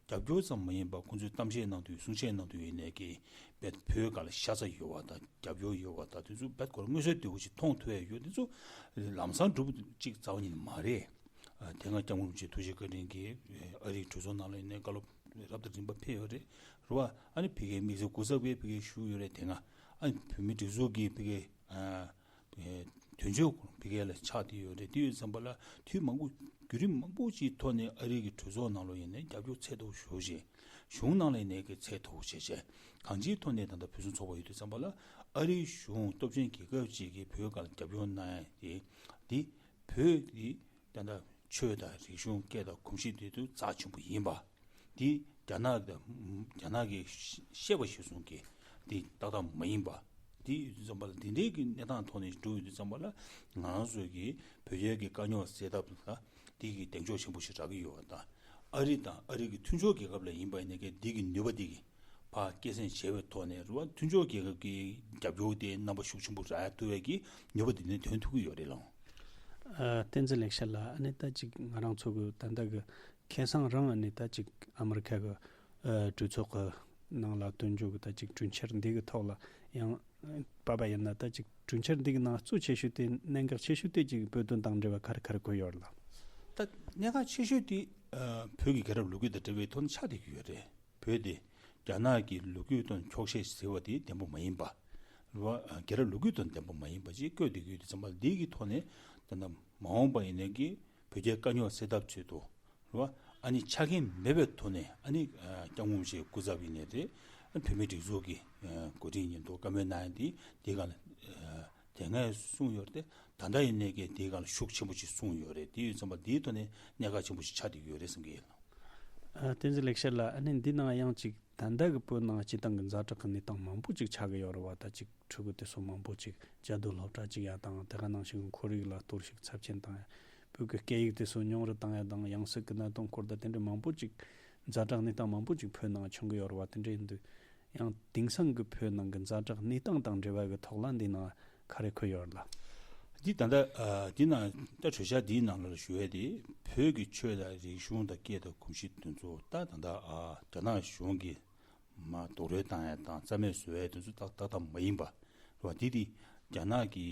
རྒྱབ་སྐྱོར་ཙམ་མ་ཡིན་པར་ཁོང་ཚོས་གཏམ་བཤད་གནང་དུས་གསུང་བཤད་གནང་དུས་ཡིན་ནའི་གི་བོད་སྒང་ལ་ཤ་ཚ་ཡོད་པ་དང་རྒྱབ་སྐྱོར་ཡོད་པ་དང་དེ་ཚོ་རྦད་ཁོ་རང་མངོན་གསལ་དོད་པོ་ཞིག་མཐོང་ཐུབ་ཡ་ཡོད། དེ་ཚོ་ལམ་སང་འགྲུབ་ཅིག་རྩ་བ་ཉིད་ནས་མ་རེད། ཨ་དེ་སྔ་སྐྱབས་མགོན་རིན་པོ་ཆེ་ཐུགས་རྗེ་བཀའ་དྲིན་གྱིས་ཨ་རིའི་གྲོས་ཚོགས་ནང་ལ་ཡིན་ནའི་བཀའ་སློབ་རབ་དང་རིམ་པ་ཕེབས་ཡོད་རེད། རེད་བ། ཨ་ནི་ཕ་གིའི་དམིགས་བསལ་སྐུ་ཚབ་ཀྱིས་ཕ་གིར་བཞུགས་ཡོད་རེད། དེ་སྔ་ཨ་ནི་བོད་མིའི་སྒྲིག་འཛུགས་ཀྱི་ཕ་གིའི་ཨ་ཨེ་དོན་གཅོད་ཕ་གི་ལ་ཆགས་བསྡད་ཡོད་རེད། དེ་ཡོད་ཙམ་པ་ལ་དུས་མང་པོ་བརྒྱུད་རིམ་མང་པོ་ཅིག་ཐོག་ནས་ཨ་རི་གི་གྲོས་ཚོགས་ནང་ལོགས་ཡིན་ནའི་རྒྱབ་སྐྱོར་ཚད་མཐོ་པོ་ཞུ་བཞིན་གཞུང་ནང་ལ་ཡིན་ནའི་གི་ཚད་མཐོ་པོ་བྱས་བྱས་གང་ཅིའི་ཐོག་ནས་ད་ལྟ་ཕུན་སུམ་ཚོགས་པ་ཡོད་དུས་ཙམ་པ་ལ་ཨ་རིའི་གཞུང་སྟོབས་ཆེན་རྒྱལ་ཁབ་ཅིག་གིས་བོད་སྒང་ལ་རྒྱབ་སྐྱོར་གནང་ཡ་དེ་འདི་བོད་འདི་ད་ལྟ་ཆོས་དང་རིག་གཞུང་སྐད་དང་གོམས་གཤིས་དེ་དུས་རྩ་ཆེན་པོ་ཡིན་པ། འདི་རྒྱ་ནག་དང་རྒྱ་ནག་གིས་བཤད་པ་གཞིར་བཟུང་གི་འདི་ཏག་ཏག་མ་ཡིན་པ། འདི་ཡོད་དུས་ཙམ་པ་ལ་འདི་འདྲའི་གི་གནས་སྟངས་ཐོག་ནས་འགྲོ་ཡོད་དུས་ཙམ་པ་ལ་ང་རང་ཚོའི་གི་བོད་རྒྱའི་གི་དཀའ་རྙོག་སེལ་ཐབས་ལ་འདི་གི་གདེང་འཇོག་ཆེན་པོ་ཞིག་རག་གི་ཡོད་པ་དང་། ཨ་རི་དང་ཨ་རི་གི་མཐུན་ཕྱོགས་རྒྱལ་ཁབ་ལ་ཡིན་པ་ཡིན་ནའི་གི་འདི་གི་ནུས་པ་འདི་གི་ཕར་སྐྱེད་སྲིང་བྱས་པའི་ཐོག་ནས་རེད་བ། མཐུན་ཕྱོགས་རྒྱལ་ཁབ་ཀྱི་རྒྱབ་སྐྱོར་དེ་རྣམ་པ་ཤུགས་ཆེན་པོ་རག་ཐུབ་པའི་གི་ནུས་པ་དེ་ནི་ཐོན་ཐུབ་ཀྱི་ཡོད་རེད་ལགས། ཨ། བསྟན་འཛིན་ལེགས་བཤད་ལགས། ཨ་ནི་ད་ཅིག་ང་རང་ཚོ་གི་ད་ལྟ་གི་ཁ་སང་རང་ཨ་ནི་ད་ཅིག་ཨ་མི་རི་ཁ་གི་ཨ་གྲོས་ཚོགས་གི་ནང་ལ་བཏོན་རྒྱུ་གི་ད་ཅིག་གྲོས་འཆར་འདི་གི་ཐོག་ལ་ཡང་བབས་པ་ཡིན་ན། ད་ཅིག་གྲོས་འཆར་འདི་གི་ནང་གཙོ་ཆེ་ཤོས་དེ་གནད་འགག་ཆེ་ཤོས་དེ་ཅིག་བོད་དོན་དང་འབྲེལ་བ་ག་རེ་ག་རེ་བཀོད་ཡོད་རེད་ལགས། ད་གནད་འགག་ཆེ་ཤོས་དེ་ཨ་བོད་ཀྱི་རྒྱལ་རབས་ལོ་རྒྱུས་དང་འབྲེལ་བའི་ཐོག་ནས་ཆགས་བསྡད་ཀྱི་ཡོད་རེད། བོད་དེ་རྒྱ་ནག་གི་ལོ་རྒྱུས་དང་འཁྱོག་བཤད་ཟེར་བ་དེ་བདེན་པོ་མ་ཡིན་པ། རེད་བ། རྒྱལ་རབས་ལོ་རྒྱུས་དང་བདེན་པོ་མ་ཡིན་པ་ཅིག་བཀོད་བསྡད་ཀྱི་ཡོད་དུས་ཙམ་པ་ལ་འདི་གི་ཐོག་ནས་ད་ལྟ་མ་འོངས་པ་ཡིན་ནའི་གི་བོད་རྒྱའི་དཀའ་རྙོག་སེལ་ཐབས་ཆེད་དུ་རེད་བ། ཨ་ནི་ཆ་རྐྱེན་མེད་པའི་ཐོག་ནས་ཨ་ནི་ཨ་སྐྱབས་མགོན་རིན་པོ་ཆེའི་སྐུ་ཚབ་ཡིན་ནའི་རེད། ཨ་བོད་མིའི་སྒྲིག་འཛུགས་ཀྱི་ཨ་འགོ་ཁྲིད་ཉིད་དུ་བཀའ་མོལ་གནང་ཡ་འདི་འདི་ག་ལ་ཨ་དེ་སྔ་གསུངས་ཡོད་རེད་དེ། ད་ལྟ་ཡིན་ནའི་གི་དེའི་སྒང་ལ་ཤུགས་ཆེན་པོ་ཅིག་གསུངས་ཡོད་རེད། དེ་ཡོད་ཙམ་པ་དེའི་ཐོག་ནས་གནད་འགག་ཆེན་པོ་ཞིག་ཆགས་བསྡད་ཡོད་རེད་བསམ་གྱི་ཡོད། ཨ། བསྟན་འཛིན་ལེགས་བཤད་ལགས། ཨ་ནི་འདི་ནང་ཡང་ཅིག་ད་ལྟ་གི་བོད་ནང་སྤྱི་བཏང་གི་ཛ་དྲག་གི་གནས་སྟངས་མང་པོ་ཅིག་ཆགས་ཀྱི་ཡོད་རེད་བ། ད་ཅིག་ཕྲུ་གུ་དེ་ཚོ་མང་པོ་ཅིག་བཅའ་སྡོད་སློབ་གྲྭ་ཅིག་ཡ་དང་། དེ་ག་ནང་བཞིན་ཁོར་ཡུག་ལ་གཏོར་བཤིག་ཚབས་ཆེན་བཏང་ཡ། བོད་ཀྱི་སྐད་ཡིག་དེ་ཚོ་ཉུང་རུ་བཏང་ཡ་དང་། ཡང་སྲིད་ཀྱི་གནད་དོན་སྐོར་དང་དེ་འདྲ་མང་པོ་ཅིག་ཛ་དྲག་གནས་སྟངས་མང་པོ་ཅིག་བོད་ནང་བྱུང་གི་ཡོད་རེད་བ། དེ་འདྲ་ཡིན་དུས། ཡང་དེང་སང་གི་བོད་ནང་གི་ཛ་དྲག་གནས་སྟངས་དང་འབྲེལ་བ་གི་ཐོག་ལ་འདི་ནང་ག་རེ་འཁོད་ཡོད་ལགས། འདི་ད་ལྟ་ཨ་འདི་ནང་ད་གྲོས་འཆར་འདིའི་ནང་ལ་ཞུ་ཡས་དེ་བོད་ཀྱི་ཆོས་དང་རིག་གཞུང་དང་སྐད་དང་གོམས་གཤིས་དེ་ཚོ་ད་ད་ལྟ་ཨ་རྒྱ་ནག་གཞུང་གིས་མར་རྡོག་རོལ་བཏང་ཡས་དང་རྩ་མེད་བཟོ་ཡས་དེ་ཚོ་ཏག་ཏག་ཏག་མ་ཡིན་པ་རེད་བ། འདི་དེ་རྒྱ་ནག་གི་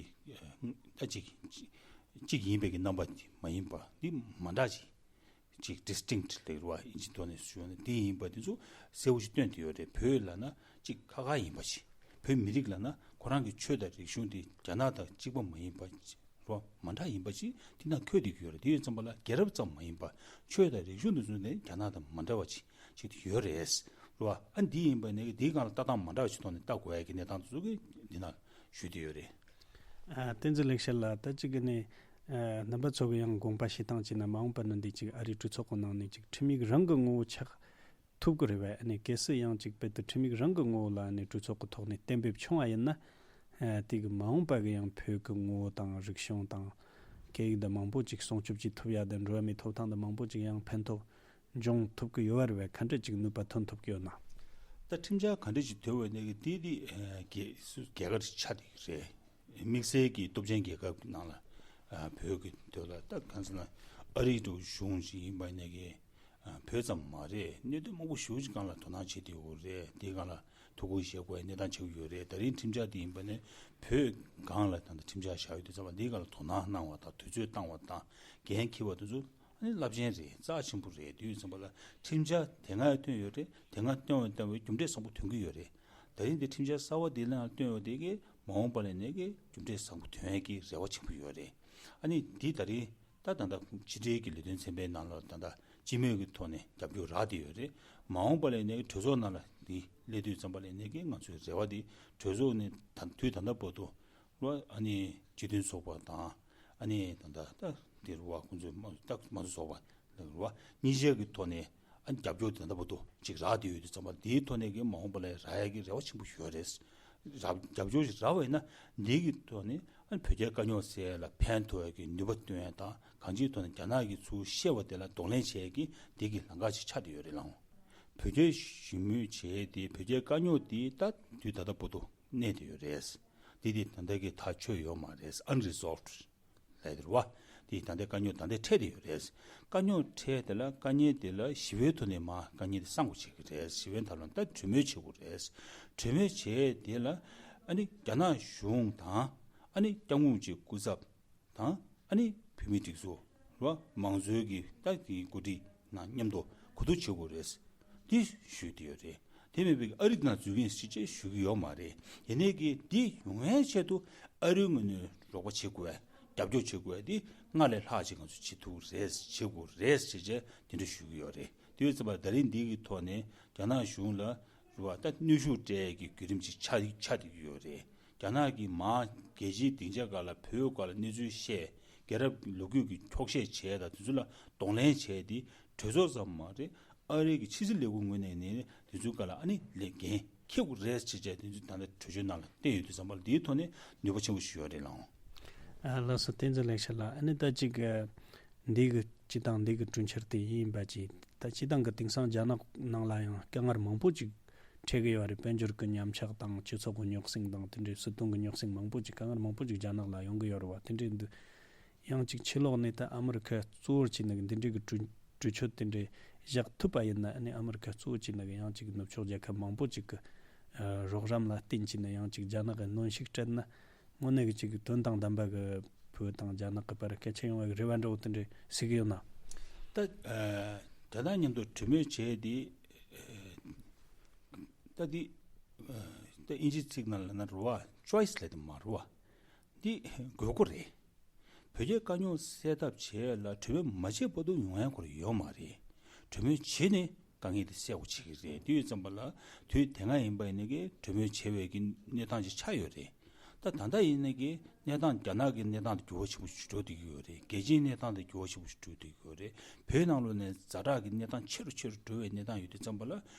ཨ་ད་ཅིག་ཅིག་ཡིན་པའི་གི་རྣམ་པ་དེ་མ་ཡིན་པ། འདི་མ་འདྲ་ཅིག་ཅིག་distinct་ལབ་རེད་བ། ཨིན་ཇི་ཐོག་ནས་ཞུས་ན་དེ་ཡིན་པ་དེ་ཚོ་གསལ་པོ་ཞིག་སྟོན་ཐུབ་ཡོད་རེད། བོད་ལབ་ན་ཅིག་ཁག་ཁག་ཡིན་པ་ཞིག་བོད་མི་རིགས་ལབ་ན་ཁོ་རང་གི་ཆོས་དང་རིག་གཞུང་དེ་རྒྱ་ནག་དང་གཅིག་པ་མ་ཡིན་པ་རེད་བ། མ་འདྲ་ཡིན་པ་ཞིག་དེ་ནང་འཁོད་བསྡད་ཀྱི་ཡོད་རེད། དེ་ཡིན་ཙམ་པ་ལ་རྒྱལ་རབས་ཙམ་མ་ཡིན་པ་ཆོས་དང་རིག་གཞུང་དེ་ཚོ་ནས་རྒྱ་ནག་དང་མ་འདྲ་བ་ཅིག་ཅིག་དེ་ཡོད་རེད་བ། ཨ་འདི་ཡིན་པ་ནས་དེའི་སྒང་ལ་ལྟ་སྟངས་མ་འདྲ་བ་ཞིག་ཐོག་ནས་ལྟ་དགོས་ཡ་གི་གནས་སྟངས་དེ་ཚོ་གི་འདི་ནང་ཞུས་བསྡད་ཡོད་རེད། ཨ། བསྟན་འཛིན་ལེགས་བཤད་ལགས། ད་ཅིག་གི་ནས་ཨ་རྣམ་པ་ཚོ་གི་ཡང་དགོངས་པ་བཞེས་སྟངས་བྱས་ན། མ་འོངས་པ་ན་འདི་ཅིག་ཨ་རིའི་གྲོས་ཚོགས་ཀྱི་ནང་ནས་ཅིག་ཁྲིམས་ཡིག་རང་གི་ངོ་བོ་ཆགས་ཐུབ་ཀྱི་རེད་པས། ཨ་ནི་གལ་སྲིད་ཡང་ཅིག་རྦད་དེ་ཁྲིམས་ཡིག་རང་གི་ངོ་བོ་ལ་ཨ་ནི་གྲོས་ཚོགས་ཀྱི་ཐོག་ནས་གཏན་འབེབས་བྱུང་བ་ཡིན་ན། ཨ། དེ་གི་མ་འོངས་པ་གི་ཡང་བོད་ཀྱི་ངོ་བོ་དང་རིག་གཞུང་དང་སྐད་ཡིག་འདི་མང་པོ་ཅིག་སྲུང་སྐྱོབ་བྱེད་ཐུབ་ཡ་དང་། འགྲོ་བ་མིའི་ཐོབ་ཐང་འདི་མང་པོ་ཅིག་ཡང་ཕན་ཐོགས་ འབྱུང་ཐུབ་ཀྱི་ཡོད་པ་རེད་བས། ག་འདྲ་ཅིག་ནུས་པ་ཐོན་ཐུབ་ཀྱི་ཡོད་ན། ད་ཁྲིམས་འཆར་ག་འདྲ་ཅིག་ཐོན་པ་ནས་ཀྱི་དེ་དེ་རྒྱལ་རྒྱལ་ཁབ་ཆ་དེ་རེད། དམིགས་བསལ་གྱི་སྟོབས་ཆེན་རྒྱལ་ཁབ་ཀྱི་ནང་ལ་བོད་ཀྱི་དོན་ལ་ད་གང་ཟེར་ན་ཨ་རི་འདྲ་བོ་གཞུང་ཞིག་ཡིན་པ་ནས་ཀྱི་བོད་ཙམ་མ་རེད། གནད་དོན་མང་པོ་ཞེ་པོ་ཅིག་སྒང་ལ་དོ་སྣང་བྱེད་བསྡད་ཡོད་རེད། དེ་སྒང་ལ་ཐུགས་ཁུར་བཞེས་དགོས་པའི་གནས་སྟངས་ཆགས་ཀྱི་ཡོད་རེད། ད་རིང་ཁྲིམས་འཆར་དེ་ཡིན་པ་ནས་བོད་སྒང་ལ་ད་ལྟ་ཁྲིམས་འཆར་བཞག་ཡོད་དུས་ཙམ་པ་འདི་སྒང་ལ་དོ་སྣང་གནང་བ་དང་དུས་ཚོད་བཏང་བ་དང་འགན་འཁྱེར་བ་དེ་ཚོ་ཨ་ནི་རླབས་ཆེན་རེད། རྩ་ཆེན་པོ་རེད། དུས་ཙམ་པ་ལ་ཁྲིམས་འཆར་དེ་སྔ་བཏོན་ཡོད་རེད། དེ་སྔ་བཏོན་བ་བཏོན་པའི་རྒྱུ་འབྲས་བཟང་པོ་ཐོན་གྱི་ཡོད་རེད། ད་རིང་འདི་ཁྲིམས་འཆར་གསར་བ་འདི་ལ་བཏོན་ཡོད་དེ་གི་མ་འོངས་པ་ལ་ནས་ཀྱི་རྒྱུ་འབྲས་བཟང་པོ་ཐོན་ཡས་ཀྱི་རེ་བ་ཆེན་པོ་ཡོད་རེད། ཨ་ནི་འདི་ད་རིང་ད་ད་ལྟ་ཕྱི་འབྲེལ་གྱི་ལས་དོན་ཚན་པའི་ནང་ལ་ད་ལྟ་སྤྱི་མོས་ཀྱི་ཐོག་ནས་རྒྱབ་སྐྱོར་རག་བསྡད་ཡོད་རེད། མ་འོངས་པ་ལ་ནས་གྲོས་ཚོགས་ནང་ལ་འདི་སླེབས་དུས་ཙམ་པ་ལ་ནས་ཀྱི་ང་ཚོའི་རེ་བ་འདི་གྲོས་ཚོགས་ནས་ད་དུས་ད་ལྟ་བར་དུ་རོ། ཨ་ནི་སྤྱི་མཐུན་ཚོགས་པ་དང་ཨ་ནི་ད་ལྟ་ད་འདི་རུ་བ་ཁོང་ཚོའི་དམངས་ད་དམངས་གཙོ་ཚོགས་པ་ལ་རུ་བ་གཉིས་ཆ་གི་ཐོག་ནས་ཨ་ནི་རྒྱབ་སྐྱོར་དེ་འདྲ་བར་དུ་ཅིག་རག་བསྡད་ཡོད་དུས་ཙམ་པ་འདིའི་ཐོག་ནས་ཀྱི་མ་འོངས་པ་ལ་རག་ཡ་གི་རེ་བ་ཆེན་པོ་ཞིག་ཡོད་རེད། རག་རྒྱབ་སྐྱོར་ཞིག་རག་པ་ཡིན་ན་འདི་གི་ཐོག་ནས་ཨ་ནི་བོད་རྒྱའི་དཀའ་རྙོག་སེལ་ལ་ཕན་ཐོགས་ཡ་གི་ནུས་པ་བཏོན་ཡ་དང་གང་ཅིའི་ཐོག་ནས་རྒྱ་ནག་གི་ཚུར་བཤད་པ་དེ་ལ་གདོང་ལེན་བྱེད་ཡ་གི་འདི་གི་ལམ་ཁ་ཞིག་ཆགས་བསྡད་ཡོད་རེད་ལགས། བོད་རྒྱའི་ཞི་མོལ་བྱས་ཏེ་བོད་རྒྱའི་དཀའ་རྙོག་འདི་ད་དུས་ད་ལྟ་བར་དུ་གནས་བསྡད་ཡོད་རེད། འདི་དེ་ད་ལྟ་གི་ཐག་ཆོད་ཡོད་མ་རེད། unresolved ལབ་དེ་རེད་བ། དེ་ད་ལྟའི་དཀའ་རྙོག་ད་ལྟའི་འཕྲད་དེ་ཡོད་རེད། དཀའ་རྙོག་འཕྲད་དེ་ལ་དཀའ་ངལ་དེ་ལ་ཞི་བའི་ཐོག་ནས་མ་དཀའ་ངལ་དེ་སེལ་དགོས་བྱེད་ཀྱི་རེད། ཞི་བའི་ཐབས་ལམ་ད་གྲོས་མོལ་བྱེད་དགོས་རེད། གྲོས་མོལ་བྱས་དེ་ལ་ཨ་ནི་རྒྱ་ནག་གཞུང་དང་ཨ་ནི་སྐྱབས་མགོན་གྱི་སྐུ་ཚབ་དང་ཨ་ནི་བོད་མིའི་སྒྲིག་འཛུགས་རེད་བ། མང་གཙོའི་གི་ད་གི་འགོ་ཁྲིད་ནང་མཉམ་དུ་གོ་བསྡུར་བྱེད་དགོས་རེད། དེ་ཞུས་དེ་ཡོད་རེད། དེ་མིན་པའི་ཨ་རི་ནང་འཛུལ་མཁན་ཞིག་ཅེས་ཞུ་གི་ཡོད་མ་རེད། ཡིན་ནའི་གི་འདི་ཡོང་ཡའི་ཆེད་དུ་ཨ་རིའི་ངོས་ནས་རོགས་པ་བྱེད་དགོས། རྒྱབ་སྐྱོར་བྱེད་དགོས། འདི་སྔར་ལས་ལྷག་ཅིག་ང་ཚོ་བྱེད་ཐུབ་རེད། བྱེད་དགོས་རེད་ཞེས་བྱས་དེ་འདྲ་ཞུ་གི་ཡོད་རེད། དེ་ཡོད་ཙམ་པ་ད་རིང་འདི་གི་ཐོག་ནས་རྒྱ་ནག་གཞུང་ལ་རུ་བ་ད་གནོན་ཤུགས་སྤྲད་ཀྱི་བརྒྱུད་རིམ་ཅིག་ཆགས་ཆགས་བསྡད་ཀྱི་ཡོད་རེད། རྒྱ་ནག་གི་མ་རྒྱལ་སྤྱིའི་སྡིངས་ཆ་སྒང་ལ་བོད་སྒང་ལ་གནས་ཚུལ་བཤད། རྒྱལ་རབས་ལོ་རྒྱུས་ཀྱི་འཁྱོག་བཤད་བྱས་དང་དེ་ཚོ་ལ་གདོང་ལེན་བྱས་ཏེ་གྲོས་ཚོགས་ཙམ་མ་རེད། ཨ་རི་གི་ཕྱི་སྲིད་ལས་ཁུངས་ངོས་ནས་ནི་དེ་ཚོའི་སྒང་ལ་ཨ་ནི་ལས་འགན་འཁྱེར་དགོས་རེད་ཅེས་བྱས་དེ་ཚོ་ད་ལྟ་གྲོས་ཆོད་ནང་ལ་བསྟན་ཡོད་དུས་ཙམ་པ་ལ་དེའི་ཐོག་ནས་ནུས་པ་ཆེན་པོ་ཞིག་ཡོད་རེད་ལགས། ཨ་ལགས་སོ། བསྟན་འཛིན་ལེགས་བཤད་ལགས། ཨ་ནི་ད་ཅིག་འདི་གི་སྤྱི་བཏང་འདི་གི་གྲོས་འཆར་དེ་ཡིན་པ་ཅིག་ད་སྤྱི་བཏང་གི་དེང་སང་རྒྱ་ནག་ནང་ལ་ཡང་དཀའ་ངལ་མང་པོ་ཅིག་འཕྲད་གི་ཡོད་རེད། དཔལ་འབྱོར་གི་ཉམས་ཆག་དང་སྤྱི་ཚོགས་གི་རྙོག་ཟིང་དང་དེ་འདྲའི་སྲིད་དོན་གི་རྙོག་ཟིང་མང་པོ་ཅིག་དཀའ་ངལ་མང་པོ་ཅིག་རྒྱ་ནག་ལ་ཡོང་གི་ཡོད་རེད་བ། དེ་འདྲའི་འདི་ཡང་ཅིག་ཕྱི་ལོགས་ནས་ད་ཨ་མི་རི་ཁ་གཙོ་བོར་བྱས་ནས་འདི་འདྲའི་གི་གྲོས་གྲོས་ཆོད་དེ་འདྲའི་བཞག་ཐུབ་པ་ཡིན་ན། ཨ་ནི་ཨ་མི་རི་ཁ་གཙོ་བོར་བྱས་ནས་ཡང་ཅིག་ནུབ་ཕྱོགས་རྒྱལ་ཁབ་མང་པོ་ཅིག་གི་རོགས་རམ་ལ་བརྟེན་བྱས་ནས་ཡང་ཅིག་རྒྱ་ནག་གི་གནོན་ཤུགས་སྤྲད་ན། དངོས་གནས་ཀྱི་ཅིག་དོན་དང་ལྡན་པ་གི་བོད་དང་རྒྱ་ནག་གི་བར་སྐད་ཆ་ཡོང་བའི་རེ་བ་འདྲ་བོ་དེ་འདྲ་ཞིག་ཡོད་ན། ད་ཨ་རྒྱ་ནག་མཉམ་དུ་གྲོས་མོལ་བྱས་ཏེ། ཨ་ད་འདི་ཨ་ད་དབྱིན་ཇིའི་ཚིག་ནང་ལ་ན་རུ་བ་choice ལབ་དེ་མ་རུ་བ་འདི་དགོས་མཁོ་རེད། བོད་རྒྱའི་དཀའ་རྙོག་སེལ་ཐབས་བྱས་ལ་གྲོས་མོལ་མ་བྱས་བར་དུ་ཡོང་ཡ་ཁོ་རང་ཡོད་མ་རེད། གྲོས་མོལ་བྱས་ནས་དཀའ་ངལ་དེ་སེལ་དགོས་བྱེད་ཀྱི་རེད། དེ་ཡོད་ཙམ་པ་ལ་དུས་དེ་སྔ་ཡིན་པ་ཡིན་ན་གི་གྲོས་མོལ་བྱས་པའི་གི་གནས་སྟངས་ཅིག་ཆགས་ཡོད་རེད། ད་ད་ལྟ་ཡིན་ན་གི་གནས་སྟངས་རྒྱ་ནག་གི་གནས་སྟངས་དེ་འགྱུར་བ་ཆེན་པོ་ཞིག་འགྲོ་བསྡད་ཀྱི་ཡོད་རེད། རྒྱལ་སྤྱིའི་གནས་སྟངས་དེ་འགྱུར་བ་ཆེན་པོ་ཞིག་འགྲོ་བསྡད་ཀྱི་ཡོད་རེད། བོད་ནང་ལོགས་ནས་ཛ་དྲག་གི་གནས་སྟངས་ཆེ་རུ་ཆེ་རུ་འགྲོ་བའི་གནས་སྟངས་ཡོད་དུས་ཙམ་པ་ལ་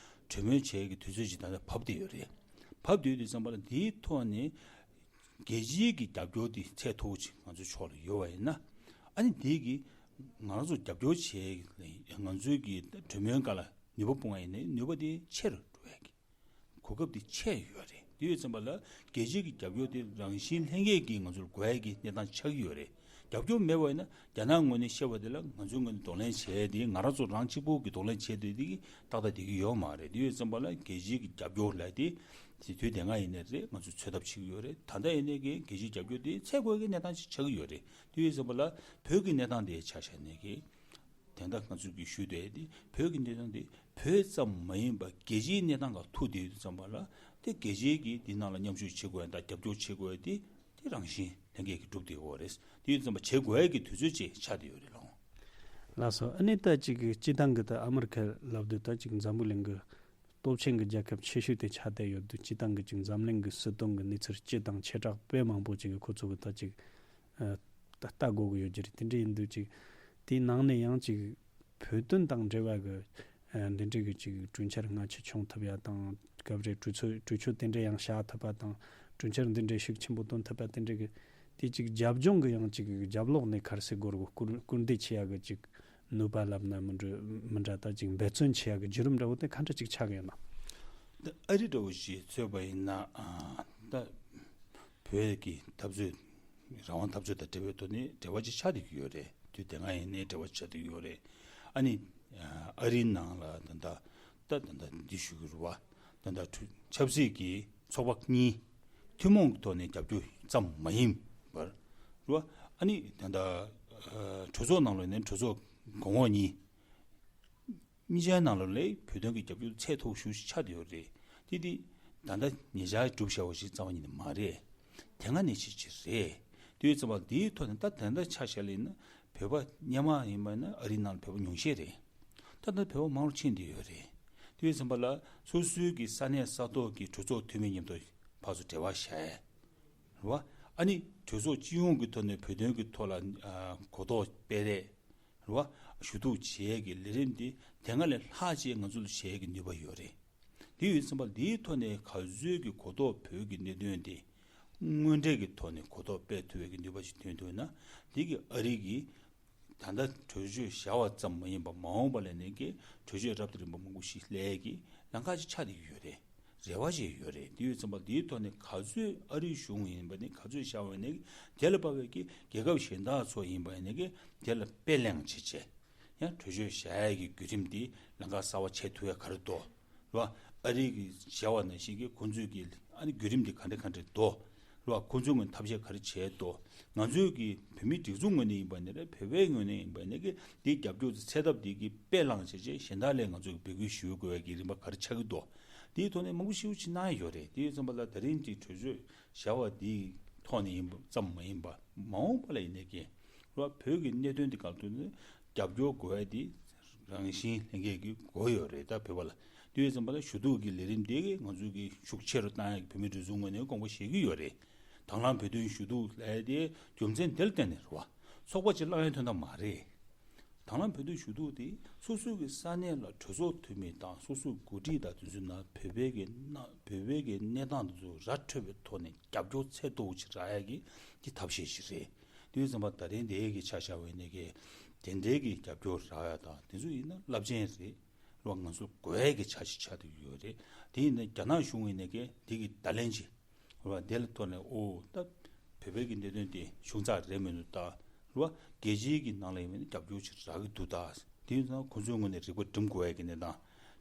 གྲོས་མོལ་བྱས་ཀྱི་དུས་ཚོད་ཅིག་ད་ལྟ་བབས་བསྡད་ཡོད་རེད། བབས་བསྡད་ཡོད་དུས་ཙམ་པ་ལ་འདིའི་ཐོག་ནས་རྒྱལ་སྤྱིའི་གི་རྒྱབ་སྐྱོར་དེ་ཚད་མཐོ་པོ་ཅིག་ང་ཚོའི་ཕྱོགས་ལ་ཡོད་པ་ཡིན་ན། ཨ་ནི་འདི་གི་ང་རང་ཚོ་རྒྱབ་སྐྱོར་བྱེད་ང་ཚོའི་གི་གྲོས་མོལ་སྒང་ལ་ནུས་པ་སྤུངས་པ་ཡིན་ན་ནུས་པ་དེ་ཆེ་རུ་འགྲོ་ཡ་གི་གོ་སྐབས་དེ་ཆེ་ཡོད་རེད། དེ་ཡོད་ཙམ་པ་ལ་རྒྱལ་སྤྱིའི་གི་རྒྱབ་སྐྱོར་དེ་རང་བཞིན་ལྷན་སྐྱེས་ཀྱིས་ང་ཚོར་དགོས་ཡ་གི་གནས་སྟངས་ཆགས་ཀྱི་ཡོད་རེད། རྒྱབ་སྐྱོར་མེད་པ་ཡིན་ན་རྒྱ་ནག་ངོས་ནས་བཤད་པ་དེ་ལ་ང་ཚོའི་ངོས་ནས་གདོང་ལེན་བྱས་ཏེ་ང་རང་ཚོ་རང་གཅིག་པུ་གི་གདོང་ལེན་བྱས་ཏེ་དེ་གི་ཏག་ཏག་བསྡད་ཀྱི་ཡོད་མ་རེད། དེ་ཡོད་ཙམ་པ་ལ་རྒྱལ་སྤྱིའི་གི་རྒྱབ་སྐྱོར་ལབ་དེ་དེ་དུས་དེ་སྔ་ཡིན་ནའི་རེད། ང་ཚོས་འཚོལ་ཐབས་བྱེད་ཀྱི་ཡོད་རེད། ད་ལྟ་ཡིན་ནའི་གི་རྒྱལ་སྤྱིའི་རྒྱབ་སྐྱོར་དེ་ཚད་དགོས་ཀྱི་གནས་སྟངས་ཅིག་ཆགས་ཀྱི་ཡོད་རེད། དེ་ཡོད་ཙམ་པ་ལ་བོད་ཀྱི་གནས་སྟངས་དེ་ཆ་བཞག་ནའི་གི་དེ་འདྲ་ང་ཚོས་ཀྱི་ཞུ་འདོད་དེ་བོད་ཀྱི་གནས་སྟངས་དེ་བོད་ཙམ་མ་ཡིན་པར་རྒྱལ་སྤྱིའི་གནས་སྟངས་ཁག་ཐུག་བསྡད་ཡོད་དུས་ཙམ་པ་ལ་དེ་རྒྱལ་སྤྱིའི་གི་དེ་ནང་ལ་མཉམ་ཞུགས་བྱེད་དགོས་ཡ་དང་རྒྱབ་སྐྱོར་བྱེད་དགོས་ཡ་དེ་དེ་རང་བཞིན་ལྷན་སྐྱེས་ཀྱིས་གྲུབ་བསྡད་ཡོད་རེད། དེ་ཡོད་ཙམ་པ་བྱེད་དགོས་ཡ་གི་དུས་ཚོད་ཅིག་ཆགས་བསྡད་ཡོད་རེད་ལགས། ལགས་སོ། ཨ་ནི་ད་ཅིག་སྤྱི་བཏང་གི་ད་ཨ་མི་རི་ཁ་ལབ་དུས་ད་ཅིག་འཛམ་བུ་གླིང་གི་སྟོབས་ཆེན་གྱི་རྒྱལ་ཁབ་ཆེ་ཤོས་དེ་ཆགས་བསྡད་ཡོད་དུས་སྤྱི་བཏང་གི་ཅིག་འཛམ་གླིང་གི་སྲིད་དོན་གྱི་གནས་ཚུལ་སྤྱི་དང་བྱེ་བྲག་དཔེ་མང་པོ་ཅིག་གི་ཁོ་ཚོ་གི་ད་ཅིག་ཨ་ད་ལྟ་དགོས་ཀྱི་ཡོད་ཀྱི་རེད། དེ་འདྲ་ཡིན་དུས་ཅིག་དེའི་ནང་ནས་ཡང་ཅིག་བོད་དོན་དང་འབྲེལ་བ་གི་ཨ་འདི་འདྲའི་གི་ཅིག་གྲོས་འཆར་སྔ་ཕྱི་བྱུང་ཐུབ་ཡ་དང་སྐབས་རེ་གྲོས་ཚོད་གྲོས་ཆོད་དེ་འདྲ་ཡང་བཞག་ཐུབ་པ་དང་གྲོས་འཆར་འདི་འདྲའི་ཤུགས་ཆེན་པོ་བཏོན་ཐུབ་པ་དེ་འདྲའི་གི་དེ་ཅིག་རྒྱབ་ལྗོངས་གི་ཡང་ཅིག་རྒྱབ་ལོགས་ནས་ག་རེ་ཟེར་དགོས་རེད། སྐུལ་སྐུལ་འདེད་བྱེད་ཡ་གི་ཅིག་ ནུས་པ་ལབ་ན་མི་འདྲ་མི་འདྲ་ད་ཅིག་འབད་བརྩོན་བྱེད་ཡག་གི་བརྒྱུད་རིམ་འདྲ་བོ་དེ་ག་འདྲ་ཅིག་ཆགས་ཀྱི་ཡོད་ན། ད་ཨ་རི་འདྲ་བོ་ཞིག་མཚོན་པ་ཡིན་ན་ཨ་ད་བོད་ཀྱི་འཐབ་རྩོད་རང་དབང་འཐབ་རྩོད་དང་འབྲེལ་བའི་ཐོག་ནས་འབྲེལ་བ་ཅིག་ཆགས་བསྡད་ཀྱི་ཡོད་རེད། དུས་དེ་སྔ་ཡིན་ནའི་འབྲེལ་བ་ཆགས་བསྡད་ཀྱི་ཡོད་རེད། ཨ་ནི་ཨ་རིའི་ནང་ལ་ད་ལྟ་ད་ད་ལྟ་འདི་ཞུ་གི་རེད་བ། ད་ལྟ་ཆབ་སྲིད་ཀྱི་ཚོགས་པ་གཉིས་ཐུན་མོང་གི་ཐོག་ནས་རྒྱབ་སྐྱོར་ཙམ་མ་ཡིན་པར་རེད་བ། ཨ་ནི་ད་ལྟ་གྲོས་ཚོགས་ནང་ལ་ནས་གྲོས་ཚོགས་གོང་འོག་གཉིས་གཉིས་ཆའི་ནང་ལ་ལས་བོད་དོན་གྱི་རྒྱབ་སྐྱོར་ཚད་མཐོ་ཤོས་ཤིག་ཆགས་བསྡད་ཡོད་རེད། དེ་དེ་ད་ལྟ་ཉེ་ཆར་གྲུབ་བཞག་པ་ཞིག་རྩ་བ་ཉིད་ནས་མ་རེད། དེ་སྔ་ནས་ཅིག་ཅིག་རེད། དེ་ཡོད་ཙམ་པ་འདིའི་ཐོག་ནས་ད་ད་ལྟ་ཆ་བཞག་ལ་ཡིན་ན་བོད་པ་སྔོན་མ་ཡིན་པ་ན་ཨ་རིའི་ནང་ལ་བོད་པ་ཉུང་ཤས་རེད། ད་ལྟ་བོད་པ་མང་རུ་ཕྱིན་བསྡད་ཡོད་རེད། དེ་ཡོད་ཙམ་པ་ལ་སོ་སོའི་གི་ས་གནས་ས་ཐོག་གི་གྲོས་ཚོགས་འཐུས་མི་མཉམ་དུ་ཕར་ཚུར་འབྲེལ་བ་བྱས། རེད་བ། ཨ་ནི་གྲོས་ཚོགས་སྤྱི་ཡོངས་ཀྱི་ཐོག་ནས་བོད་དོན་གྱི་ཐོག་ལ་ཨ་གོ་རྟོགས་སྤེལ་རེས། རེད་བ། ཞུ་གཏུག་བྱེད་ཡས་ཀྱི་ལས་རིམ་དེ་དེ་སྔ་ལས་ལྷག་ཅིག་ང་ཚོ་ལ་བྱེད་ཡས་ཀྱི་ནུས་པ་ཡོད་རེད། དེ་ཡོད་ཙམ་པ་འདིའི་ཐོག་ནས་ག་ཚོད་ཀྱི་གོ་རྟོགས་བོད་ཀྱི་གནད་དོན་དེ་དངོས་འབྲེལ་གྱི་ཐོག་ནས་གོ་རྟོགས་སྤེལ་ཐུབ་པའི་གི་ནུས་པ་ཞིག་ཐོན་ཐུབ་ན་འདི་གི་ཨ་རི་གི་ད་ལྟ་གྲོས་ཆོད་བཞག་པ་ཙམ་མ་ཡིན་པར་མ་འོངས་པ་ལ་ནས་ཀྱི་གྲོས་ཆོད་རབ་དང་རིམ་པ་མང་པོ་ཞིག་སླེབས་ཀྱི་ལམ་ཁ་ཅིག་ཆགས་བསྡད་ཀྱི་ཡོད་རེད། རེ་བ་ཞིག་ཡོད་རེད། དེ་ཡོད་ཙམ་པ་དེའི་ཐོག་ནས་ག་ཚོད་ཨ་རིའི་གཞུང་ཡིན་པ་ནི་ག་ཚོད་བཞག་པ་ནི་དེ་ལ་དཔག་པའི་ཀྱི་རྒྱལ་ཁབ་གཞན་དག་ཚོ་ཡིན་པ་ནི་ཀྱི་དེ་ལ་དཔེ་ལེན་བྱེད་ཆེད་ཡང་གྲོས་ཆོད་བཞག་ཡས་ཀྱི་བརྒྱུད་རིམ་དེ་ལམ་ཁ་གསར་བ་བྱེད་ཐུབ་ཡ་ག་རེ་འདུག་རེད་བ། ཨ་རི་གིས་བྱས་པ་ནང་བཞིན་གྱི་ཁོང་ཚོས་ཀྱི་ཨ་ནི་བརྒྱུད་རིམ་འདི་ག་འདྲ་ག་འདྲ་འདུག་རེད་བ། ཁོང་ཚོའི་ངོས་ཐབས་ཤེས་ག་རེ་བྱས་འདུག་ང་ཚོའི་གི་བོད་མིའི་སྒྲིག་འཛུགས་ངོས་ནས་ཡིན་པ་ནི་རེད། བོད་པའི་ངོས་ནས་ཡིན་པ་ནི་གི་འདི་རྒྱབ་སྐྱོར་གྱི་ཚད་ཐབས་འདི་གི་དཔེ་བླངས་བྱས་རྗེས་གཞན་དག་ལས་ང་ཚོས་འབོད་སྐུལ་ཞུ་དགོས་པའི་གི་རིམ་པ་ག་རེ་ཆགས་ཀྱི་འདུག་འདིའི་ཐོག་ནས་མང་པོ་ཞེ་པོ་ཅིག་གནང་ཡོད་རེད། དེ་ཡོད་ཙམ་པ་ལ་ད་རིང་གི་གྲོས་ཆོད་བཞག་པ་འདིའི་ཐོག་ནས་ཡིན་པ་ཙམ་མ་ཡིན་པ་མ་འོངས་པ་ལ་ཡིན་ནའི་གི་རེད་བ། བོད་ཀྱི་གནད་དོན་འདི་ག་ཐོག་ནས་རྒྱབ་སྐྱོར་དགོས་ཡ་འདི་རང་བཞིན་ལྷན་སྐྱེས་ཀྱི་དགོས་ཡོད་རེད། ད་བོད་པ་ལ་དེ་ཡོད་ཙམ་པ་ལ་ཞུ་གཏུག་གི་ལས་རིམ་དེ་གི་ང་ཚོའི་གི་ཤུགས་ཆེ་རུ་བཏང་ཡ་གི་བོད་མིའི་སྒྲིག་འཛུགས་ངོས་ནས་དགོངས་པ་བཞེས་ཀྱི་ཡོད་རེད། དང་བླངས་བོད་དོན་ཞུ་གཏུག་ལབ་ཡ་དེ་རྒྱུ་མཚན་དེ་ལ་བརྟེན་ནས་རེད་བ། ཚོགས་པ་ཅིག་བླང་ཡ་དོན་དག་མ་རེད། དང་བླངས་བོད་དོན་ཞུ་གཏུག་དེ་སོ་སོའི་གི་ས་གནས་ལ་གྲོས་ཚོགས་འཐུས་མི་དང་སོ་སོའི་འགོ་ཁྲིད་དང་དེ་ཚོའི་ནང་བོད་པའི་གི་ན་བོད་པའི་གི་གནས་སྟངས་དེ་ཚོ་ར་འཕྲོད་པའི་ཐོག་ནས་རྒྱབ་སྐྱོར་ཚད་མཐོ་བོ་ཅིག་རག་ཡ་གི་གི་ཐབས་ཤེས་ཤིག་རེད། དེ་ཡོད་ཙམ་པ་ད་རིང་དེའི་གི་ཆ་བཞག་པ་ཡིན་ནའི་གི་དེ་འདྲའི་གི་རྒྱབ་སྐྱོར་རག་ཡ་དང་དེ་ཚོ་ཡིན་ན་རླབས་ཆེན་རེད། རེད་བ། ང་ཚོ་དགོས་ཡ་གི་ཆ་ཞིག་ཆགས་བསྡད་ཀྱི་ཡོད་རེད། དེ་ཡིན་ན་རྒྱ་ནག་གཞུང་ཡིན་ནའི་གི་དེ་གི་བརྡ་ལན་ཅིག་རེད་བ། དེ་ལ་ཐོག་ནས་ཨོ་ད་བོད་པའི་གི་གནད་དོན་དེ་ཆུང་ཙག་རེད་མི་འདུག་ད། རེད་བ། རྒྱལ་སྤྱིའི་གི་ནང་ལ་ཡིན་ན་རྒྱབ་སྐྱོར་ཅིག་རག་གི་འདུག་ད། དེ་ཡིན་ཙང་ཁོང་ཚོའི་ངོས་ནས་རིག་པ་སྒྲིམ་དགོས་ཡ་གི་གནས་སྟངས། དོན་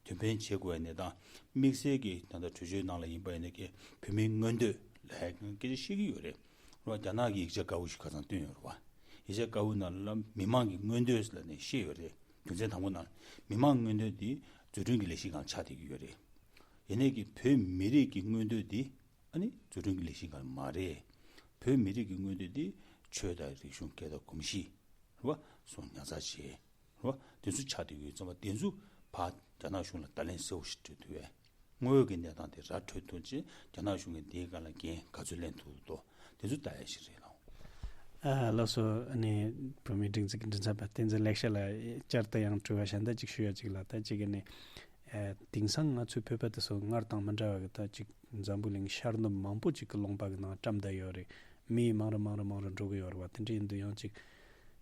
ཕན་བྱེད་དགོས་ཡ་གནས་སྟངས། དམིགས་བསལ་གྱི་ད་ལྟ་གྲོས་ཆོད་ནང་ལ་ཡིན་པ་ཡིན་ན་གི་བོད་མིའི་མངོན་འདོད་ལ་སྐད་ཆ་བཤད་ཀྱི་ཡོད་རེད། རེད་བ། རྒྱ་ནག་གི་ཡིག་ཆ་དཀར་པོ་ཞིག་ཁ་སང་བཏོན་ཡོད་རེད་བ། ཡིག་ཆ་དཀར་པོའི་ནང་ལ་མི་མང་གི་མངོན་འདོད་ལ་ནས་བཤད་ཡོད་རེད། རྒྱུ་མཚན་དང་པོ་ནང་མི་མང་མངོན་འདོད་འདི་བཟོ་སྐྲུན་གྱི་ལས་གཞི་སྒང་ཆགས་བསྡད་ཀྱི་ཡོད་རེད། ཡིན་ནའི་གི་བོད་མི་རིགས་ཀྱི་མངོན་འདོད་འདི་ཨ་ནི་བཟོ་སྐྲུན་གྱི་ལས་གཞི་སྒང་མ་རེད། བོད་མི་རིགས་ཀྱི་མངོན་འདོད་འདི་ཆོས་དང་རིག་གཞུང་སྐད་དང་གོམས་གཤིས་རེད་བ། སོགས་ཉར་ཚགས་བྱས་རེད་བ། དེ་ཚོ་ཆགས་བསྡད་ཡོད་ཙང་བ་དེ་ཚོ་ཕར་རྒྱ་ནག་གཞུང་ལ་བརྡ་ལན་གསལ་པོ་ཞིག་སྤྲོད་ཐུབ་པའི་དངོས་ཡོད་ཀྱི་གནས་སྟངས་དེ་ར་འཕྲོད་ཐུབ་ཅིང་རྒྱ་ནག་གཞུང་གིས་དེའི་སྒང་ལ་འགན་ག་ཚོད་ལེན་ཐུབ་འདུག་དེ་ཚོ་ལྟ་ཡ་ཞིག་རེད་ལགས། ཨ་ལགས་སོ། ཨ་ནི་བོད་མིའི་སྒྲིག་འཛུགས་ཀྱི་མགྲིན་ཚབ་པ་བསྟན་འཛིན་ལེགས་བཤད་ལགས་བསྐྱར་དུ་ཡང་དྲི་བ་གཞན་དག་ཅིག་ཞུ་ཡ་ཅིག་ལ། ད་ཅིག་ཨ་ནི་ཨ་དེང་སང་ང་ཚོའི་བོད་པ་དེ་ཚོ་སྔར་དང་མི་འདྲ་བ་གི་ད་ཅིག་འཛམ་བུ་གླིང་ཤར་ནུབ་མང་པོ་ཅིག་གི་ལུང་པ་གི་ནང་བཀྲམ་བསྡད་ཡོད་རེད། མི་མང་རུ་མང་རུ་མང་རུ་འགྲོ་གི་ཡོད་རེད་བ། དེ་འདྲ་ཡིན་དུས་ཡང་ཅིག་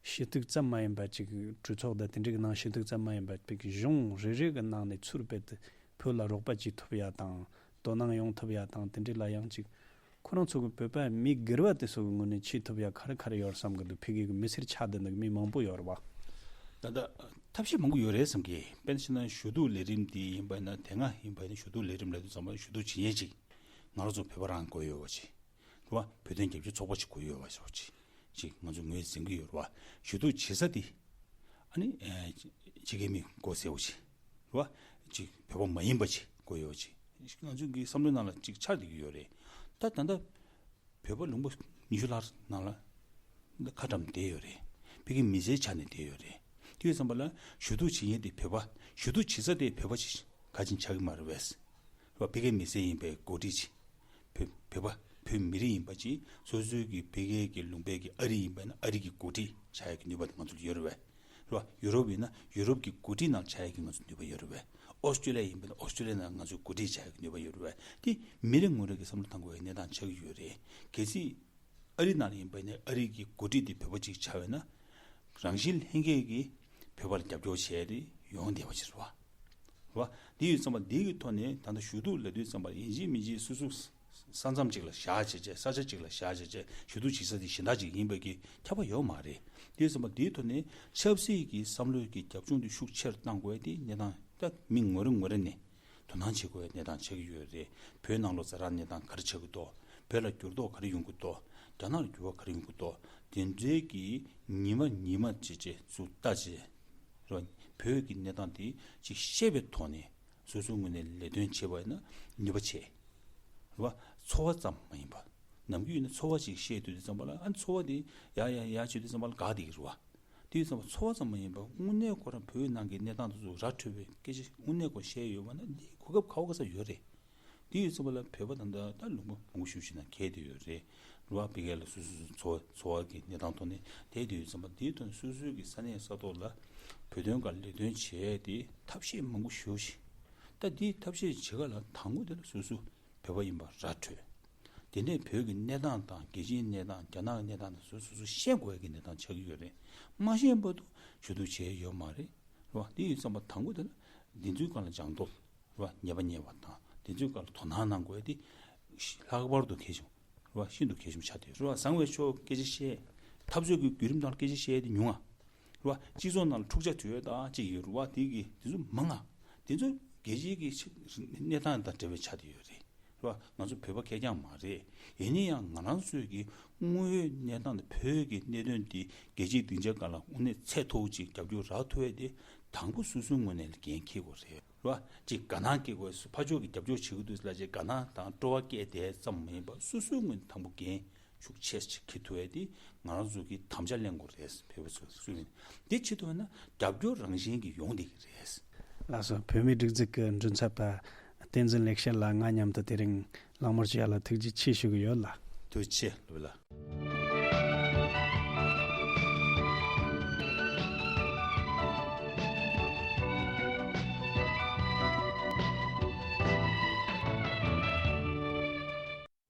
ཞུ་གཏུག་ཙམ་མ་ཡིན་པ་ཅིག་གྲོས་ཚོགས་དང་དེ་འདྲ་གི་ནང་ཞུ་གཏུག་ཙམ་མ་ཡིན་པ་ཅིག་གཞུང་རེ་རེ་གི་ནང་ནས་ཚུར་རྦད་དེ་བོད་ལ་རོགས་པ་བྱེད་ཐུབ་ཡ་དང་དོ་སྣང་ཡོང་ཐུབ་ཡ་དང་དེ་འདྲ་ལ་ཡང་ཅིག་ཁོ་རང་ཚོ་གི་བོད་པ་མི་སྒེར་བ་དེ་ཚོ་གི་ངོས་ནས་བྱེད་ཐུབ་ཡ་ག་རེ་ག་རེ་ཡོད་བསམ་གི་འདུག་ཕ་གི་གི་མི་སེར་ཆགས་བསྡད་འདུག་མི་མང་པོ་ཡོད་རེད་བ། ད་ལྟ་ཐབས་ཤེས་མང་པོ་ཡོད་རེད་བསམ་གི། དཔེར་ན་ཞུ་གཏུག་ལས་རིམ་འདི་ཡིན་པ་ན་དེ་སྔ་ཡིན་པ་ན་ཞུ་གཏུག་ལས་རིམ་ལབ་དུས་ཙམ་པ་ཞུ་གཏུག་བྱེད་མཁན་ཅིག་ང་རང་ཚོ་བོད་པ་རང་དགོས་ཡོད་པ་ཅིག་རེད་བ། བོད་དོན་རྒྱབ་སྐྱོར་ཚོགས་པ་ཅིག་དགོས་ཡོད་པ་ཅིག་ཅིག་ང་ཚོ་ངོས་འཛིན་གི་ཡོད་རེད་བ། ཞུ་གཏུག་བྱེད་ས་དེ་ཨ་ནི་ཨེ་ཕྱི་རྒྱལ་མི་དགོས་ཟེར་བ་ཅིག་རེད་བ། ཅིག་བོད་པ་མ་ཡིན་པ་ཅིག་དགོས་ཡོད་པ་ཅིག་ང་ཚོ་གི་བསམ་བློའི་ནང་ལ་ཅིག་འཆར་བསྡད་ཀྱི་ཡོད་རེད། ད་ད་ལྟ་བོད་པ་ལུང་པ་ཉི་ཤུ་ལྷག་ནང་ལ་ཁ་བཀྲམ་བསྡད་ཡོད་རེད། ཕ་གི་མི་སེར་ཆགས་ནས་བསྡད་ཡོད་རེད། དེ་ཡོད་ཙམ་པ་ལ་ཞུ་གཏུག་བྱེད་མཁན་དེ་བོད་པ། ཞུ་གཏུག་བྱེད་ས་དེ་བོད་པ་ཅིག་ག་ཅིག་ཆགས་ཀྱི་མ་རེད་པས། བོད་པ་ཕ་གི་མི་སེར་ཡིན་པའི་འགོ་ཁྲིད་ཅིག་བོད་བོད་པ་བོད་མི་རིགས་ཡིན་པ་ཅིག་སོ་སོའི་གི་ཕ་གི་གི་ལུང་པའི་གི་ཨ་རི་ཡིན་པ་ན་ཨ་རི་གི་འགོ་ཁྲིད་ཆགས་ཡག་གི་ནུས་པ་དེ་ང་ཚོ་ལ་ཡོད་རེད་པས། རེད་བ། ཡུ་རོབ་ཡིན་ན་ཡུ་རོབ་ཀྱི་འགོ་ཁྲིད་ནང་ཆགས་ཡག་གི་ང་ཚོ་ནུས་པ་ཡོད་རེད་པས། ཨོ་སི་ཀྲི་ལི་ཡ་ཡིན་པ་ན་ཨོ་སི་ཀྲི་ལི་ཡ་ནང་ང་ཚོ་འགོ་ཁྲིད་ཆགས་ཡག་གི་ནུས་པ་ཡོད་རེད་པས། དེ་མི་རེ་ངོ་རེ་གི་བསམ་བློ་གཏང་དགོས་པའི་གནས་སྟངས་ཆགས་ཀྱི་ཡོད་རེད། གལ་སྲིད་ཨ་རི་ནང་ལ་ཡིན་པ་ཡིན་ན་ཨ་རི་གི་འགོ་ཁྲིད་དེ་བོད་པ་ཅིག་ཆགས་པ་ཡིན་ན། རང་བཞིན་ལྷན་སྐྱེས་ཀྱི་ བོད་པ་ལ་རྒྱབ་སྐྱོར་བྱས་ཏེ་ཡོང་བསྡད་པ་ཞིག་རེད་བ། རེད་བ། འདི་ཡོད་ཙམ་པ་འདི་གི་ཐོག་ནས་ད་ལྟ་ཞུ་གཏུག་ལབ་དུས་ཙམ་པ་ཡིན་གཅིག་མིན་གཅིག་སོ་སོ་ས་མཚམས་གཅིག་ལ་བཞག་བྱས་བྱས་ས་ཆ་གཅིག་ལ་བཞག་བྱས་བྱས་ཞུ་གཏུག་བྱེད་ས་དེ་གཞན་དག་ཅིག་ཡིན་པའི་གི་ཁྱབ་པ་ཡོད་མ་རེད། འདི་ཡོད་ཙམ་པ་འདིའི་ཐོག་ནས་ཆབ་སྲིད་ཀྱི་བསམ་བློའི་གི་རྒྱབ་ལྗོངས་དེ་ཤུགས་ཆེར་བཏང་དགོས་ཏེ་གནས་སྟངས་ད་མི་ངོ་རེ་ངོ་རེ་ནས། དོ་སྣང་བྱེད་དགོས་པའི་གནས་སྟངས་ཆགས་ཀྱི་ཡོད་རེད། བོད་ནང་ལོགས་ས་རང་གནས་སྟངས་ག་རེ་ཆགས་ཀྱི་འདུག་བོད་ལ་འགྱུར་ལྡོག་ག་རེ་ཡོང་གི་འདུག་རྒྱ་ནག་ལ་འགྱུར་བ་ག་རེ་ཡོང་གི་འདུག་དེ་འདྲའི་གི་ཉི་མ་ཉི་མ་བྱས་བྱས་ཚུར་ལྟ་བྱས་རོ། བོད་ཀྱི་གནས་སྟངས་དེ་ཅིག་ཤེས་པའི་ཐོག་ནས་སོ་སོའི་ངོས་ནས་ལས་དོན་བྱེད་པ་ཡིན་ན་ནུས་པ་ཆེ། རེད་བ། ཚོར་བ་ཙམ་མ་ཡིན་པ། ནམ་རྒྱུན་ཡིན་ན་ཚོར་བ་ཅིག་བཤད་དུས་དུས་ཙམ་པ་ལ་ཨ་ཚོར་བ་དེ་ཡ་ཡ་ཡ་བྱེད་དུས་ཙམ་པ་ལ་དགའ་བསྡད་ཀྱི་རེད་བ། དེ་ཡོད་ཙམ་པ་ཚོར་བ་ཙམ་མ་ཡིན་པར་དངོས་གནས་ཁོ་རང་བོད་ནང་གི་གནས་སྟངས་དེ་ཚོ་ར་འཕྲོད་པའི་སྐད་ཆ་དངོས་གནས་ཁོ་བཤད་ཡོད་པ་ན་འདི་གོ་སྐབས་ག་བ་ག་ས་ཡོད་རེད། དེ་ཡོད་ཙམ་པ་ལ་བོད་པ་ད་ལྟ་ད་ལུང་པ་མང་པོ་ཞེ་པོ་ཞིག་ནང་གས་དེ་ཡོད་རེད། རུ་བ་བི་གས་ལ་སོ་སོ་སོ་ཚོར་བ་ཚོར་བ་གི་གནས་སྟངས་ཐོག་ནས་དེ་དེ་ཡོད་ཙམ་པ་དེའི་ཐོག་ནས་སོ་སོའི་གི་ས་གནས་ས་ཐོག་ལ་བོད་དོན་སྒང་ལས་དོན་བྱས་ཏེ་ཐབས་ཤེས་མང་པོ་ཞེ་པོ་ཞིག་ད་དེའི་ཐབས་ཤེས་བྱེད་ག་ལ་དང་པོ་དེ་ལ་སོ་སོ་བོད་པ་ཡིན་པ་ར་འཕྲོད། དེ་ནས་བོད་ཀྱི་གནས་སྟངས་དང་རྒྱལ་སྤྱིའི་གནས་སྟངས་རྒྱ་ནག་གི་གནས་སྟངས་དེ་ཚོ་སོ་སོ་ཤེས་དགོས་ཀྱི་གནས་སྟངས་ཆགས་ཀྱི་ཡོད་རེད། མ་ཤེས་བར་དུ་ཞུ་གཏུག་བྱས་ཡོད་མ་རེད། རེད་བ། དེ་ཡོད་ཙམ་པ་དང་པོ་དེ་ལ་འདི་ཚོའི་སྒང་ལ་སྦྱང་སྟོབས་རེད་བ། ཉེས་པ་རྙེད་པ་དང་འདི་ཚོའི་སྒང་ལ་དོ་སྣང་གནང་དགོས་དེ་ལྷག་པར་དུ་གལ་ཆེན་པོ་རེད་བ། ཤིན་ཏུ་གལ་ཆེན་པོ་ཆགས་བསྡད་ཡོད་རེད་བ། བཟང་བའི་ཕྱོགས་སྐད་ཆ་བཤད། འཐབ་རྩོད་ཀྱི་བརྒྱུད་རིམ་ནང་ལ་སྐད་ཆ་བཤད་དེ་ཉུང་ང་རེད་བ། སྤྱི་ཚོགས་ནང་ལ་འཁྲུག་ཆ་དོད་ཡོད་དང་ཅིག་ཡོད་རེད་བ། དེ་གི་དེ་ཚོ་མང་ང་། དེ་ཚོ་རྒྱལ་སྤྱིའི་གི་ཆ་གནས་སྟངས་དང་འབྲེལ་བའི་ཆ་དེ་ཡོད་རེད། རེད་བ། ང་ཚོ་བོད་པ་ཁེར་རྐྱང་མ་རེད། ཡིན་ན་ཡང་ང་རང་ཚོའི་གི་དངོས་ཡོད་གནས་སྟངས་དང་བོད་ཀྱི་གནད་དོན་དེ་རྒྱལ་སྤྱིའི་སྡིངས་ཆ་སྒང་ལ་དངོས་གནས་ཚད་མཐོ་བོ་ཅིག་རྒྱབ་སྐྱོར་རག་ཐུབ་ཡས་དེ་དང་པོ་སོ་སོའི་ངོས་ནས་འགན་འཁྱེར་དགོས་རེད། རེད་བ། ཅིག་དགའ་སྣང་སྐྱེ་དགོས། ཕར་ཕྱོགས་ཀྱི་རྒྱབ་སྐྱོར་བྱེད་ཀྱི་འདུག་ལབ་བྱས་དགའ་སྣང་དང་སྤྲོ་བ་སྐྱེས་བསྡད་ཙམ་མ་ཡིན་པར་སོ་སོའི་ངོས་ནས་དང་པོ་འགན་ཤུགས་ཆེ་ཞིག་འཁྱེར་ཐུབ་ཡས་དེ་ང་རང་ཚོ་གི་དམ་བཅའ་ལེན་དགོས་རེད། བོད་པ་ཚོ་སུ་ཡིན་འདི་བྱེད་ཐུབ་ན་རྒྱབ་སྐྱོར་རང་བཞིན་གྱིས་ཡོང་བསྡད་ཀྱི་རེད། ལགས་སོ། བོད་མིའི་སྒྲིག་འཛུགས་ཀྱི་མགྲིན་ཚབ་པ་བསྟན་འཛིན་ལེགས་བཤད་ལགས་ང་མཉམ་དུ་དེ་རིང་གླང་དམར་ཆེ་ཡ་ལ་ཐུགས་རྗེ་ཆེ་ཞུ་གི་ཡོད་ལགས། ཐུགས་རྗེ་ཆེ་ལོས་ལགས།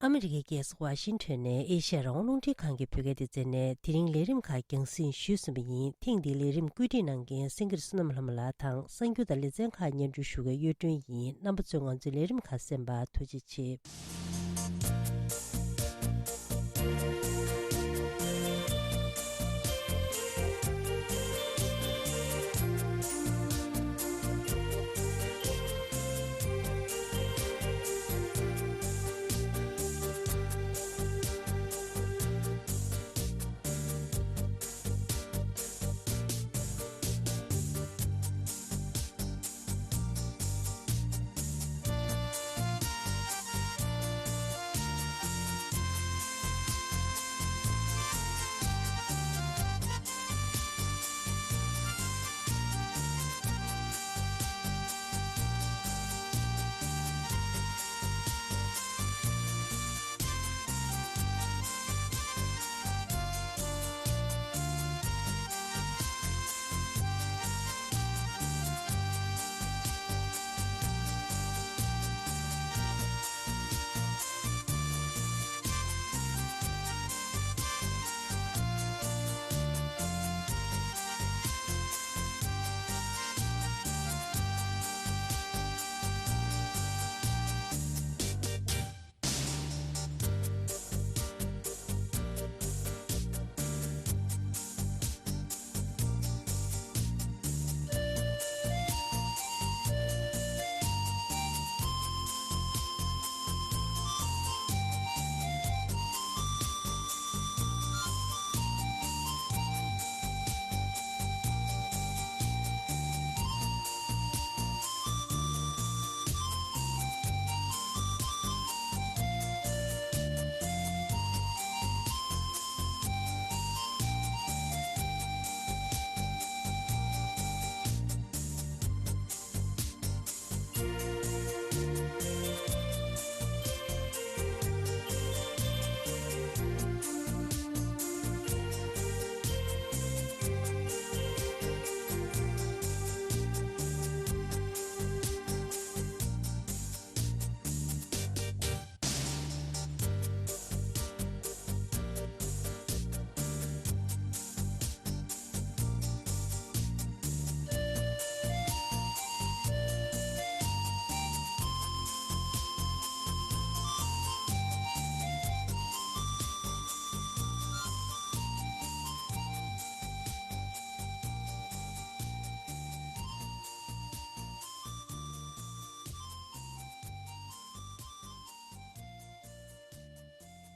ཨ་མི་རི་ཀའི་རྒྱལ་ས་ཝ་ཤིང་ཊོན་ནས་ཨེ་ཤ་ཡ་རང་དབང་རླུང་འཕྲིན་ཁང་གི་བོད་སྐད་སྡེ་ཚན་ནས་དེ་རིང་ལས་རིམ་ཁག་རྒྱང་སྲིང་ཞུས་ཟིན་པ་ཡིན། ཐེངས་འདིའི་ལས་རིམ་བཀོད་སྒྲིག་གནང་མཁན་སེང་གེ་བསོད་ནམས་ལྷ་མོ་ལགས་དང་གསར་འགྱུར་དང་ལེ་ཚན་ཁག་སྙན་སྒྲོན་ཞུ་མཁན་གཡུ་སྒྲོན་ཡིན། རྣམ་པ་ཚོས་ང་ཚོའི་ལས་རིམ་ཁག་གསན་པར་ཐུགས་རྗེ་ཆེ།